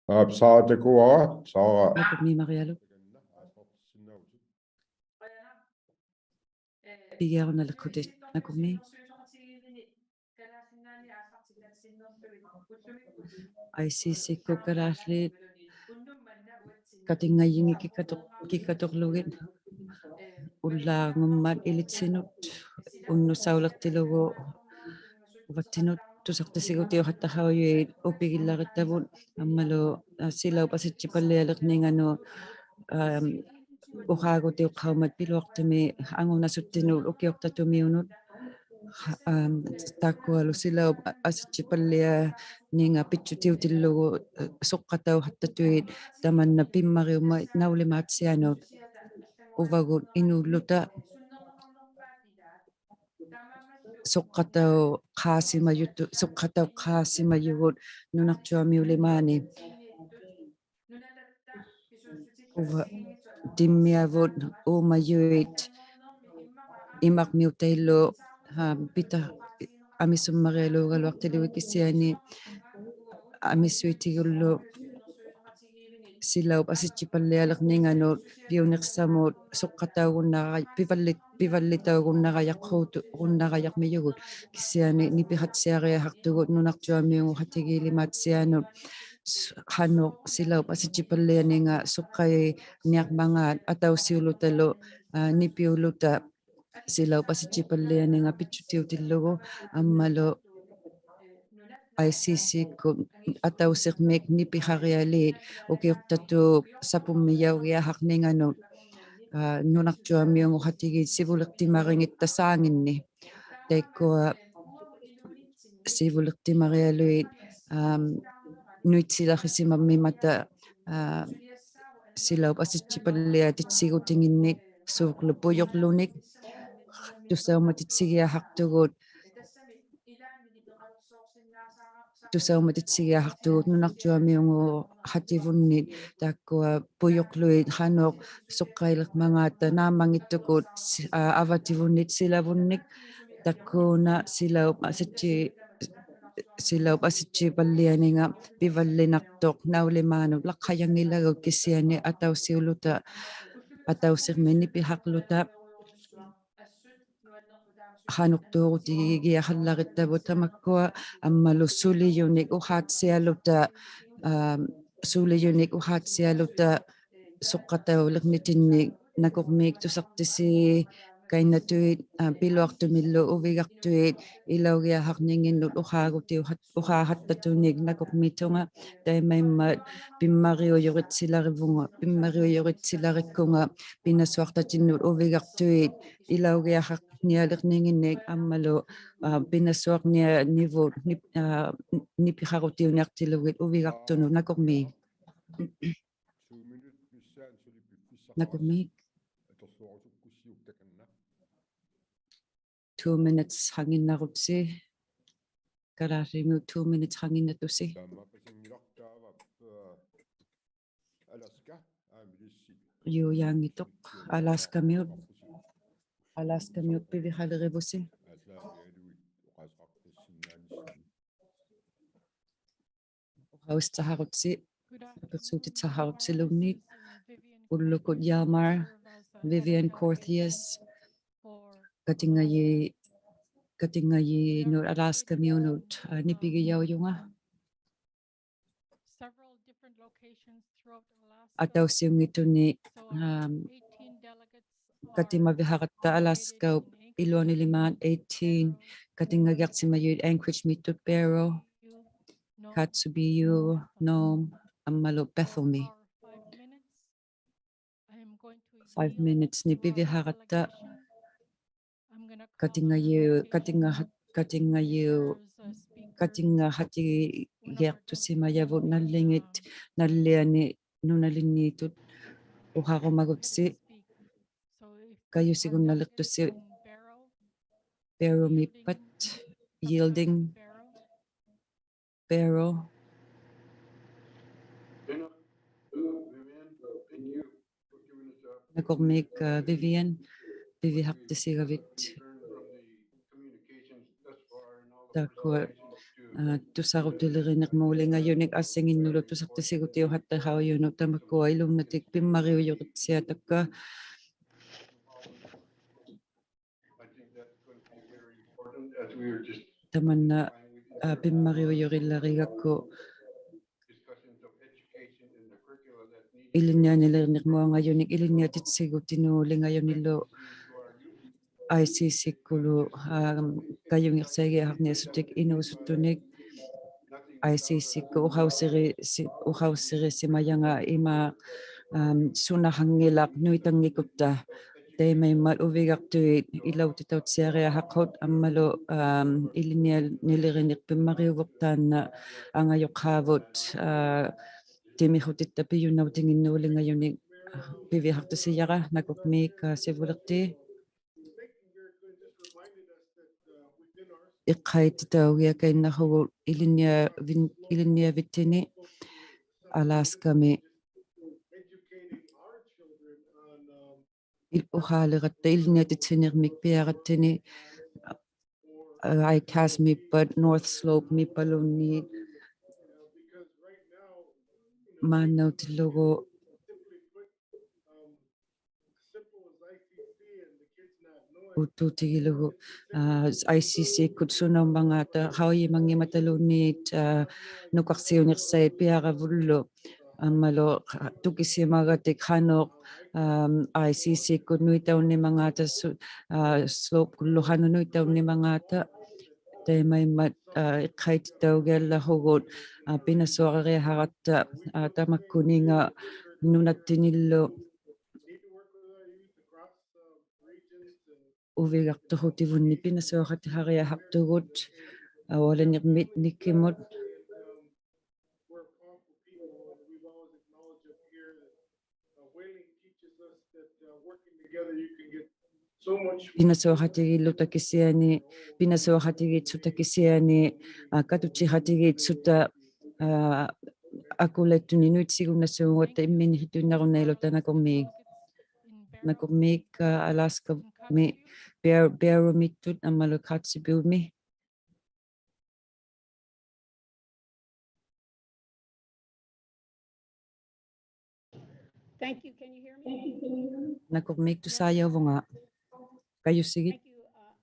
ᐊ, ᓴᖅᑕᑯᐊ, ᓴᖅ. ᓇᑯᕐᒦᒃ ᒪᕆᐊᓗᒃ. ᐱᒋᐊᕈᓐᓇᓕᖅᑯᑎᑦ ᓇᑯᕐᒦᒃ. ᐊᐃᓰᓯᒃᑯᑦ ᑲᓛᓪᓖᑦ ᑲᑎᖓᔨᖏᑦ ᑭᑲᑐᖅ-, ᑭᑲᑐᕐᓗᒋᑦ ᐅᓪᓛᕈᒻᒪᑦ ᐃᓕᑦᓯᓄᑦ ᐅᓐᓄᓴᐅᓕᖅᑎᓪᓗᒍ ᐅᕙᑦᑎᓄᑦ ᑐᓴᖅᑎᓯᒍᑎᐅᖃᑦᑕᖃᐅᔪᐃᑦ ᐅᐱᒋᓪᓚᕆᑦᑕᕗᑦ ᐊᒻᒪᓗ, ᐊ, ᓯᓚᐅᑉ ᐊᓯᑦᔨᐸᓪᓕᐊᓕᕐᓂᖓᓄᑦ, ᐊᒻ, ᐅᖄᒍᑎᐅᖅᑲᐅᒪᑦ ᐱᓗᐊᖅᑐᒥ ᐊᖑᓇᓱᑦᑎᓄᑦ ᐅᑭᐅᖅᑕᑐᒥᐅᓄᑦ, ᐊᒻ, ᑖᒃᑯᐊᓗ ᓯᓚᐅᑉ ᐊᓯᑦᔨᐸᓪᓕᐊᓂᖓ ᐱᑦᔪᑎᐅᑎᓪᓗᒍ, ᐊ, ᓱᖅᑲᑕᐅᖃᑦᑕᑐᐃᑦ ᑕᒪᓐᓇ ᐱᒻᒪᕆᐅᒻᒪᑦ ᓇᐅᓕᒫᑦᓯᐊᓄᑦ ᐅᕙᒍᑦ ᐃᓅᓪᓗᑕ ᓱᖅᑲᑕᐅᖅᑳᓯᒪᔪᑦ-, ᓱᖅᑲᑕᐅᖅᑳᓯᒪᔪᒍᑦ ᓄᓇᕐᔪᐊᒥᐅᓕᒫᓂ. ᐅᕙ-, ᑎᒻᒥᐊᕗᑦ ᐆᒪᔪᐃᑦ ᐃᒪᕐᒥᐅᑕᐃᓪᓗ, ᐊ, ᐱᑕ-, ᐊᒥᓱᒻᒪᕆᐊᓘᒐᓗᐊᖅᑎᓪᓗᒋᑦ ᑭᓯᐊᓂ ᐊᒥᓱᐃᑎᒍᓪᓗ ᓯᓚᐅᑉ ᐊᓯᑦᔨᐸᓪᓕᐊᓕᕐᓂᖓᓄᑦ ᐱᐅᓂᖅᓴᒧᑦ ᓱᖅᑲᑕᐅᒍᓐᓇᕋ-, ᐱᕙᓪᓕ-, ᐱᕙᓪᓕᑕᐅᒍᓐᓇᕋᔭᖅᑰᑐ-, ᒍᓐᓇᕋᔭᕐᒥᔪᒍᑦ. ᑭᓯᐊᓂ ᓂᐱᖃᑦᓯᐊᕆᐊᖃᖅᑐᒍᑦ ᓄᓇᕐᔪᐊᒥᐅᖑᖃᑎᒌᓕᒫᑦᓯᐊᓄᑦ ᓱ-, ᖃᓄᖅ ᓯᓚᐅᑉ ᐊᓯᑦᔨᐸᓪᓕᐊᓂᖓ ᓱᖅᑲᐃᓂᐊᕐᒪᖔᑦ ᐊᑕᐅᓯᐅᓗᑕᓗ, ᐊ, ᓂᐱᐅᓗᑕ ᓯᓚᐅᑉ ᐊᓯᑦᔨᐸᓪᓕᐊᓂᖓ ᐱᑦᔪᑎᐅᑎᓪᓗᒍ ᐊᒻᒪᓗ ᐊᐃᓰᓯᒃᑯᑦ ᐊᑕᐅᓯᕐᒥᒃ ᓂᐱᖃᕆᐊᓖᑦ ᐅᑭᐅᖅᑕᑑᑉ ᓴᐳᒻᒥᔭᐅᒋᐊᖃᕐᓂᖓᓄᑦ, ᐊ, ᓄᓇᕐᔪᐊᒥᐅᖑᖃᑎᒌᑦ ᓯᕗᓕᖅᑎᒪᕆᙱᑦᑕᓵᖏᓐᓂ. ᑕᐃᒃᑯᐊ ᓯᕗᓕᖅᑎᒪᕆᐊᓗᐃᑦ, ᐊᒻ, ᓄᐃᑦᓯᓚᕿᓯᒪᒻᒥᒪᑕ, ᐊ, ᓯᓚᐅᑉ ᐊᓯᑦᔨᐸᓪᓕᐊᑎᑦᓯᒍᑎᖏᓐᓂᒃ ᓲᕐᓗ ᐳᔪᕐᓗᓂᒃ ᑐᓴᐅᒪᑎᑦᓯᒋᐊᖃᖅᑐᒍᑦ, ᑐᓴᐅᒪᑎᑦᓯᒋᐊᖃᖅᑐᒍᑦ ᓄᓇᕐᔪᐊᒥᐅᖑᖃᑎᕗᓐᓂᑦ ᑖᒃᑯᐊ ᐳᔪᕐᓗᐃᑦ ᖃᓄᖅ ᓱᖅᑲᐃᓕᕐᒪᖔᑕ ᓈᒻᒪᙱᑦᑐᒍᑦ ᓯ-, ᐊ, ᐊᕙᑎᕗᓐᓂᑦ ᓯᓚᕗᓐᓂᒃ ᑕᒃᑯᓇ ᓯᓚᐅᑉ ᐊᓯᑦᔨ-, ᓯᓚᐅᑉ ᐊᓯᑦᔨᐸᓪᓕᐊᓂᖓ ᐱᕙᓪᓕᓇᖅᑐᖅ ᓇᐅᓕᒫᓄᑦ ᓚᖅᑲᔭᙱᓚᒍ ᑭᓯᐊᓂ ᐊᑕᐅᓯᐅᓗᑕ, ᐊᑕᐅᓯᕐᒥᒃ ᓂᐱᖃᕐᓗᑕ ᖃᓄᖅᑑᕈᑎᒋᐊᖃᓪᓚᕆᑦᑕᕗᑦ ᑕᒪᒃᑯᐊ ᐊᒻᒪᓗ ᓱᓕᔪᓂᒃ ᐅᖄᑦᓯᐊᓗᑕ, ᐊᒻ, ᓱᓕᔪᓂᒃ ᐅᖄᑦᓯᐊᓗᑕ ᓱᖅᑲᑕᐅᓕᕐᓂᑎᓐᓂᒃ ᓇᑯᕐᒦᒃ ᑐᓴᖅᑎᓯ tainnatuit, aa, piluaqtumillu uvigaqtuit ilaugiaqhaqninginnut uqaagutiuhat-, uqaahattatunik nakurmiitunga, taimaimmat pimmariujuritsilarivunga, pimmariujuritsilarikunga pinasuaqtatinnut uvigaqtuit ilaugiaqhaqnialiqninginnik ammalu, aa, pinasuaqnianivut nip-, aa, nipiqarutiuniaqtilugit uvigaqtunut nakurmiik. Nakurmiik. Two minutes hanginnarutsi. Kalaallinut two minutes hanginnatusi. Juujaanngituq Alaskamiut. Alaskamiut piviqalirivusi. Uqausitsaharutsi, apiqsuutitsaharutsilugniit, ullukut Hjalmar, Vivian Corthias, katingaji-, katingajinnut Alaskamiunut, aa, nipigijaujunga. Atausiunngittunik, um, katimaviharatta Alaskaup iluanilimaat eighteen, katingagiaqsimajuit Anchorage-miittut Barrow, Kotzebue, Nome, ammalu Bethel-mi. Five minutes-ni piviharatta katingajiu-, katinga-, katingajiu-, katingahatigiaqtusimajavut nallingit, nalliani nunalinniitut uqarumagutsi kajusigunnaliqtusi Barrow-miippat, Yielding, Barrow. Nakurmiik, aa, Vivian, pivihaqtisigavit. Taakkua, aa, tusarutilirinikmut uulinngajunik assinginnulu tusaqtisigutiuhatta qaujunut tamakkua iluunnatik pimmariujuritsiatakka. Tamanna, aa, pimmariujurillarigakku ilinnianilirinirmuangajunik ilinniatitsigutinulingajunillu I C C-kkulu, aa, kajungiqsaigiaqarniasutik inuusuttunik. I C C-kkut uqausirisi-, uqausirisimajanga ima, am, sunahangngilaq nuitanngikutta. Taimaimmat uvigaqtuit ilautitautsiariaqhaqhut ammalu, am, ilinnianilirinik pimmariuvuq taanna angajuqqaavut, aa, timiqutitta pijunnautinginnut uulinngajunik. Pivihaqtisijara, nakurmiik, aa, sivuliqti. Iqqaititaugiakainnaqhugut ilinniavin-, ilinniavittini Alaskami il-, uqaaliratta ilinniatitsinirmik piarattini, aa, I CAS-miippat, North Slope-miippaluunniit, maannautillugu uuttuutigilugu, aa, I C C-kkut sunaumangaata qaujimanngimmataluunniit, aa, nukaqsiuniqsait piaravullu ammalu, aa, tukisimagatik qanuq, am, I C C-kkut nuitaunnimmangaata su-, aa, Slope-kullu qanuq nuitaunnimmangaata. Taimaimmat, aa, iqqaititaugiallaqhugut, aa, pinasuariaqaratta, aa, tamakkuninga nunattinillu uvigaqtuqutivunni pinasuaqatihariaqaqtugut, aa, ualinirmit nikkimut. Pinasuaqatigiilluta kisiani, pinasuaqatigiitsutta kisiani, aa, katutsiqatigiitsutta, aa, akulattunik nuitsigunnasuugatta imminniqtuinnarunailuta nakurmiik. Nakurmiik, aa, Alaska-mi, Bar-, Barrow-miittut ammalu Kotzebue-mi. Thank you. Can you hear me? Nakurmiik, tusaajauvunga. Kajusigit. Thank you, uh,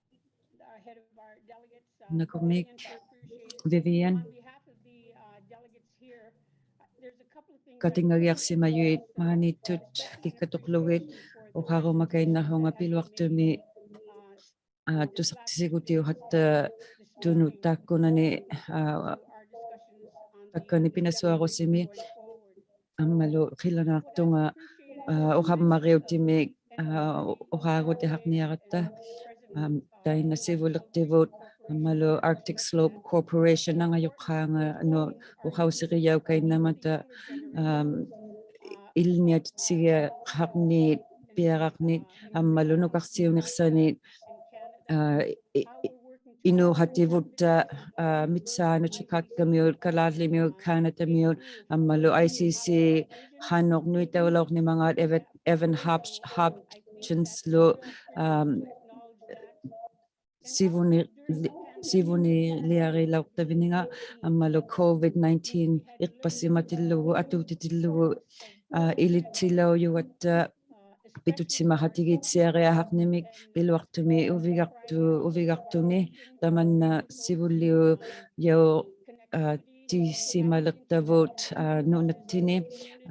uh, head of our delegates, uh, Nakurmiik, Vivian, we appreciate you. Vivian. On behalf of the, uh, delegates here, uh, there's a couple of things I'd like to Katingagiaqsimajuit maaniittut kikkatuqlugit, uqarumakainnaqhunga piluaqtumi aa, tusaqtisigutiuhatta tunut taakkunani, aa, takkani pinasuarusimi ammalu qilanaaqtunga, aa, uqammariutimik, aa, uqaarutihaqniaratta, am, tainna sivuliqtivut ammalu Arctic Slope Corporation angajuqqaanga, anu, uqausirijaukainnammata, am, ilinniatitsigiaqaqniit piaraqniit ammalu nukaqsiuniqsaniit, aa, i-, i-, inuuqativutta, aa, Mitsaanut, Chicagomiut, Kalaallimiut, Kanatamiut ammalu I C C qanuq nuitaulaurnimangaat Evan, Evan Hopch-, Hopkinslu, am, sivuni-, li-, sivuniliarilauqtavininga ammalu COVID nineteen iqpasimatillugu, atuutitillugu, aa, ilitsilaujugatta pitutsimaqatigiitsiariaqaqnimik piluaqtumi uvigaqtu-, uvigaqtuni tamanna sivuliujau-, aa, tisimaliqtavut, aa, nunattini,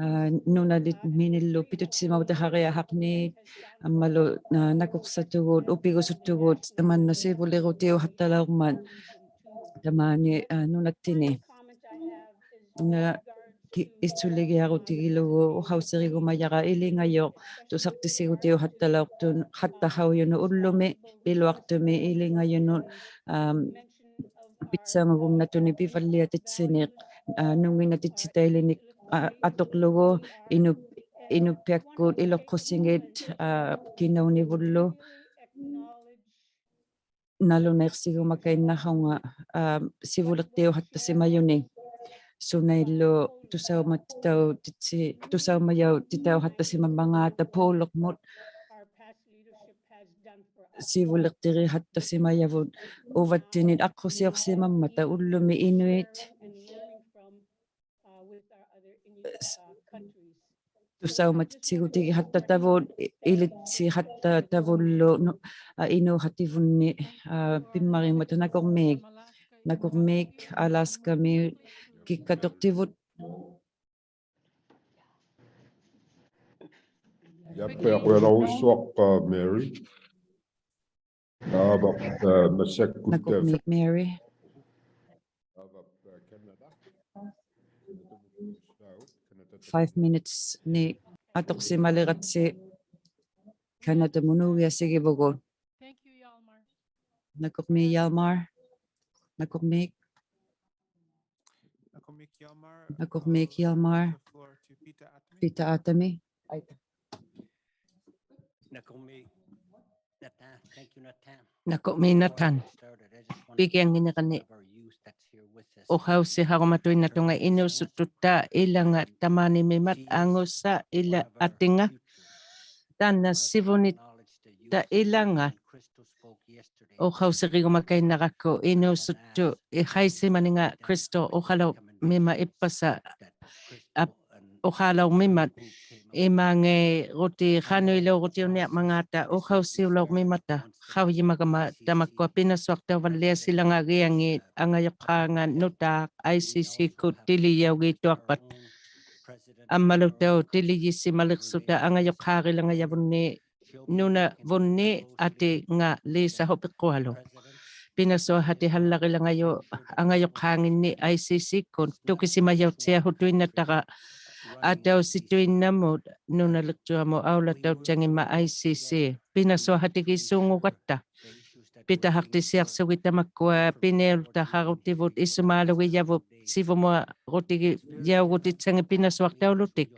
aa, nunalitminillu pitutsimautigariaqaqniit ammalu, aa, nakuqsatugut, upigusuttugut tamanna sivulirutiuhattalaurmat tamaani, aa, nunattini. Una ki-, isuligiarutigilugu uqausirigumajara ilingajuq tusaqtisigutiuhattalauqtun, hattaqaujunut ullumi piluaqtumi ilingajunut, am, pitsangugunatuni pivalliatitsinik, aa, nunginatitsitailinik, aa, atuqlugu inu-, inuppiakkut iluqqusigit, aa, kinaunivullu nalunaiqsigumakainnaqunga, aa, sivuliqtiuhattasimajuni. Sunaillu tusaumatitau-, titsi-, tusaumajautitauhattasimammangaata puuluqmut sivuliqtirihattasimajavut uvattinit aqqusiuqsimammata ullumi inuit s-, tusaumatitsigutigihattatavut, i-, ilitsihattatavullu, nu-, aa, inuuqativunni, aa, pimmaringmata. Nakurmiik, nakurmiik Alaskami kikkatuqtivut. Yappiaqujalaujussuaq, aa, Mary. Aavak, aa, massakkut, aa, nakurmiik Mary. Aavak, aa, Canada. Five minutes-ni atuqsimaliratsi Canada-mut nuugiasigivugut. Nakurmiik Hjalmar. Nakurmiik. Nakurmiik Hjalmar. Peter Atami. Nakurmiik Nathan. Pigiannginirani uqausihaqumatuinnatunga inuusuttutta ilanga tamaanimimmat angusa ila atinga. Taanna sivunitta ilanga uqausirigumakainnarakkit inuusuttut iqaisimaninga Kristu uqalaurmimmat ippasa ap-, uqalaurmimmat imaangairutiq qanuilaurutiuniarmangaata uqausiulaurmimata qaujimagama tamakkua pinasuaqtauvalliat silangagiangiit angajuqqaanga nutaaq I C C-kkut tilijaugiittuaqpat. Ammalutauq tilijisimaliqsuta angajuqqaarilangajavunni nunavunni atinga Lisa Hupiqqualu. Pinasuaqhatihallarilangajuq angajuqqaanginni I C C-kkut tukisimajautsiahutuinnattara atausituinnamut nunaliqtuamut aulatautsangimmat I C C. Pinasuaqhatigisuungugatta. Pitaqaqtisiaqsugit tamakkua pinialutaqarutivut isumaalugijavut sivumuarutigijaugutitsangit pinasuaqtaulutik.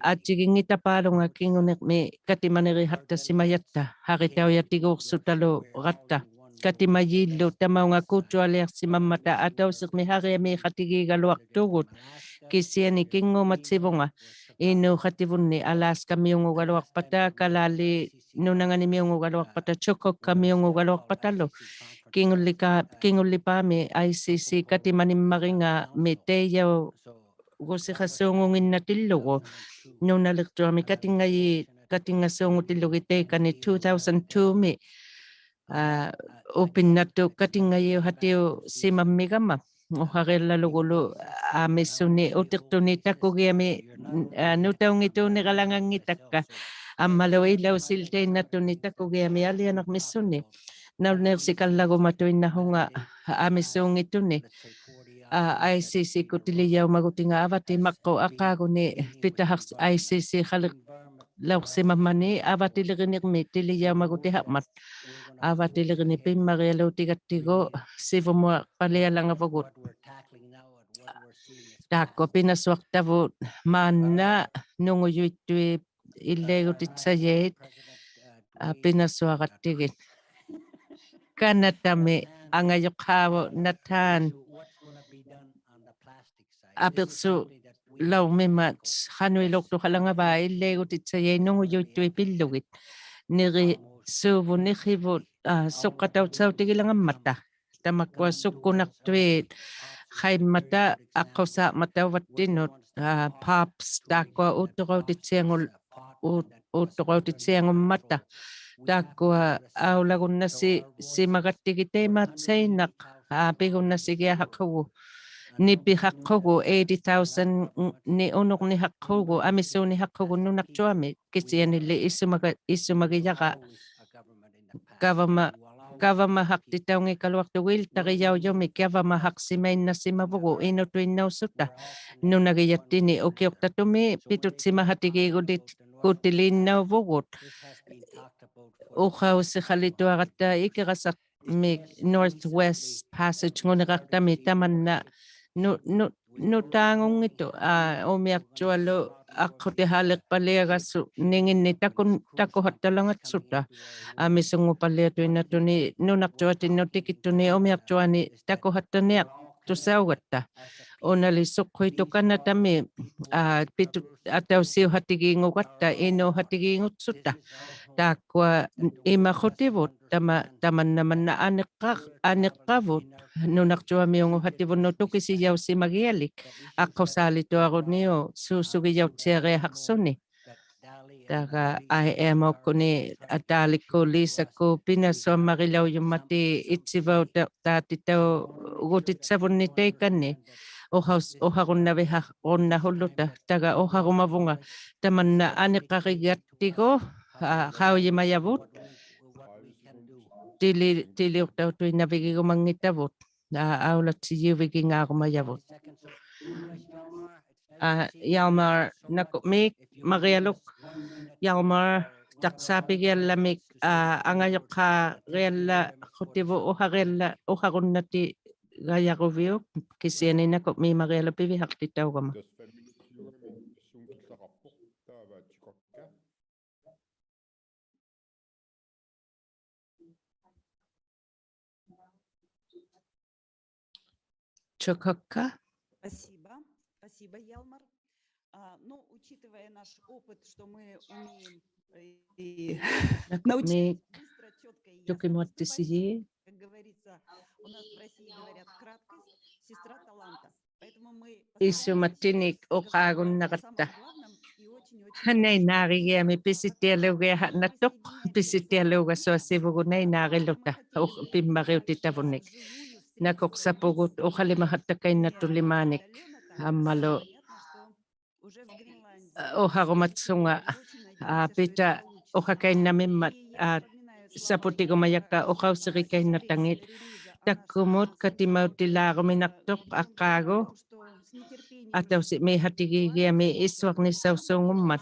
Attiginngitapaalunga kinguniqmi katimanirihattasimajatta, haritaujatiguuqsutaluratta. Katimajiillu tamaunga kuuttualiaqsimammata atausirmi hariamiiqatigiigaluaqtugut. Kisiani kinguumat sivunga inuuqativunni Alaskamiungugaluaqpata, Kalaali nunanganimiungugaluaqpata, Chukokkamiungugaluaqpatalu. Kingullika-, kingullipaami I C C katimanimmarigaami taijaugusiqasuungunginnatillugu. Nunaliqtuami katingaji-, katingasuungutillugit taikani two thousand two-mi, aa, upinnatut katingajiuqatiusimammigama. Uqarilalugulu aamissuni utiqtuni takugiami, aa, nutaunngituuniralanganngitakka. Ammalu ilausiltainnatuni takugiami alianaqmissuni. nalunaiqsikallagumatuinnahunga amisuunngituni. Aa, ICC-kkut tilijaumagutiga avatimaqqut aqaaguni pitahaq ICC-qaliqlauqsimammani avatilirinirmi tilijaumagutihaqmat. Avatilirinik pimmarialuutigattigu sivumuaqpalialangavut. Taakkua pinasuaqtavut maanna nungujuittuit illaigutiksajait, aa, pinasuaqattigit. Kanatami angajuqqaavut Nathan apiqsulaurmimmat qanuiluuqtuqalangavaa illaigutiksajait nungujuittuit pillugit. Nirisuuvut niqivut, aa, suqatautsautigilangammata. Tamakkua sukkunaqtuit qaimmata aqqusaaqmatauvattinut, aa, POPs taakkua uuttuqautitsiangul-, uut-, uuttuqautitsiangummata. Taakkua aulagunnasimagattigit taimaatsainaq, aa, pigunnasigiahaqqugu, nipihaqqugu, eighty thousand-ni unurnihaqqugu, amisuunihaqqugu nunaqtuami, kisianili isumaga-, isumagijara. Gavama-, gavamahaqtitaunngikkaluaqtugu iltarijaujumik gavamahaqsimainnasimavugut inutuinnausuta. Nunagijattini ukiuqtatumi pitutsimahatigiigutit-, gutiliinnauvugut. Uqausiqalituaratta Ikirasaqmik Northwest Passage-nguniraqtami tamanna nu-, nu-, nutaangunngittut, aa, umiaqtualu aqqutihaaliqpaliagasuningin takun-, takuhattalangatsuta. Amisunnguqpalliatuinnatuni nunaqtuatinnut tikittuni umiaqtuani takuhattaniaqtusaugatta. Unali suqquittukanatami, aa, pitut atausiuhatiginngugatta inuuhatigiinngutsuta. Taakkua imaqutivut tama-, tamanna manna aniqqa-, aniqqavut nunaqtuamiunguhativunnut tukisijausimagialik aqqusaalituaruniuk suusugijautsiariahaqsuni. Taga IMO-kkuni ataalikkut Lisa-kkut pinasuammarilaujummatit itsivauta-, taatitaugutit savunni taikani uqaus-, uqarunnavihaqqunnahulluta taga uqarumavunga tamanna aniqqarigattigu, aa, qaujimajavut tili-, tiliuqtautuinnavigigumanngittavut, aa, aulatsijiuvigingaarummajavut. Aa, Hjalmar, nakuqmiik Marialuk, Hjalmar, taqsaapigiallamik, aa, angajuqqaariallaqutivut uqarialla-, uqarunnatigajaruviuk, kisiani nakuqmiik Marialuk pivihaqtitaugama. Чококка. Спасибо. Спасибо, Ялмар. А, ну, учитывая наш опыт, что мы умеем, э, и научиться быстро, чётко и ясно поступать, как говорится, у нас в России говорят: краткость — сестра таланта. Isumattinik uqaagunnaratta. Nainnaarigiami pisittialugiaqhaqnattuq, pisittialuugasuasivugut nainnaariluta, u-, pimmariutitavunnik. Nakuqsapugut uqalimahaqtakainnattulimaanik, ammalu uqarumatsunga, aa, pita uqakainnamimmat, aa, saputigumajakka uqausirikainnatangit. Takkumut katimautilaaruminaqtuq aqqaagu, atausimiihatigiigiami isuarnisausuungummat.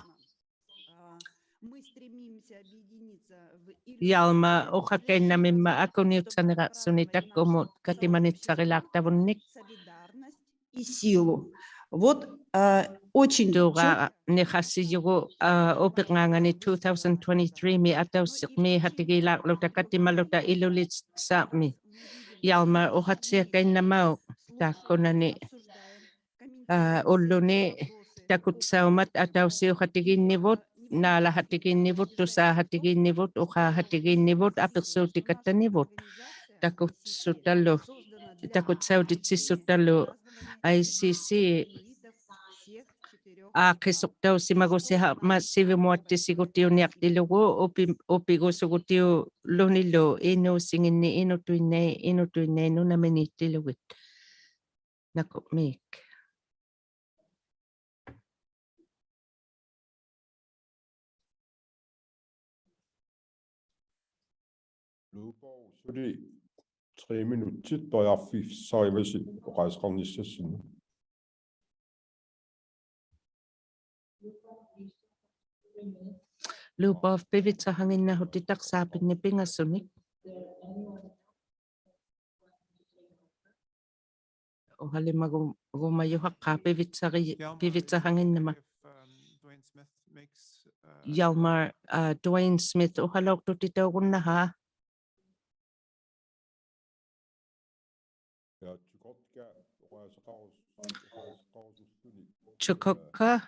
Hjalmar, uqakainnamimmat akuniutsaniraqsuni takkumut katimanitsarilaaqtavunnik. И силу. Вот, а, очень чёт- Tuuraaniqasijugu, aa, upiqngaangani two thousand twenty-three-mi atausimiihatigiilaaqłuta katimaluta Ilulissami. Hjalmar, uqatsiakainnamauk taakkunani, aa, ulluni takutsaumat atausiuqatigiinnivut, naalahatigiinnivut, tusaahatigiinnivut, uqaahatigiinnivut, apiqsuutikattannivut. Takutsutalu, takutsautitsisutalu, ICC aaqqisuqtausimagusihaqmat sivumuattisigutiuniaqtilugu, upi-, upigusugutiulunilu inuusinginni inutuinnait, inutuinnait nunaminiittilugit. Nakuqmiik. Suli tre minutsit periarfissarivasi oqaaseqarnissassinnut. Lubov, pivitsahanginnahutitaq saapinni pingasunik. Uhalimagu-, gumajuhaqqa pivitsari-, pivitsahanginnama. Hjalmar, uh, Dwayne Smith, uhalauqtutitaugunnaha. Chukotka.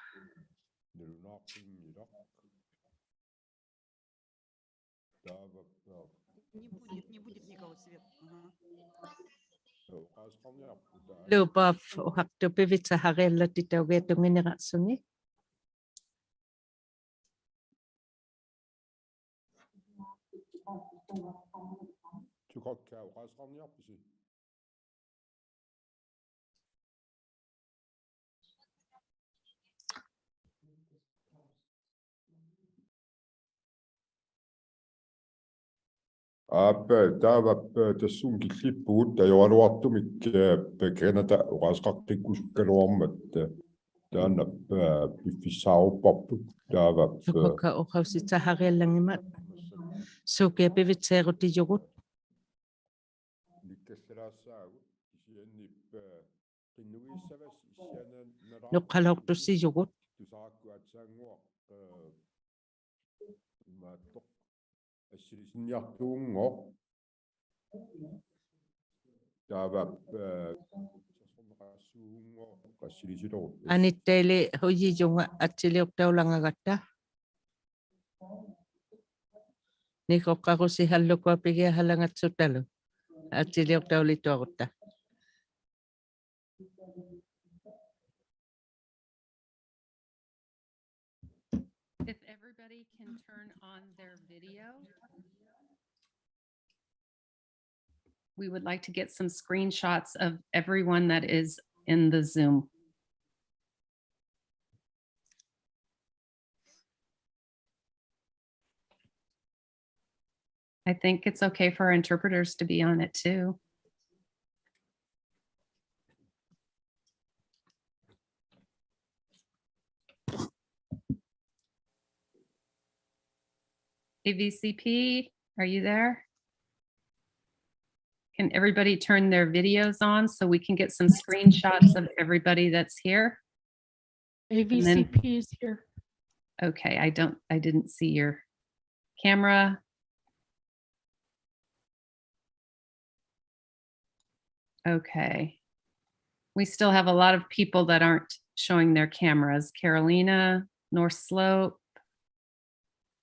Lubov, uhaqtut pivitsahariallatitaugiat tunnginiqassuni. Chukotka, oqaaseqarniarpisi? Aap, taava, aap, tassunga killippugut ajoraluartumik, aap, Canada oqaaseqaqqikkusukkaluarmat, taanna, aap, piffissaarupparput, taava, aap, Chukotka, uqausitsahariallanngimat. Suukiaq pivitsiarutijugut? Nuqqalauqtusijugut. Taava, aap, Anittaili hujijunga, attiliuqtaulangagatta. Nikuqqarusihalluku apigiahalangatsutalu. Attiliuqtaulituarutta. If everybody can turn on their video, we would like to get some screenshots of everyone that is in the Zoom. I think it's okay for our interpreters to be on it too. A V C P, are you there? Can everybody turn their videos on so we can get some screenshots of everybody that's here? And then A V C P is here. Okay, I don't, I didn't see your camera. Okay. We still have a lot of people that aren't showing their cameras. Carolina, North Slope,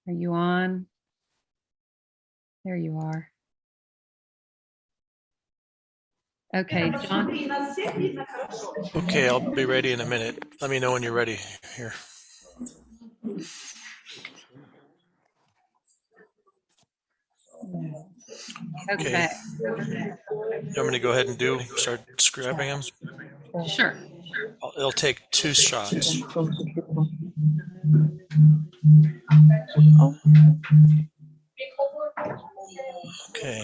are you on? There you are. Okay, John. Okay, I'll be ready in a minute. Let me know when you're ready here. Okay. Okay. You want me to go ahead and do, start grabbing them? Sure. It'll take two shots. Okay.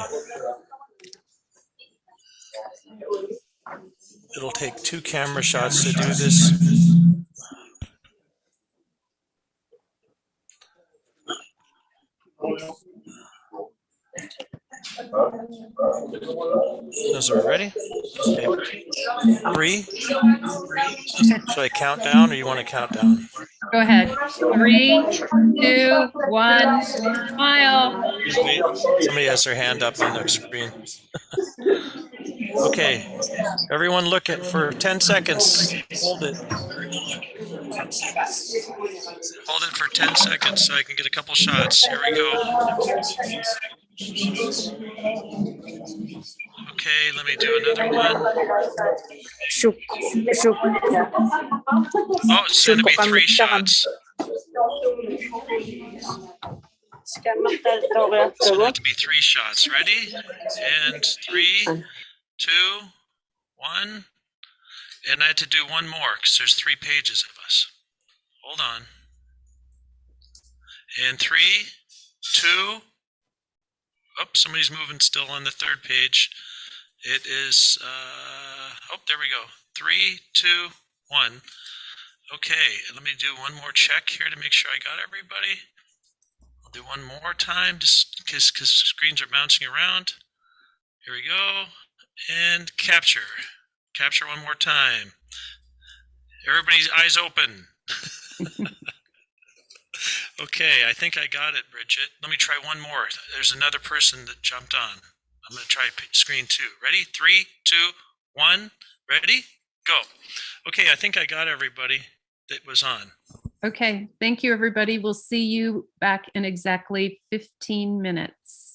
It'll take two camera shots to do this. Those are ready? Okay. Three. Should I count down or you want to count down? Go ahead. Three, two, one, smile. Somebody has their hand up on the screen. Okay, everyone look at for ten seconds. Hold it. Hold it for ten seconds so I can get a couple shots. Here we go. Okay, let me do another one. Oh, it's going to be three shots. It's going to have to be three shots. Ready? And three, two, one. And I had to do one more because there's three pages of us. Hold on. And three, two. Oops, somebody's moving still on the third page. It is, uh, oh, there we go. Three, two, one. Okay, let me do one more check here to make sure I got everybody. I'll do one more time just because screens are bouncing around. Here we go. And capture. Capture one more time. Everybody's eyes open. Okay, I think I got it, Bridget. Let me try one more. There's another person that jumped on. I'm going to try screen two. Ready? Three, two, one. Ready? Go. Okay, I think I got everybody that was on. Okay, thank you, everybody. We'll see you back in exactly fifteen minutes.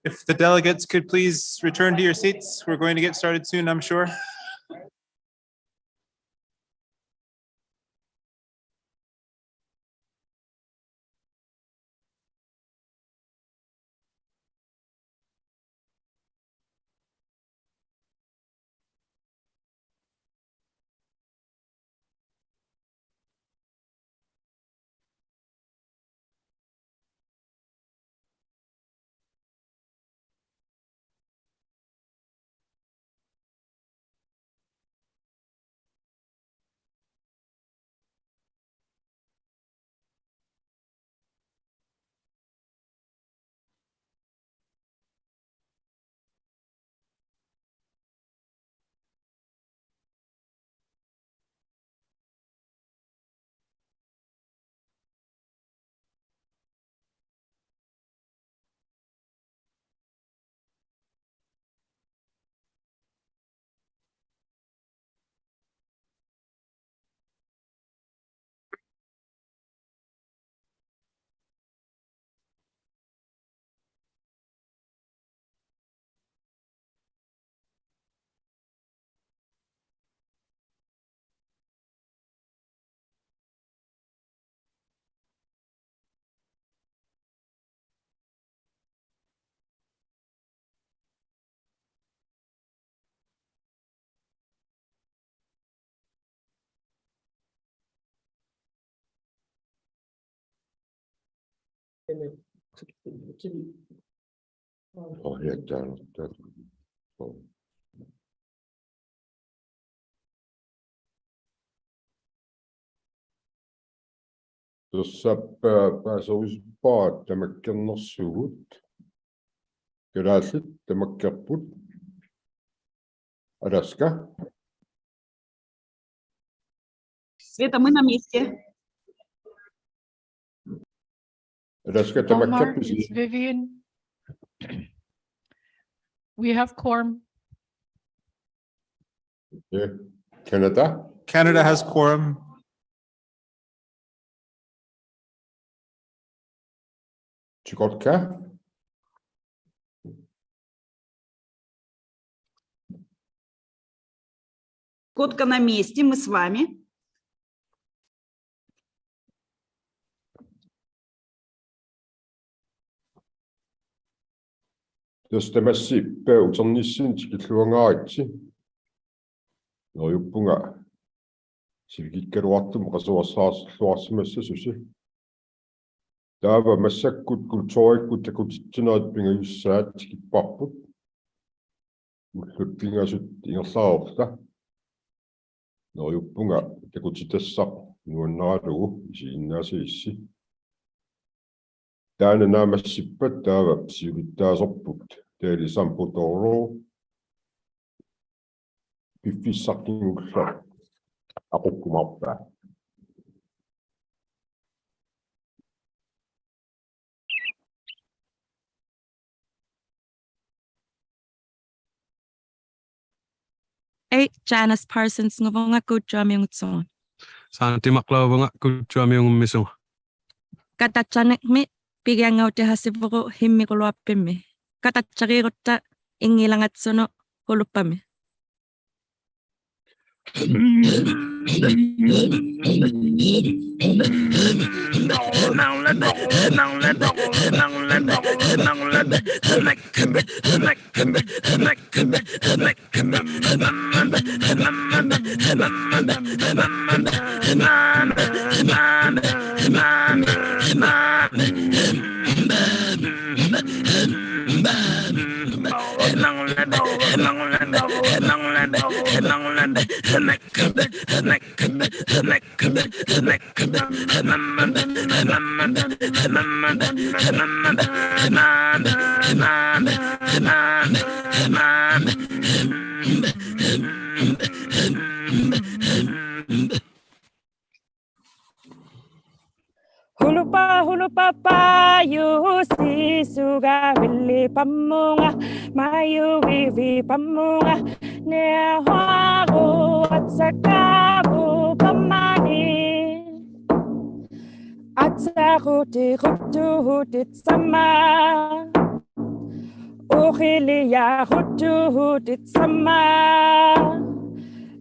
If the delegates could please return to your seats, we're going to get started soon, I'm sure. Oh, yeah, down, down. Oh. Tuossa pää-, pääsevät paat tamakkernersugut. Kalaallit tamakkerput. Alaska. Sveta, мы на месте. Alaska, Omar, tamakkerpisi? It's Vivian. We have quorum. Yeah. Canada? Canada has quorum. Chukotka? Чукотка на месте, мы с вами. Tuossa tamassi pää uternissinni tikilluangaaritsi. Neriuppunga sivikikkaluartumik qasuersaarluarsimassasusi. Taava massakkut kulturikkut takutitsinerit pingajussaat tikipparput. Ullut pingasut ingerlareerluta. Neriuppunga takutitassaq nuannaralugu isiginnaasagissi. Taanna naammassippat taava siulittaasorput Deli Sambutoru piffissaq kingulleq aqukkumaarpaa. Ei, Janice Parsons-nguvunga, Kuujjuamiungutsunga. Santi Maklauvunga, Kuujjuamiungummisunga. Katatsanikmi pigianngautihasivugut himmiguluappimmi. Katatsariirutta inngilangatsunut Huluppami. Hulupa, hulupa, payu sisuga vili pamunga, mayu vivi pamunga, nehuaru atsakavu pamani, atsaruti rutuhutit sama. Uqiliyahutuhutit sama.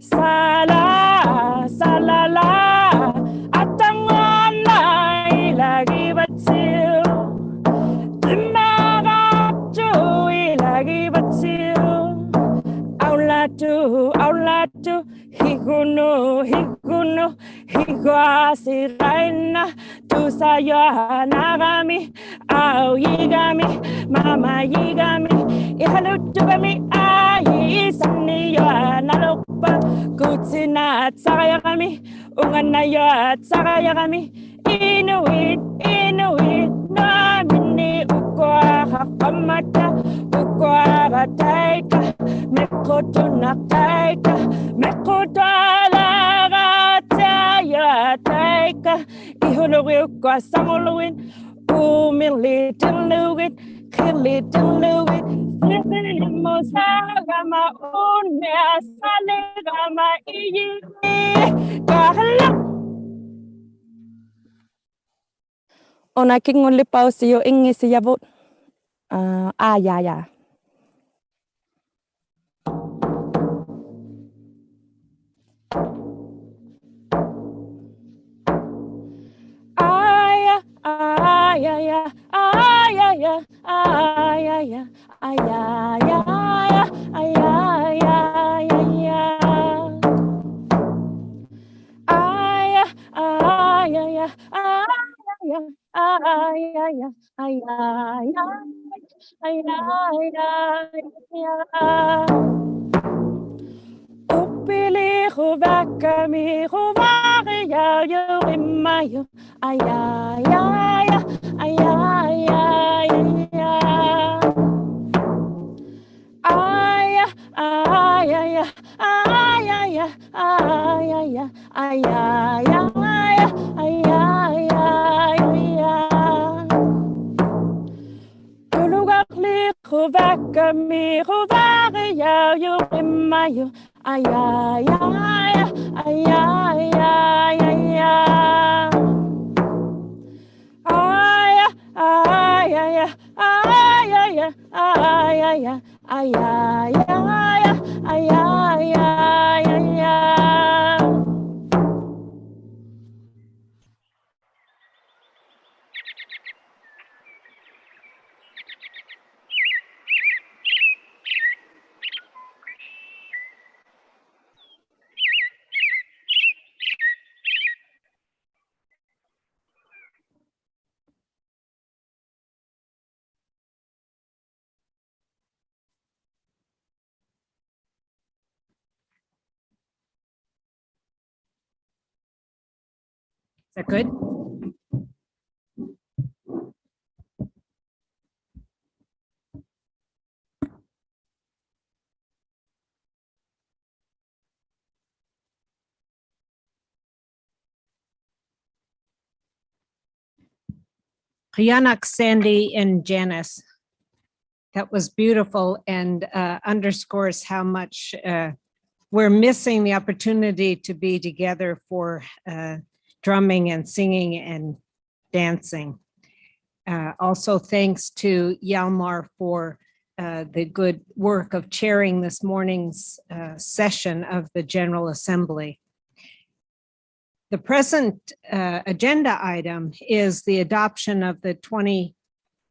Sala, salala, atanguana ilagivatiu. Timagatu ilagivatiu. Aulatu, aulatu, higunu, higunu, higuasiraina, tusayuanagami, auyigami, mamayigami, ihalutugami, ayi isaniyuanalupa, kutinat sarayagami, unganayuat sarayagami, Inuit, Inuit, nuamini ukuaqaqamata, ukuaqataika, miqutunaqtaika, miqutualaqatayuataika, ihulugiukua sanguluit, umilitilugit, kilitilugit, nilimusagama, uniasaligama, iyi, kahala. Una kingullipausiyu ingisiyavuq, aa, aa, ya, ya. Aya, aya, ya, aya, ya, aya, ya, aya, ya, aya, ya, ya, ya. Aya, aya, ya, aya, ya, aya, ya, aya, ya, aya, ya, ya. Upili huvakami, huvagiyauyurimayu, aya, ya, ya, aya, ya, ya, ya. Aya, aya, ya, aya, ya, aya, ya, aya, ya, aya, ya, aya, ya, ya. Tulugaqli huvakami, huvagiyauyurimayu, aya, ya, ya, aya, ya, ya, ya. Aya, aya, ya, aya, ya, aya, ya, aya, ya, aya, ya, ya. Is that good? Qiyanak, Sandy and Janice. That was beautiful and, uh, underscores how much, uh, we're missing the opportunity to be together for, uh, drumming and singing and dancing. Uh, also, thanks to Hjalmar for, uh, the good work of chairing this morning's, uh, session of the General Assembly. The present, uh, agenda item is the adoption of the twenty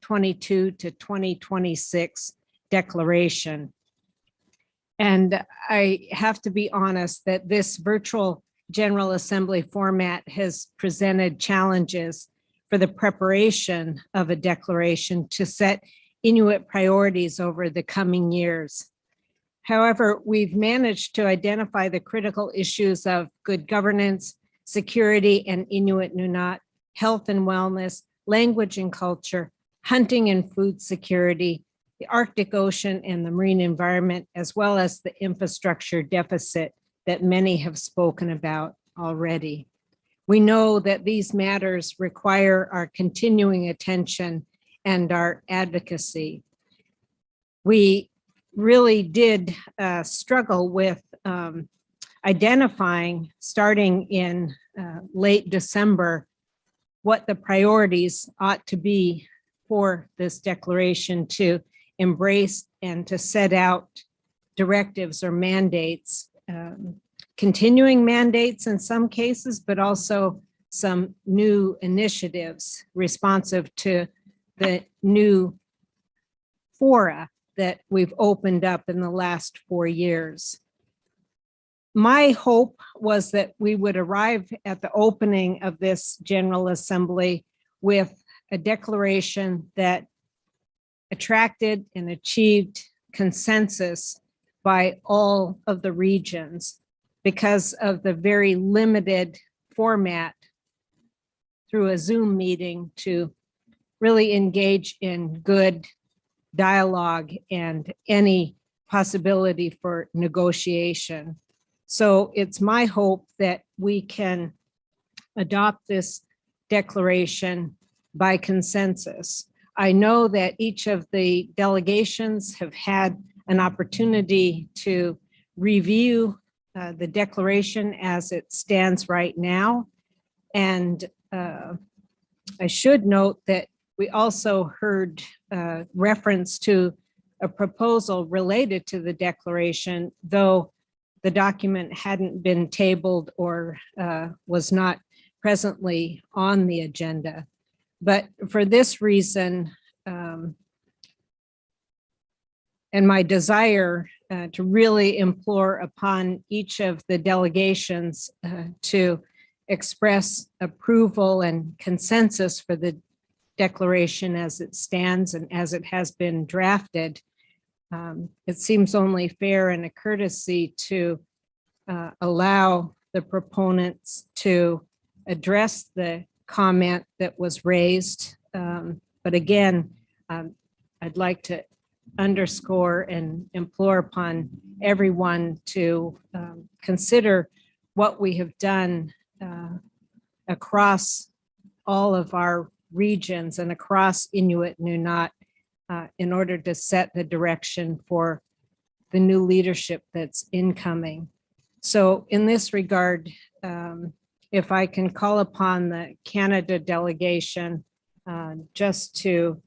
twenty-two to twenty twenty-six declaration. And I have to be honest that this virtual General Assembly format has presented challenges for the preparation of a declaration to set Inuit priorities over the coming years. However, we've managed to identify the critical issues of good governance, security and Inuit Nunaat, health and wellness, language and culture, hunting and food security, the Arctic Ocean and the marine environment, as well as the infrastructure deficit that many have spoken about already. We know that these matters require our continuing attention and our advocacy. We really did, uh, struggle with, um, identifying, starting in, uh, late December, what the priorities ought to be for this declaration to embrace and to set out directives or mandates, um, continuing mandates in some cases, but also some new initiatives responsive to the new fora that we've opened up in the last four years. My hope was that we would arrive at the opening of this General Assembly with a declaration that attracted and achieved consensus by all of the regions because of the very limited format through a Zoom meeting to really engage in good dialogue and any possibility for negotiation. So it's my hope that we can adopt this declaration by consensus. I know that each of the delegations have had an opportunity to review, uh, the declaration as it stands right now. And, uh, I should note that we also heard, uh, reference to a proposal related to the declaration, though the document hadn't been tabled or, uh, was not presently on the agenda. But for this reason, um, and my desire, uh, to really implore upon each of the delegations, uh, to express approval and consensus for the declaration as it stands and as it has been drafted, um, it seems only fair and a courtesy to, uh, allow the proponents to address the comment that was raised. Um, but again, um, I'd like to underscore and implore upon everyone to, um, consider what we have done, uh, across all of our regions and across Inuit Nunaat, uh, in order to set the direction for the new leadership that's incoming. So in this regard, um, if I can call upon the Canada delegation, uh, just to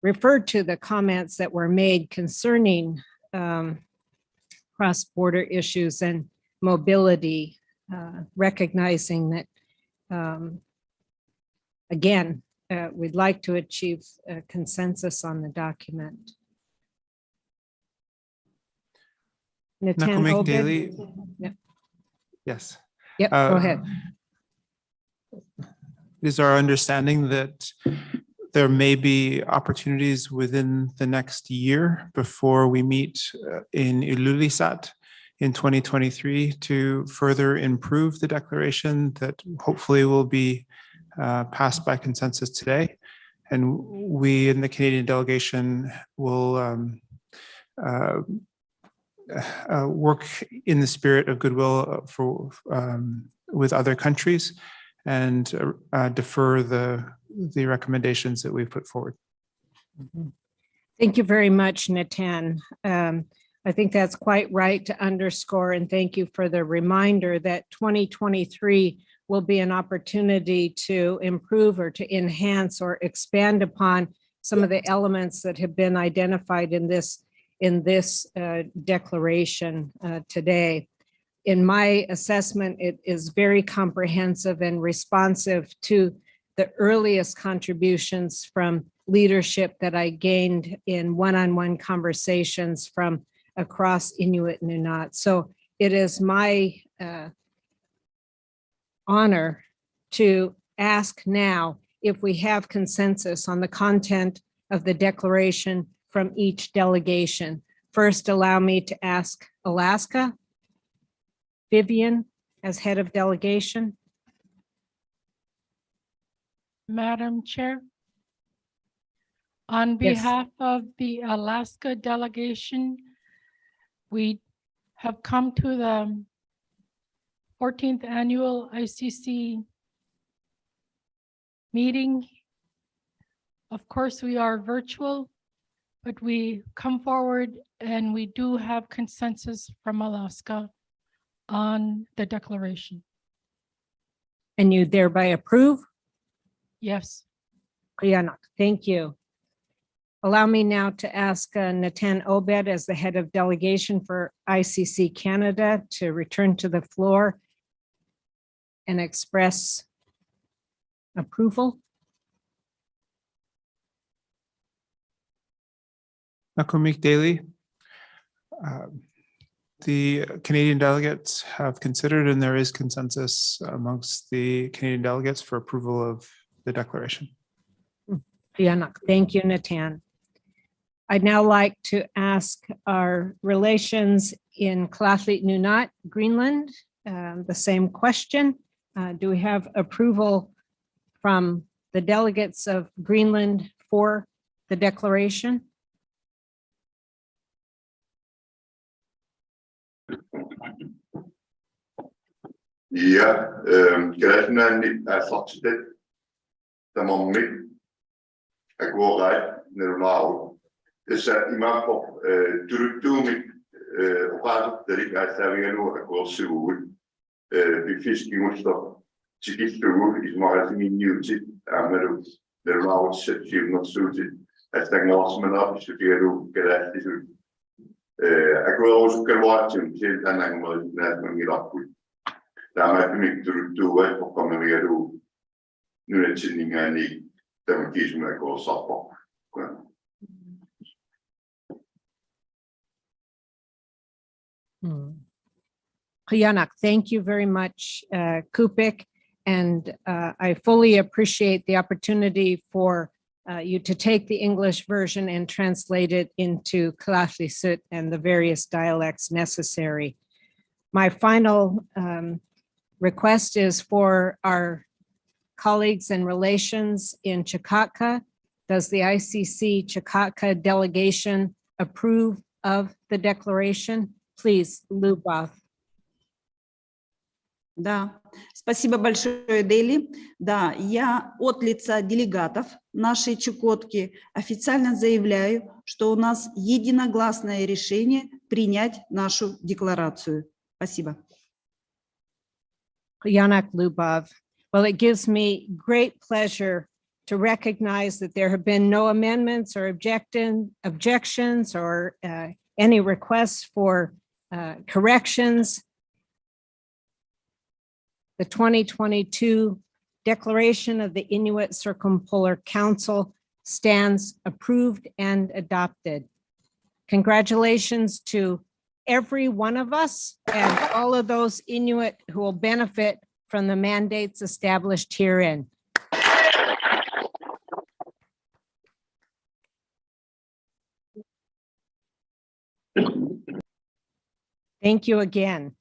refer to the comments that were made concerning, um, cross-border issues and mobility, uh, recognizing that, um, again, uh, we'd like to achieve a consensus on the document. Natan Obed? Nakumiktili. Yep. Yes. Yep, go ahead. It is our understanding that there may be opportunities within the next year before we meet, uh, in Ilulissat in twenty twenty-three to further improve the declaration that hopefully will be, uh, passed by consensus today. And we in the Canadian delegation will, um, uh, uh, work in the spirit of goodwill, uh, for, um, with other countries and, uh, uh, defer the, the recommendations that we've put forward. Mm-hmm. Thank you very much, Natan. Um, I think that's quite right to underscore, and thank you for the reminder that twenty twenty-three will be an opportunity to improve or to enhance or expand upon some of the elements that have been identified in this, in this, uh, declaration, uh, today. In my assessment, it is very comprehensive and responsive to the earliest contributions from leadership that I gained in one-on-one conversations from across Inuit Nunaat. So it is my, uh, honor to ask now if we have consensus on the content of the declaration from each delegation. First, allow me to ask Alaska. Vivian, as head of delegation. Madam Chair, on behalf of the Alaska delegation, we have come to the fourteenth annual I C C meeting. Of course, we are virtual, but we come forward and we do have consensus from Alaska on the declaration. And you thereby approve? Yes. Thank you. Allow me now to ask, uh, Natan Obed, as the head of delegation for I C C Canada, to return to the floor and express approval. Nakoumik Daley. Uh, the Canadian delegates have considered, and there is consensus amongst the Canadian delegates for approval of the declaration. Qhiyanaq. Thank you, Natan. I'd now like to ask our relations in Kalaallit Nunaat, Greenland, uh, the same question. Uh, do we have approval from the delegates of Greenland for the declaration? Ja, øhm, Kalaallit Nunaanni aallartitat tamarmik akuerai nalunaarut. Tassa imaappoq, øh, tuluttuumik, øh, oqaasertalik aallaavigalugu akuersigugut, øh, piffissaq kingulleq tikillugu isumaqatigiinniutit aammalu nalunaarutissat siunnersuutit allanngorarsimanera pissutigalugu kalaallisut, øh, akuerusukkaluaratsigu kisianni taanna angumerisinnaasumanngilarput. Taamaattumik tuluttuuvat toqqammavigalugu nunatsinninngaanniit tamakkiisumik akuersisarparput. Mm. Qhiyanaaq, thank you very much, uh, Kupik, and, uh, I fully appreciate the opportunity for, uh, you to take the English version and translate it into Kalaallisut and the various dialects necessary. My final, um, request is for our colleagues and relations in Chukotka. Does the I C C Chukotka delegation approve of the declaration? Please, Lyubov. Да, спасибо большое, Дели. Да, я от лица делегатов нашей Чукотки официально заявляю, что у нас единогласное решение принять нашу декларацию. Спасибо. Qhiyanaaq Lyubov. Well, it gives me great pleasure to recognize that there have been no amendments or objectin-, objections or, uh, any requests for, uh, corrections. The twenty twenty-two Declaration of the Inuit Circumpolar Council stands approved and adopted. Congratulations to every one of us and all of those Inuit who will benefit from the mandates established herein. Thank you again.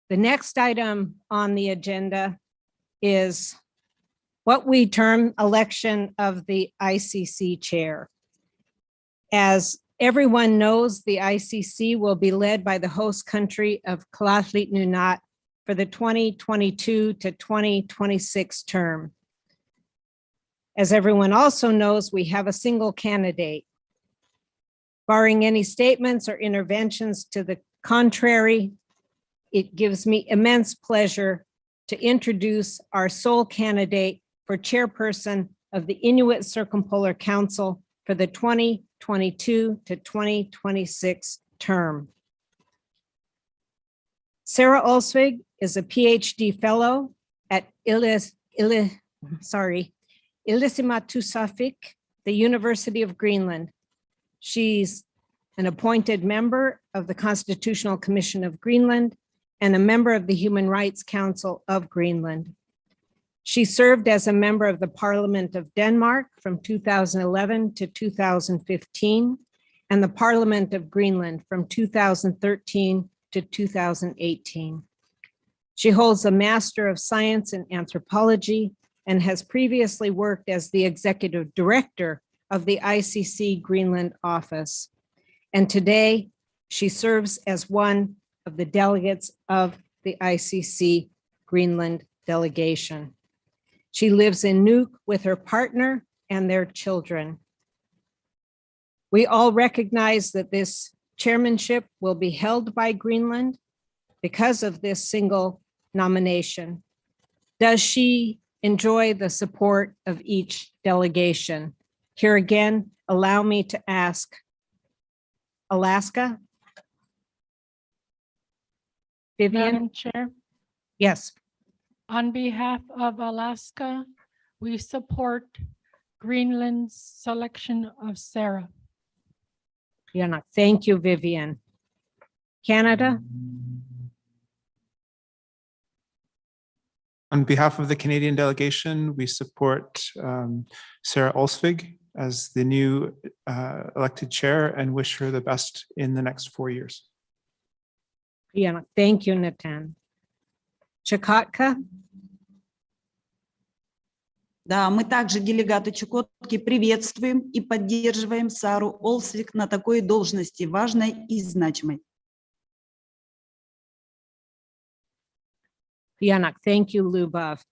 The next item on the agenda is what we term election of the I C C chair. As everyone knows, the I C C will be led by the host country of Kalaallit Nunaat for the twenty twenty-two to twenty twenty-six term. As everyone also knows, we have a single candidate. Barring any statements or interventions to the contrary, it gives me immense pleasure to introduce our sole candidate for chairperson of the Inuit Circumpolar Council for the twenty twenty-two to twenty twenty-six term. Sarah Olsvig is a P H D fellow at Ilis-, Ili-, sorry, Ilisimatusarfik, the University of Greenland. She's an appointed member of the Constitutional Commission of Greenland and a member of the Human Rights Council of Greenland. She served as a member of the Parliament of Denmark from two thousand eleven to two thousand fifteen and the Parliament of Greenland from two thousand thirteen to two thousand eighteen. She holds a Master of Science in Anthropology and has previously worked as the Executive Director of the I C C Greenland Office. And today, she serves as one of the delegates of the I C C Greenland delegation. She lives in Nuuk with her partner and their children. We all recognize that this chairmanship will be held by Greenland because of this single nomination. Does she enjoy the support of each delegation. Here again, allow me to ask Alaska. Vivian? Madam Chair? Yes. On behalf of Alaska, we support Greenland's selection of Sarah. Thank you, Vivian. Canada? On behalf of the Canadian delegation, we support um, Sarah Olsvig as the new uh, elected chair and wish her the best in the next four years. Thank you, Natan. Chukotka? Да, мы также, делегаты Чукотки, приветствуем и поддерживаем Сару Олсвик на такой должности, важной и значимой. Thank you, Lyubov.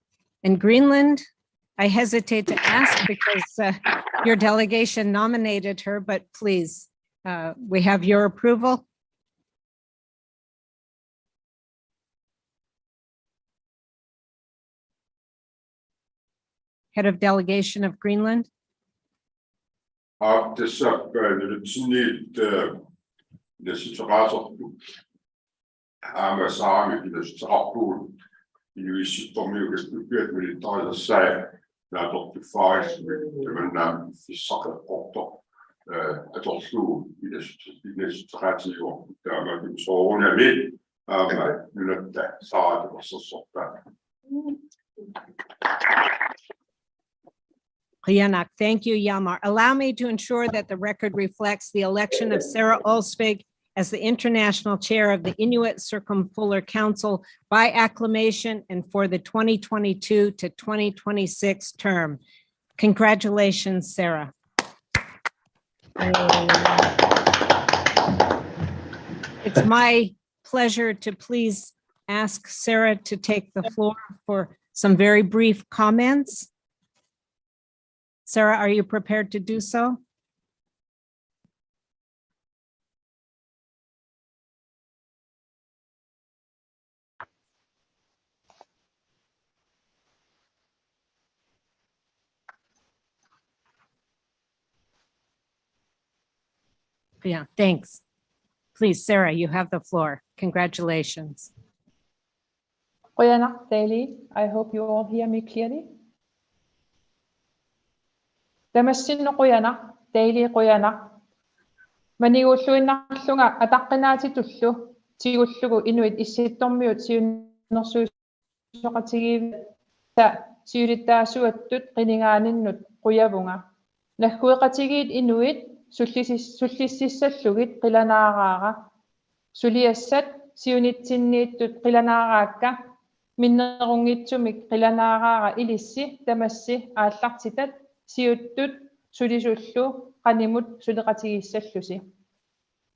In Greenland, I hesitate to ask because uh, your delegation nominated her, but please, uh, we have your approval. Head of Delegation of Greenland. Aap, tassa, øh, nunatsinniit, øh, nassiteqaasarput. Aamma Saramik nassiteqarpugut. Inuit Sisimiut Kaspippiat milittarisassaat naatsorsuutigigalugu tamanna piffissaq eqqortoq, øh, atorlugu inassut-, inassiteqaatigivarput, taamaattumik soorunami aamma nunatta Sara tapersersorpaa. Qujanaq. Thank you, Hjalmar. Allow me to ensure that the record reflects the election of Sarah Olsvig as the International Chair of the Inuit Circumpolar Council by acclamation and for the twenty twenty-two to twenty twenty-six term. Congratulations, Sarah. It's my pleasure to please ask Sarah to take the floor for some very brief comments. Sarah, are you prepared to do so? Yeah, thanks. Please, Sarah, you have the floor. Congratulations. Qujanaq, Daly. I hope you all hear me clearly. Tamassinnut qujanaq, Daly qujanaq. Maniguulluinnarlunga ataqqinaatitullu tigullugu Inuit Issittormiut siunnersuis- soqatigiiviata siulittaasuattut qinigaaninnut qujavunga. Naggueqatigiit inuit sullissis-, sullississallugit qilanaaraara. Suliassat siunitsinniittut qilanaaraakka, minnerunngitsumik qilanaaraara ilissi tamassi aallartitat siuttut sulisullu qanimut suleqatigiissallusi.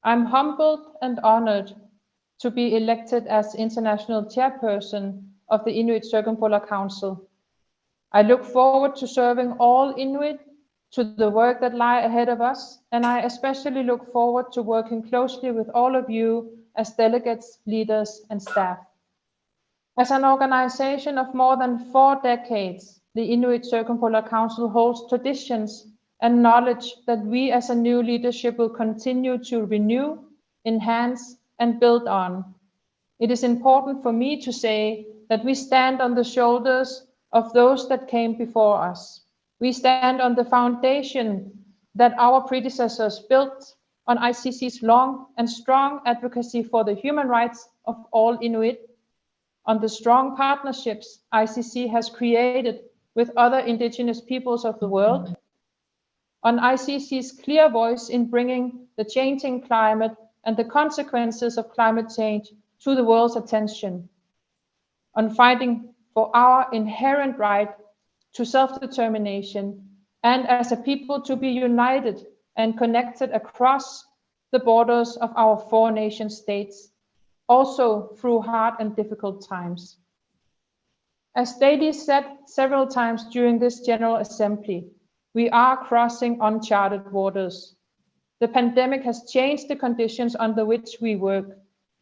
I'm humbled and honored to be elected as International Chairperson of the Inuit Circumpolar Council. I look forward to serving all Inuit to the work that lie ahead of us, and I especially look forward to working closely with all of you as delegates, leaders, and staff. As an organization of more than four decades, the Inuit Circumpolar Council holds traditions and knowledge that we as a new leadership will continue to renew, enhance, and build on. It is important for me to say that we stand on the shoulders of those that came before us. We stand on the foundation that our predecessors built on I C C's long and strong advocacy for the human rights of all Inuit, on the strong partnerships I C C has created with other indigenous peoples of the world, on I C C's clear voice in bringing the changing climate and the consequences of climate change to the world's attention, on fighting for our inherent right to self-determination and as a people to be united and connected across the borders of our four nation states, also through hard and difficult times. As Daly said several times during this General Assembly, we are crossing uncharted waters. The pandemic has changed the conditions under which we work,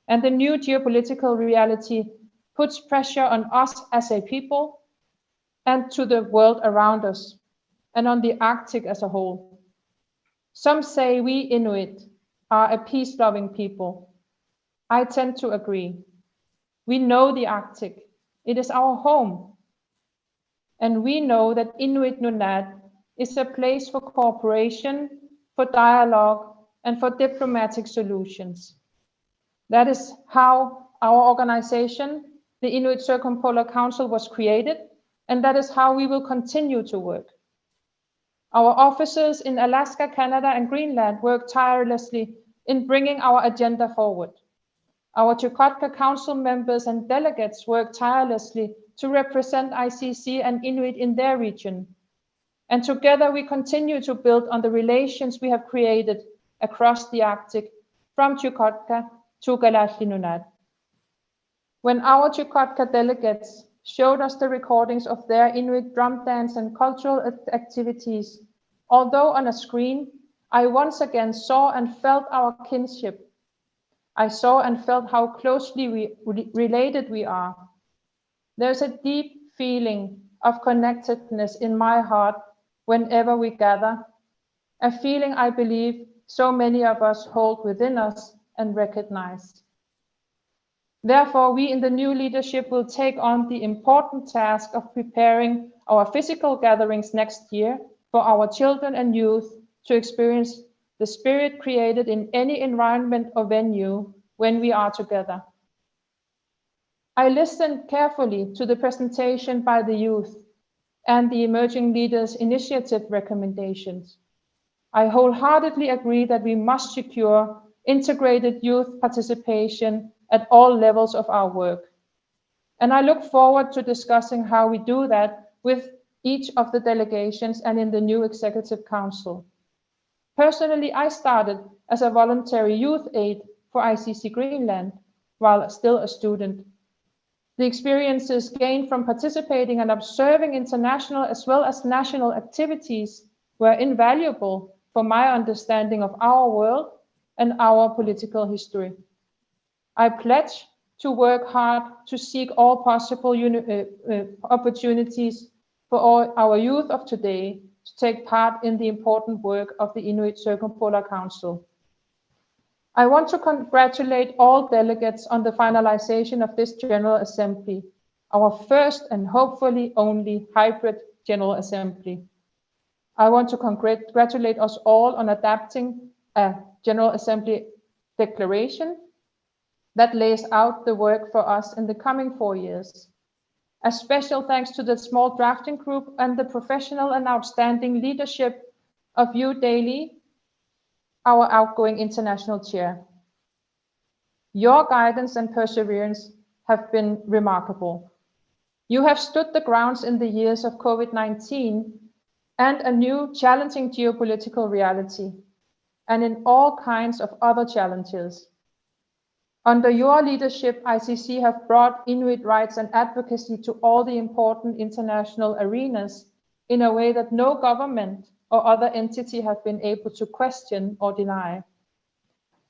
and the new geopolitical reality puts pressure on us as a people, and to the world around us, and on the Arctic as a whole. Some say we Inuit are a peace-loving people. I tend to agree. We know the Arctic. It is our home. And we know that Inuit Nunaat is a place for cooperation, for dialogue, and for diplomatic solutions. That is how our organization, the Inuit Circumpolar Council, was created, and that is how we will continue to work. Our offices in Alaska, Canada, and Greenland work tirelessly in bringing our agenda forward. Our Chukotka Council members and delegates work tirelessly to represent I C C and Inuit in their region. And together we continue to build on the relations we have created across the Arctic, from Chukotka to Kalaallit Nunaat. When our Chukotka delegates showed us the recordings of their Inuit drum dance and cultural act- activities, although on a screen, I once again saw and felt our kinship. I saw and felt how closely we re- related we are. There's a deep feeling of connectedness in my heart whenever we gather, a feeling I believe so many of us hold within us and recognize. Therefore, we in the new leadership will take on the important task of preparing our physical gatherings next year for our children and youth to experience the spirit created in any environment or venue when we are together. I listened carefully to the presentation by the youth and the Emerging Leaders Initiative recommendations. I wholeheartedly agree that we must secure integrated youth participation at all levels of our work. And I look forward to discussing how we do that with each of the delegations and in the new Executive Council. Personally, I started as a voluntary youth aide for I C C Greenland while still a student. The experiences gained from participating and observing international as well as national activities were invaluable for my understanding of our world and our political history. I pledge to work hard to seek all possible uni- uh, uh, opportunities for all our youth of today to take part in the important work of the Inuit Circumpolar Council. I want to congratulate all delegates on the finalization of this General Assembly, our first and hopefully only hybrid General Assembly. I want to congratulate us all on adapting a General Assembly declaration that lays out the work for us in the coming four years. A special thanks to the small drafting group and the professional and outstanding leadership of you, Daly, our outgoing international chair. Your guidance and perseverance have been remarkable. You have stood the grounds in the years of COVID nineteen and a new challenging geopolitical reality, and in all kinds of other challenges. Under your leadership, I C C have brought Inuit rights and advocacy to all the important international arenas in a way that no government or other entity have been able to question or deny.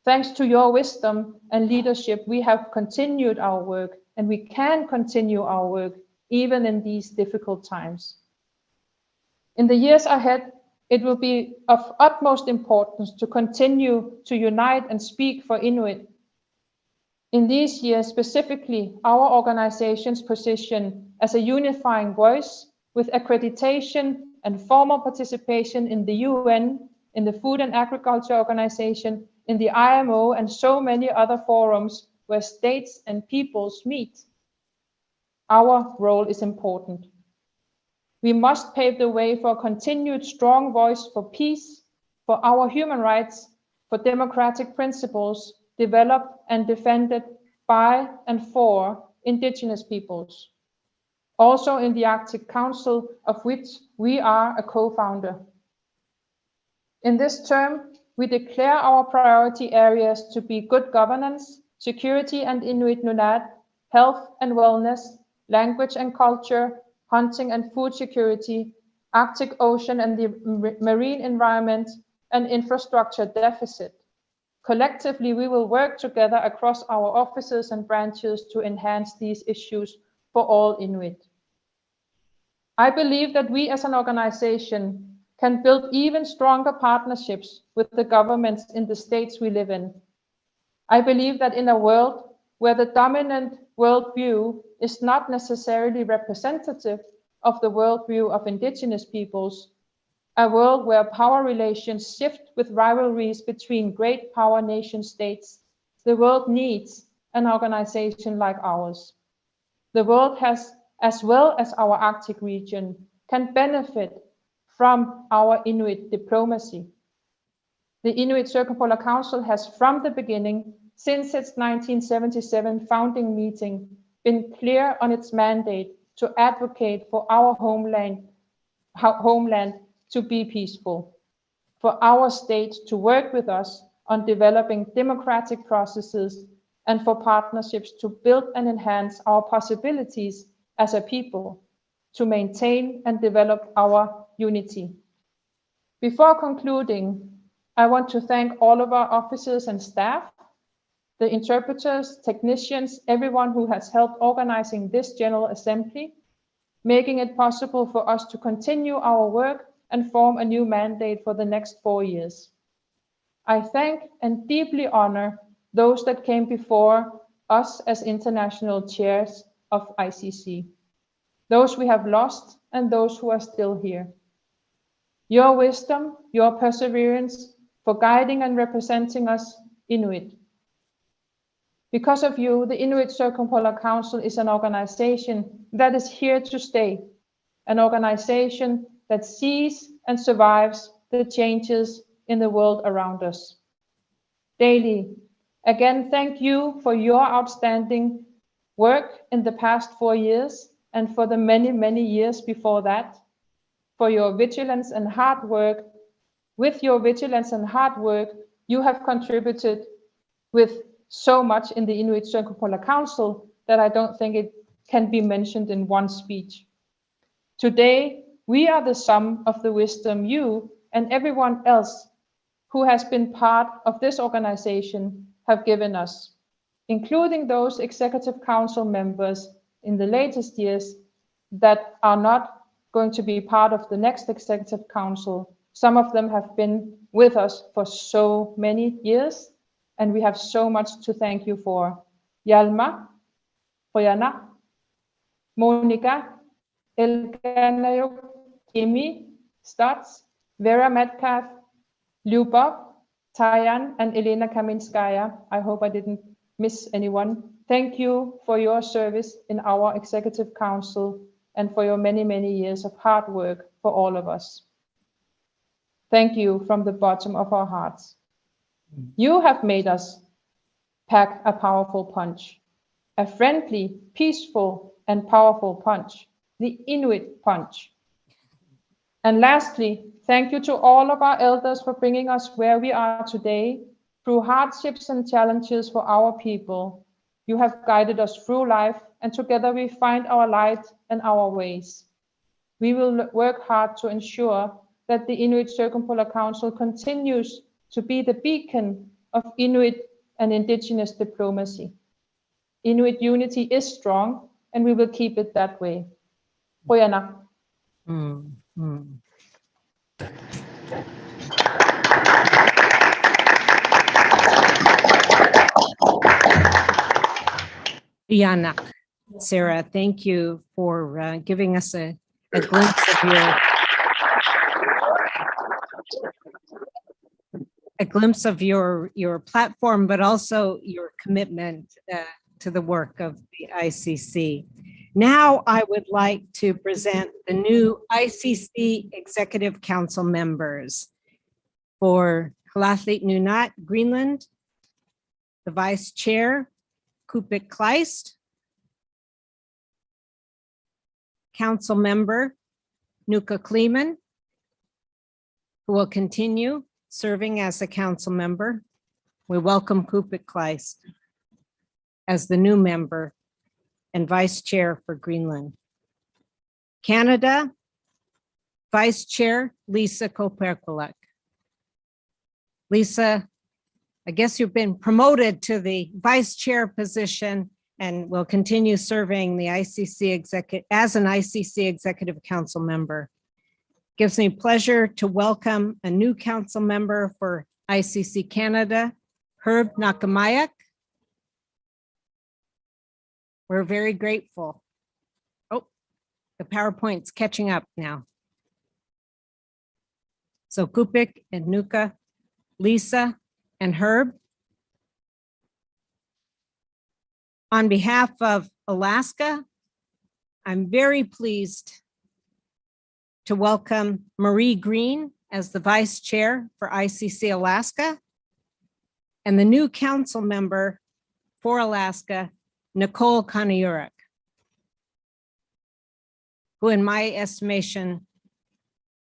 Thanks to your wisdom and leadership, we have continued our work, and we can continue our work even in these difficult times. In the years ahead, it will be of utmost importance to continue to unite and speak for Inuit. In these years specifically, our organization's position as a unifying voice with accreditation and formal participation in the U N, in the Food and Agriculture Organization, in the I M O, and so many other forums where states and peoples meet. Our role is important. We must pave the way for a continued strong voice for peace, for our human rights, for democratic principles developed and defended by and for indigenous peoples, also in the Arctic Council, of which we are a co-founder. In this term, we declare our priority areas to be good governance, security and Inuit Nunaat, health and wellness, language and culture, hunting and food security, Arctic Ocean and the mar- marine environment, and infrastructure deficit. Collectively, we will work together across our offices and branches to enhance these issues for all Inuit. I believe that we as an organization can build even stronger partnerships with the governments in the states we live in. I believe that in a world where the dominant worldview is not necessarily representative of the worldview of indigenous peoples, a world where power relations shift with rivalries between great power nation states, the world needs an organization like ours. The world has, as well as our Arctic region, can benefit from our Inuit diplomacy. The Inuit Circumpolar Council has, from the beginning, since its nineteen seventy-seven founding meeting, been clear on its mandate to advocate for our homeland, ho-, homeland to be peaceful, for our state to work with us on developing democratic processes, and for partnerships to build and enhance our possibilities as a people to maintain and develop our unity. Before concluding, I want to thank all of our officers and staff, the interpreters, technicians, everyone who has helped organizing this General Assembly, making it possible for us to continue our work and form a new mandate for the next four years. I thank and deeply honor those that came before us as international chairs of I C C, those we have lost and those who are still here. Your wisdom, your perseverance for guiding and representing us Inuit. Because of you, the Inuit Circumpolar Council is an organization that is here to stay, an organization that sees and survives the changes in the world around us. Daly, again, thank you for your outstanding work in the past four years and for the many, many years before that, for your vigilance and hard work. With your vigilance and hard work, you have contributed with so much in the Inuit Circumpolar Council that I don't think it can be mentioned in one speech. Today, we are the sum of the wisdom you and everyone else who has been part of this organization have given us, including those executive council members in the latest years that are not going to be part of the next executive council. Some of them have been with us for so many years, and we have so much to thank you for. Hjalmar, Qujanaq, Monika, Elkanayok, Kimi, Stotts, Vera Metcalfe, Lyubov, Tayan, and Elena Kaminskaya. I hope I didn't miss anyone. Thank you for your service in our Executive Council and for your many, many years of hard work for all of us. Thank you from the bottom of our hearts. You have made us pack a powerful punch, a friendly, peaceful, and powerful punch, the Inuit punch. And lastly, thank you to all of our elders for bringing us where we are today through hardships and challenges for our people. You have guided us through life, and together we find our light and our ways. We will work hard to ensure that the Inuit Circumpolar Council continues to be the beacon of Inuit and indigenous diplomacy. Inuit unity is strong, and we will keep it that way. Qujanaq. Qujanaq, Sarah, thank you for uh, giving us a, a glimpse of your a glimpse of your your platform, but also your commitment uh, to the work of the I C C. Now I would like to present the new I C C Executive Council members. For Qhalathliit Nunaat, Greenland, the Vice Chair, Kuupik Kleist, Council Member Nuka Kleeman, who will continue serving as a council member. We welcome Kuupik Kleist as the new member and vice chair for Greenland. Canada, Vice Chair Lisa Koperkolak. Lisa, I guess you've been promoted to the vice chair position and will continue serving the I C C execu-, as an I C C Executive Council member. Gives me pleasure to welcome a new council member for I C C Canada, Herb Nakamayak. We're very grateful. Oh, the PowerPoint's catching up now. So Kupik and Nuka, Lisa and Herb. On behalf of Alaska, I'm very pleased to welcome Marie Green as the Vice Chair for I C C Alaska and the new council member for Alaska, Nicole Kanayuruk, who in my estimation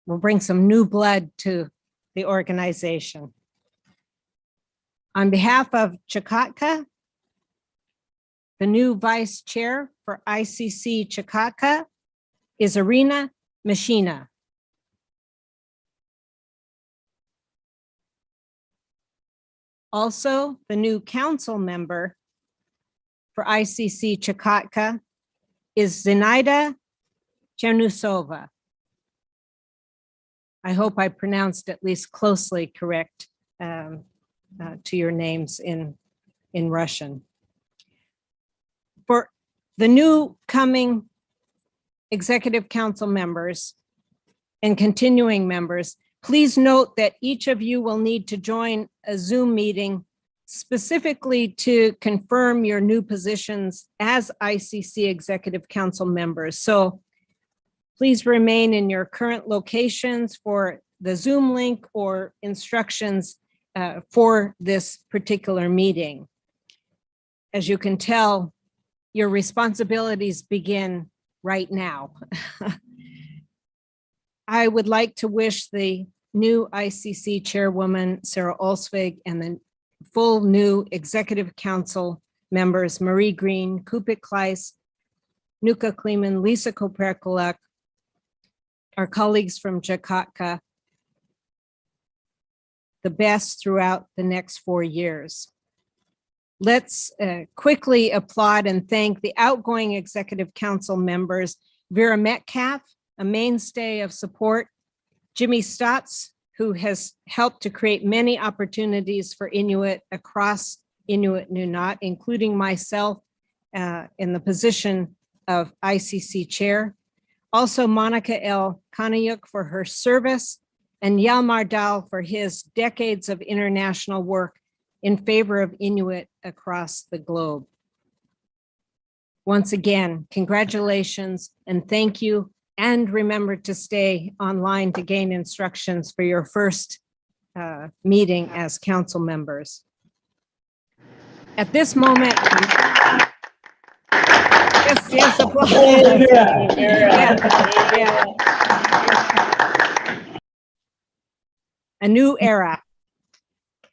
will bring some new blood to the organization. On behalf of Chukotka, the new vice chair for I C C Chukotka is Irina Mishina. Also, the new council member for I C C Chukotka is Zinaida Chernusova. I hope I pronounced at least closely correct, um, uh, to your names in, in Russian. For the new coming executive council members and continuing members, please note that each of you will need to join a Zoom meeting specifically to confirm your new positions as I C C Executive Council members. So please remain in your current locations for the Zoom link or instructions, uh, for this particular meeting. As you can tell, your responsibilities begin right now. I would like to wish the new I C C Chairwoman, Sarah Olsvig, and the full new Executive Council members, Marie Green, Kupik Kleist, Nuka Kleeman, Lisa Koperkulak, our colleagues from Chukotka, the best throughout the next four years. Let's, uh, quickly applaud and thank the outgoing Executive Council members, Vera Metcalfe, a mainstay of support, Jimmy Staats, who has helped to create many opportunities for Inuit across Inuit Nunaat, including myself, uh, in the position of I C C chair. Also, Monica L. Kanayuk for her service, and Hjalmar Dahl for his decades of international work in favor of Inuit across the globe. Once again, congratulations and thank you. And remember to stay online to gain instructions for your first, uh, meeting as council members. At this moment, yes, yes, applause. Yeah, yeah. A new era.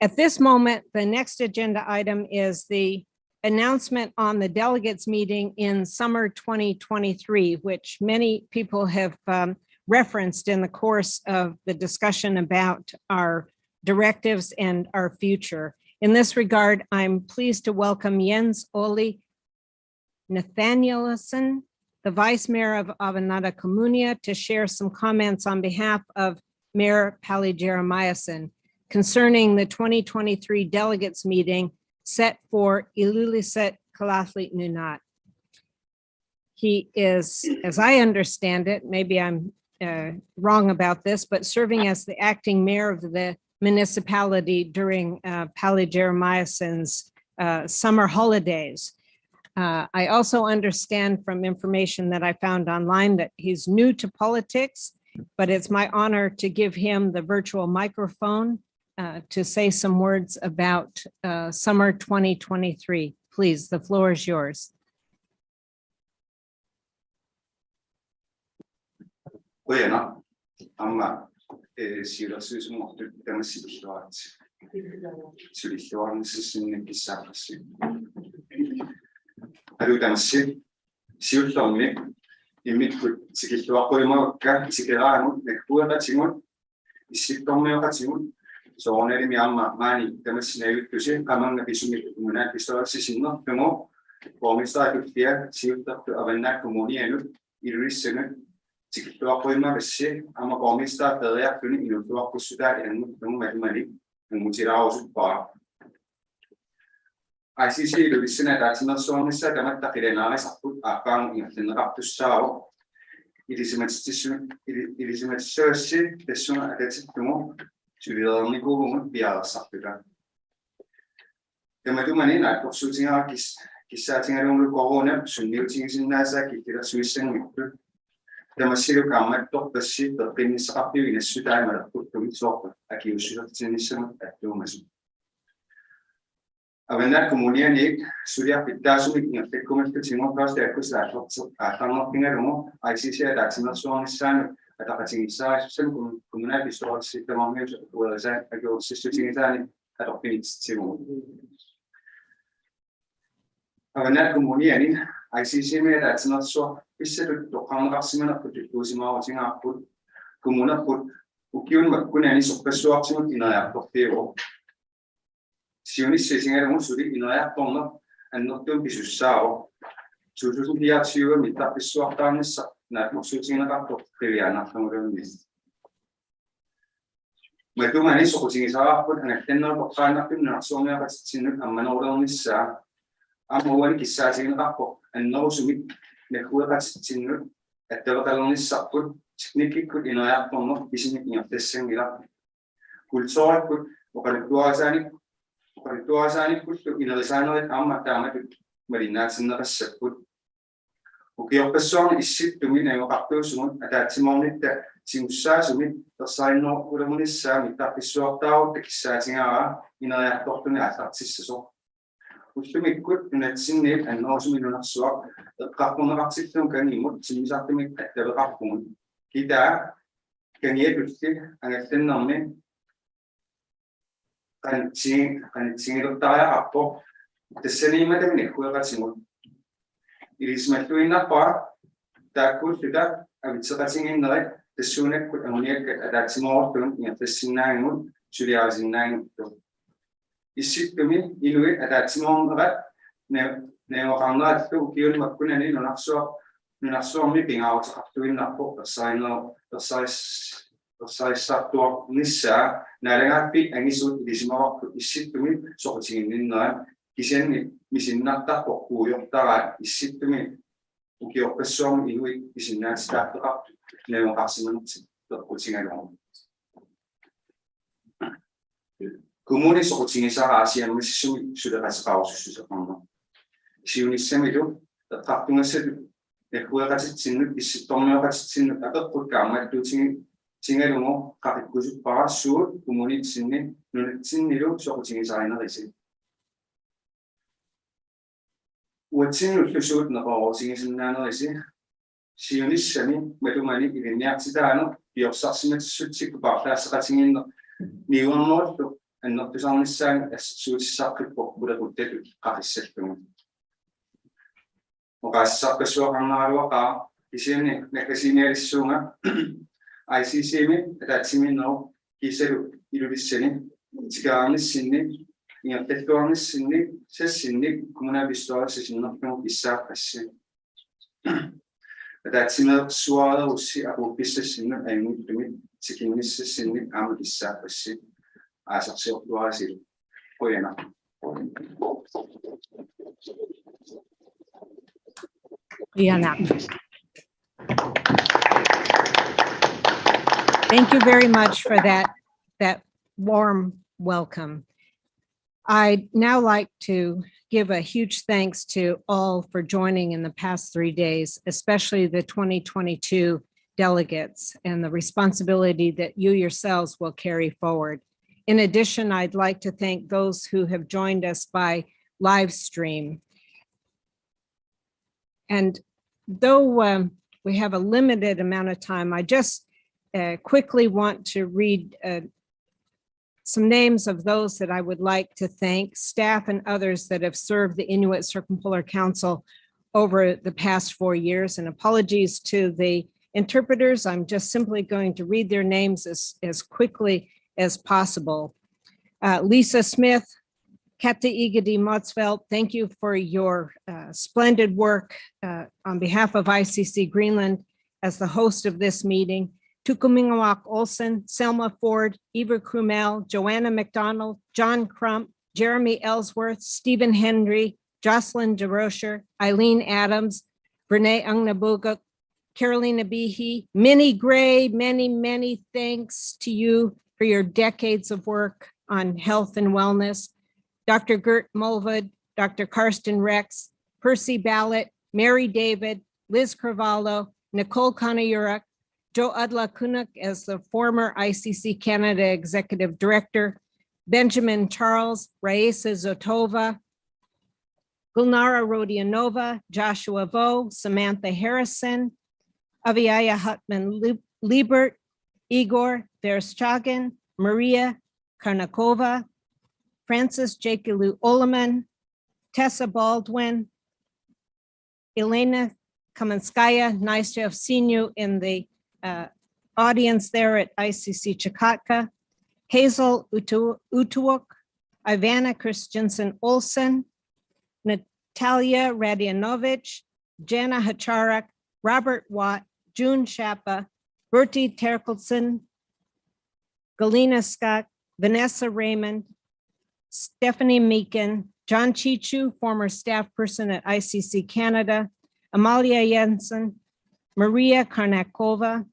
At this moment, the next agenda item is the announcement on the delegates meeting in summer twenty twenty-three, which many people have, um, referenced in the course of the discussion about our directives and our future. In this regard, I'm pleased to welcome Jens Ole Nathanielsen, the Vice Mayor of Avannaata Kommunia, to share some comments on behalf of Mayor Palle Jeremiasson concerning the twenty twenty-three delegates meeting set for Ilulissat, Kalaaallit Nunaat. He is, as I understand it, maybe I'm, uh, wrong about this, but serving as the acting mayor of the municipality during, uh, Palle Jeremiasson's, uh, summer holidays. Uh, I also understand from information that I found online that he's new to politics, but it's my honor to give him the virtual microphone, uh, to say some words about, uh, summer twenty twenty-three. Please, the floor is yours. Qujanaq. Aamma, eh, siulersuisumuuttut tamassi tikilluaritsi. Sulilluarnissassinnik kissaarpassi. Aluu tamassi. Siullermik immikkut tikilluaqqujumavakka tikeraanut naggueqatigut, issittormioqatigut, soorunalimi aamma maani tamassi najuttusi, qamannga pisumik nunat pisariaqarsisinnerlugu, borgmesteri tullia siullertut Avannaata Kommunianut Ilulissanut tikilluaqqujummavassi aamma borgmesteri peeriarluni inuulluaqqussutaat ilanngullugu malimali angutilaarusuppara. I C C Ilulissanut ataatsimeersuarnissaa tamatta qilanaarisassarput aappaagu ingerlanneqartussaavoq. Ilisimatitsissu-, ili-, ilisimatissavassi tassunga atatillugu suliareernikuuvugut piareersarluta. Tamatumani naatsorsuutigaara kis-, kissaatigalugulu coronap sunniutigisinnaasaa killilersuissanngitsoq. Tamassilu kaammattorpassi peqqinnissaqarfiup inassutai malerputtumik soorlu akiuussusertinnissamut attuumasut. Avannaata Kommunianiit suliaq pitsaasumik ingerlakkumallutigu første august aallarti-, aallarnertigalugu I C C ataatsimeersuarnissaanut ataqatigiissaarisussamik kom-, kommunalbestyrelsip tamarmiusut akuerisaa-, akuersissutigisaannik atorfinitsittivugut. Avannaata Kommuniani I C C-mi ataatsimeersuaq pissatut toqqarneqarsimanerput tulluusimaarutigaarput, kommunerput ukiuni makkunani sorpassuartigut ineriartorfiuvoq. Siunissaq isigalugu suli ineriartorneq annertuumik pisussaavoq. Two thousand fireogtyve mittarfissuartaarnissaq naatsorsuutigineqartoq qiviaannarluguluunniit. Matumani soqutigisaraarput angallannerup toqqaannartumik nunarsuarmioqatitsinnut ammanerulernissaa. Aamma uani kissaatigineqarpoq annerusumik naggueqatitsinnut attaveqalernissarput teknikkikkut ineriartorneq kisianni ingerlassanngilaq. Kulturikkut oqaluttuarisaanik-, oqaluttuarisaanikkullu inerisaanerit aamma taamatut malinnaatinneqassapput. Ukiorpassuarni Issittumi najugaqartuusugut ataatsimoornitta tigussaasumik ersarinnerulernissaa mittarfissuartaarutta kissaatigaara ineriartortumik aallartissasoq. Ullumikkut nunatsinniit annerusumik nunarsuaq eqqartorneqartillugu kangimut timmisartumik attaveqarpugut. Kitaa kangiatulli angallannermi qanitsi-, qanitsigilertariaqarpoq tassaniimmatami naggueqatigut. Ilisimalluinnarpara taakkuulluta avitseqatigiinnerit tassuunakkut anguniakkat ataatsimoorlugit ingerlassinnaagivut suliarisinnaagigakkit. Issittumi inuit ataatsimoornerat na-, najugaqarnerallu ukiuni makkunani nunarsuaq-, nunarsuarmi pingaaruteqartuinnarpoq ersarinneru-, ersaris-, ersarissartuarnissaa naalagaaffiit angisuut ilisimavarput Issittumi soqutiginninnerat kisianni misinnartarpoq puigortaraat Issittumi ukiorpassuarni inuit pisinnaatitaartoqartut najugaqarsimanertik peqqutigalugu. Kommuni soqutigisaraa siammassisumik suleqateqarusussuseqarneq. Siunissamilu eqqartugassatut naggueqatitsinnut issittormioqatitsinnut apeqqut kaammattuutigalugu qaqikkusuppara suut kommunitsinni nunatsinnilu soqutigisarinerisi. Uatsinnullu suut neqeroorutigisinnaaneri siunissami matumani ilinniartitaaneq piorsarsimatissutsikkut paarlaasseqatigiinneq niuernerullu annertusarnissaanut assersuutissaqqippoq qulequttatut qaqissallugu. Oqaaseqarpassuaqarneraluaqaaq kisianni naggasiinialissuunga I C C-mi ataatsimiinnerup kiisalu Ilulissani tikeraarnissinni ingerlalluarnissinni sassinnik kommunalbestyrelsi sinnerlugu kissaappassi. Ataatsimeersuareerussi apuuffissassinnut ajunngitsumik tikinnissassinnik aamma kissaappassi. Aasarsiortuarisilu. Qujanaq. Qujanaq. Thank you very much for that, that warm welcome. I'd now like to give a huge thanks to all for joining in the past three days, especially the twenty twenty-two delegates and the responsibility that you yourselves will carry forward. In addition, I'd like to thank those who have joined us by live stream. And though um, we have a limited amount of time, I just uh, quickly want to read uh, some names of those that I would like to thank, staff and others that have served the Inuit Circumpolar Council over the past four years. And apologies to the interpreters. I'm just simply going to read their names as, as quickly as possible. Uh, Lisa Smith, Kata Igede Motzfeldt, thank you for your uh, splendid work uh, on behalf of I C C Greenland as the host of this meeting. Tukumingawak Olson, Selma Ford, Eva Krumel, Joanna McDonald, John Crump, Jeremy Ellsworth, Stephen Hendry, Jocelyn DeRocher, Eileen Adams, Renee Ungnabuguk, Carolina Behe, Minnie Gray, many, many thanks to you for your decades of work on health and wellness. Doctor Gert Mulvud, Doctor Karsten Rex, Percy Ballot, Mary David, Liz Carvalho, Nicole Kanayuruk, Joe Adla Kunuk as the former I C C Canada Executive Director, Benjamin Charles, Raisa Zotova, Gulnara Rodionova, Joshua Vo, Samantha Harrison, Aviaya Hutman Liebert, Igor Vereshchagin, Maria Karnakova, Francis Jakilu Oleman, Tessa Baldwin, Elena Kamanskaya, nice to have seen you in the uh, audience there at I C C Chukotka, Hazel Utuuk, Ivana Christensen Olsen, Natalia Radianovich, Jana Hacharak, Robert Watt, June Chapa, Bertie Terkelson, Galina Scott, Vanessa Raymond, Stephanie Meakin, John Chichu, former staff person at I C C Canada, Amalia Jensen, Maria Karnakova,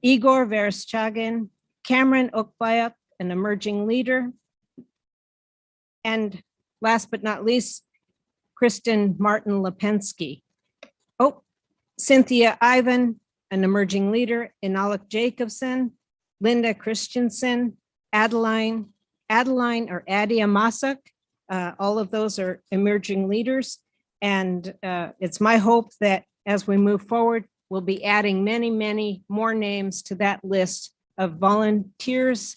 Igor Vereshchagin, Cameron Okbayak, an emerging leader, and last but not least, Kristen Martin Lipinski. Oh, Cynthia Ivan, an emerging leader, Inaluk Jacobson, Linda Christensen, Adeline, Adeline or Adia Masak. Uh, all of those are emerging leaders. And uh, it's my hope that as we move forward, we'll be adding many, many more names to that list of volunteers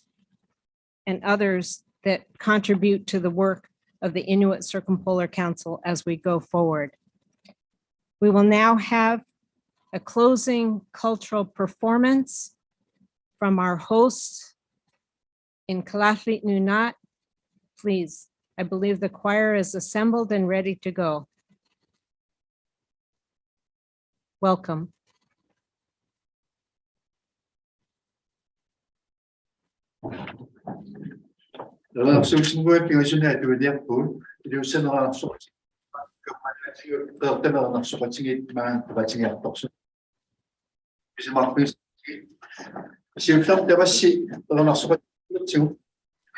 and others that contribute to the work of the Inuit Circumpolar Council as we go forward. We will now have a closing cultural performance from our hosts in Kalaallit Nunaat. Please, I believe the choir is assembled and ready to go. Welcome. Neriorsuutinguat pingasuni atuiliaqpugut, iluussaneriarsuutit, qeertaneriarsuutit maani peqatigiartorsuit. Pisimarpis-, siullermik tavassi erinarsuutit,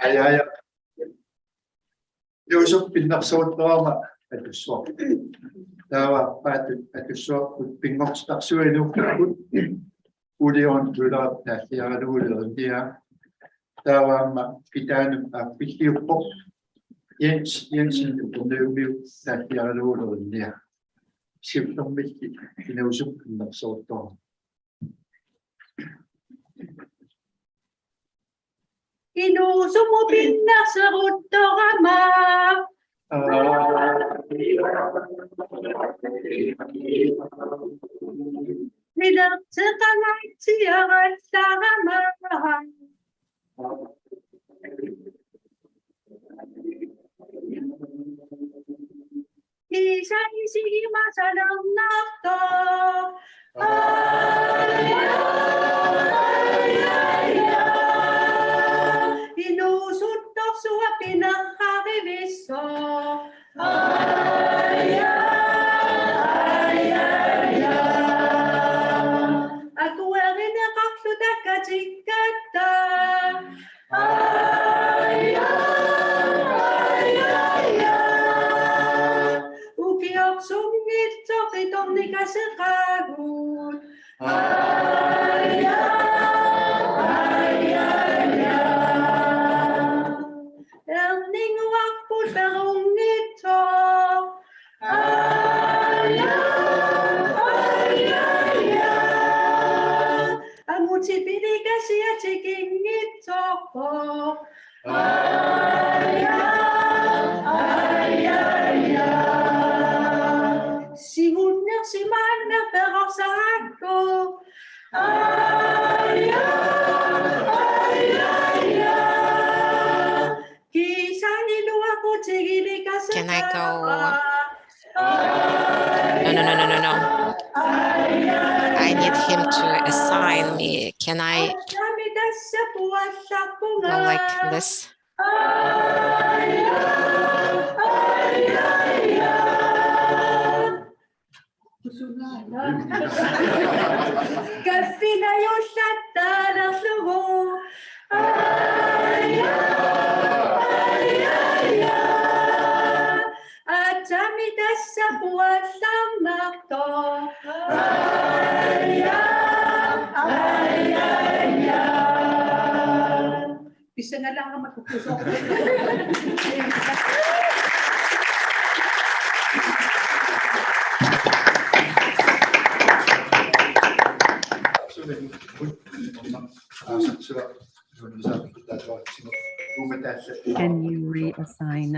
ajaja. Iluusuk pinnarsaruttorama atussuaq. Taava paatut atussuakkut pinngortitarsuit inuukkut. Uliorn tuilaap taalliaralugu erinniaq. Taava aamma kitaanut aappilliuppoq. Jens Jensen Upernaviup taalliaralugu erinniaq. Siullermilli inuusuk pinnarsaruttorama. Inuusumut pinnarsaruttorama. Nilertiqangaitsiarallarama. Kiisami sigimasalernaqtuq. Inuusuttorsuaq pinararivissuaq. Akuerineqaqłuta katikkatta. Ukiuqsunngitsoq iturnikasiqagut. Erninguaqput perunngitsoq. Aja, aja, aja. Angutit pilikasiat tikinngitsoqput. Aja, aja, aja. Singunniqsimaannaq peqarsaqput. Aja, aja, aja. Kiisami iluaqutiginnaq. go. No, no, no, no, no, no. I need him to assign me. Can I? Go like this. Pisangalaanga makkukusoq. Can you reassign?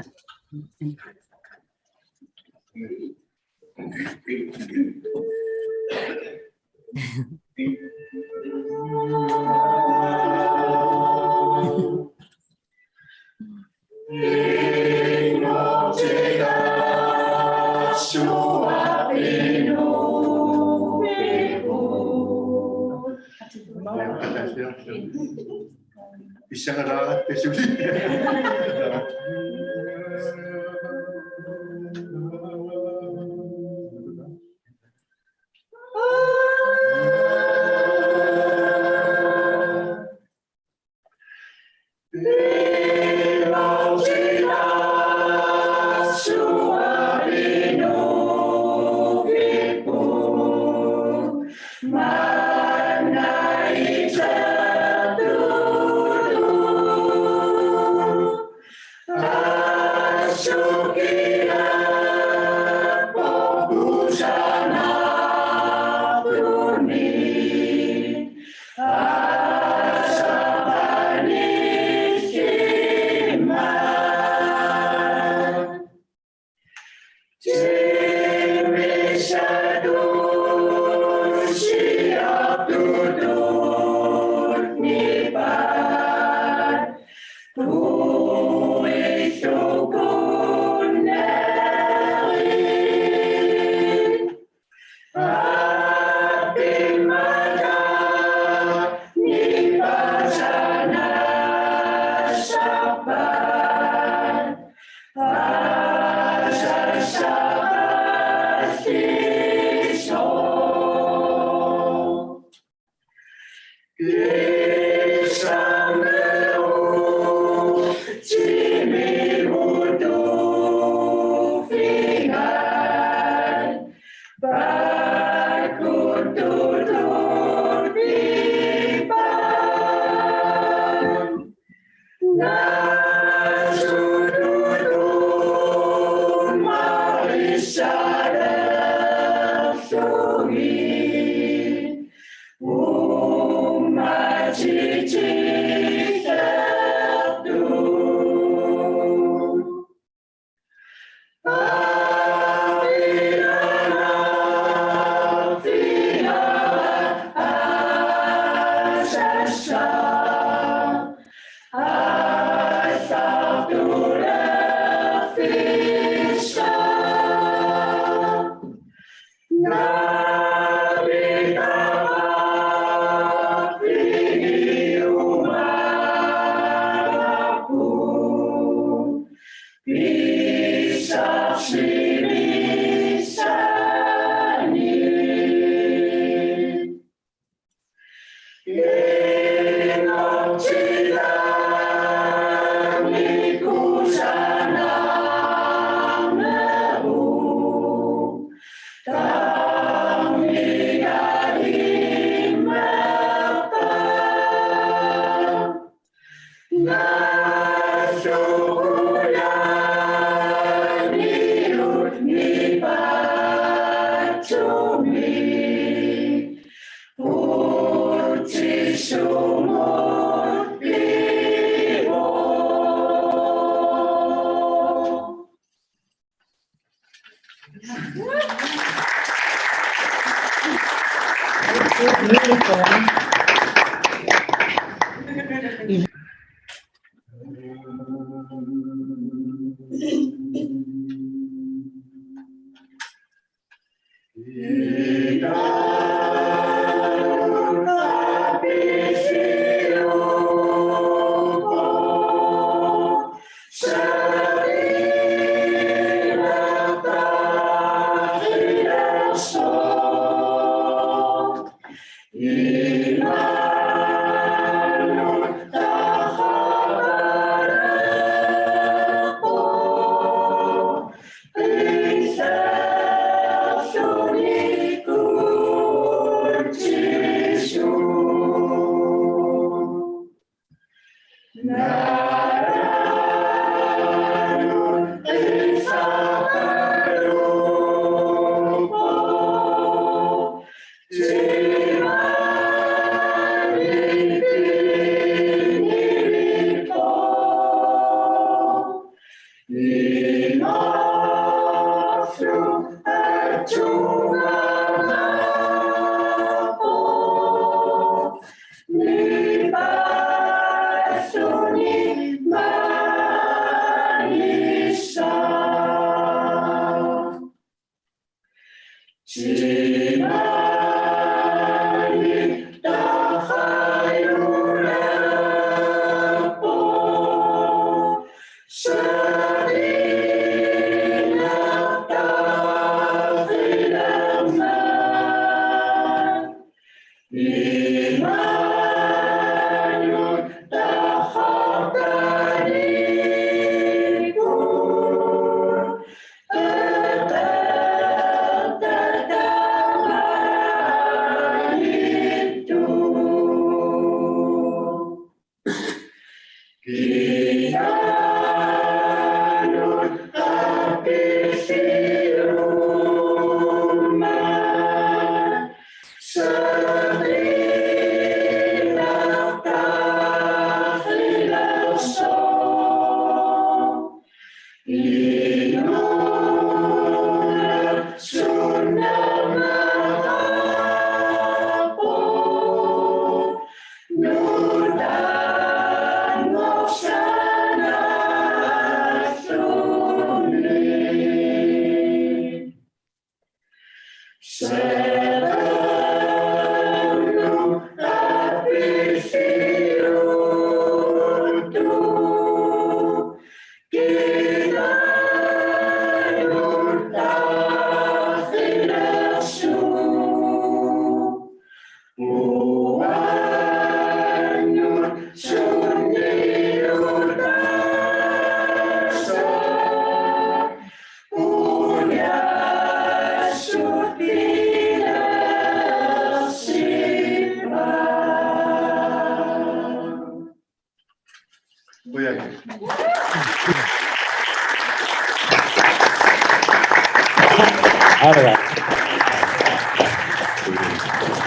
All right.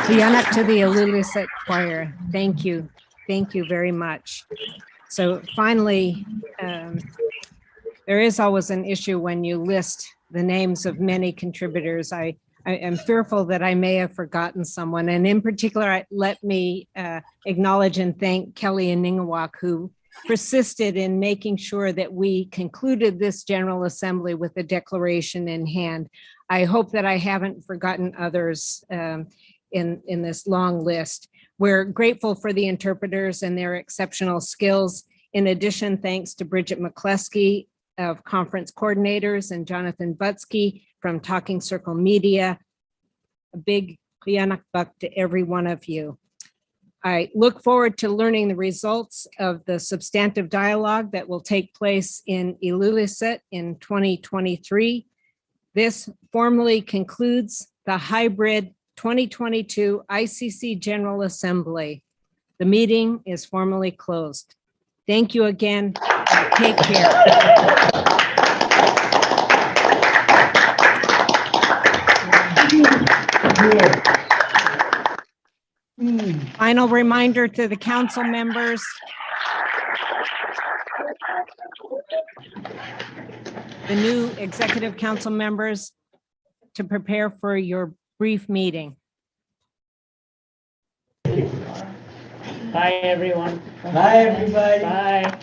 Quyanaq to the Ilulissat Choir. Thank you. Thank you very much. So finally, um, there is always an issue when you list the names of many contributors. I, I am fearful that I may have forgotten someone. And in particular, I, let me, uh, acknowledge and thank Kelly Iningawak, who persisted in making sure that we concluded this General Assembly with a declaration in hand. I hope that I haven't forgotten others, um, in, in this long list. We're grateful for the interpreters and their exceptional skills. In addition, thanks to Bridget McCluskey of Conference Coordinators and Jonathan Butsky from Talking Circle Media. A big quyanaqpak to every one of you. I look forward to learning the results of the substantive dialogue that will take place in Ilulissat in twenty twenty-three. This formally concludes the hybrid twenty twenty-two I C C General Assembly. The meeting is formally closed. Thank you again. Take care. Final reminder to the council members, the new executive council members, to prepare for your brief meeting. Bye, everyone. Bye, everybody. Bye.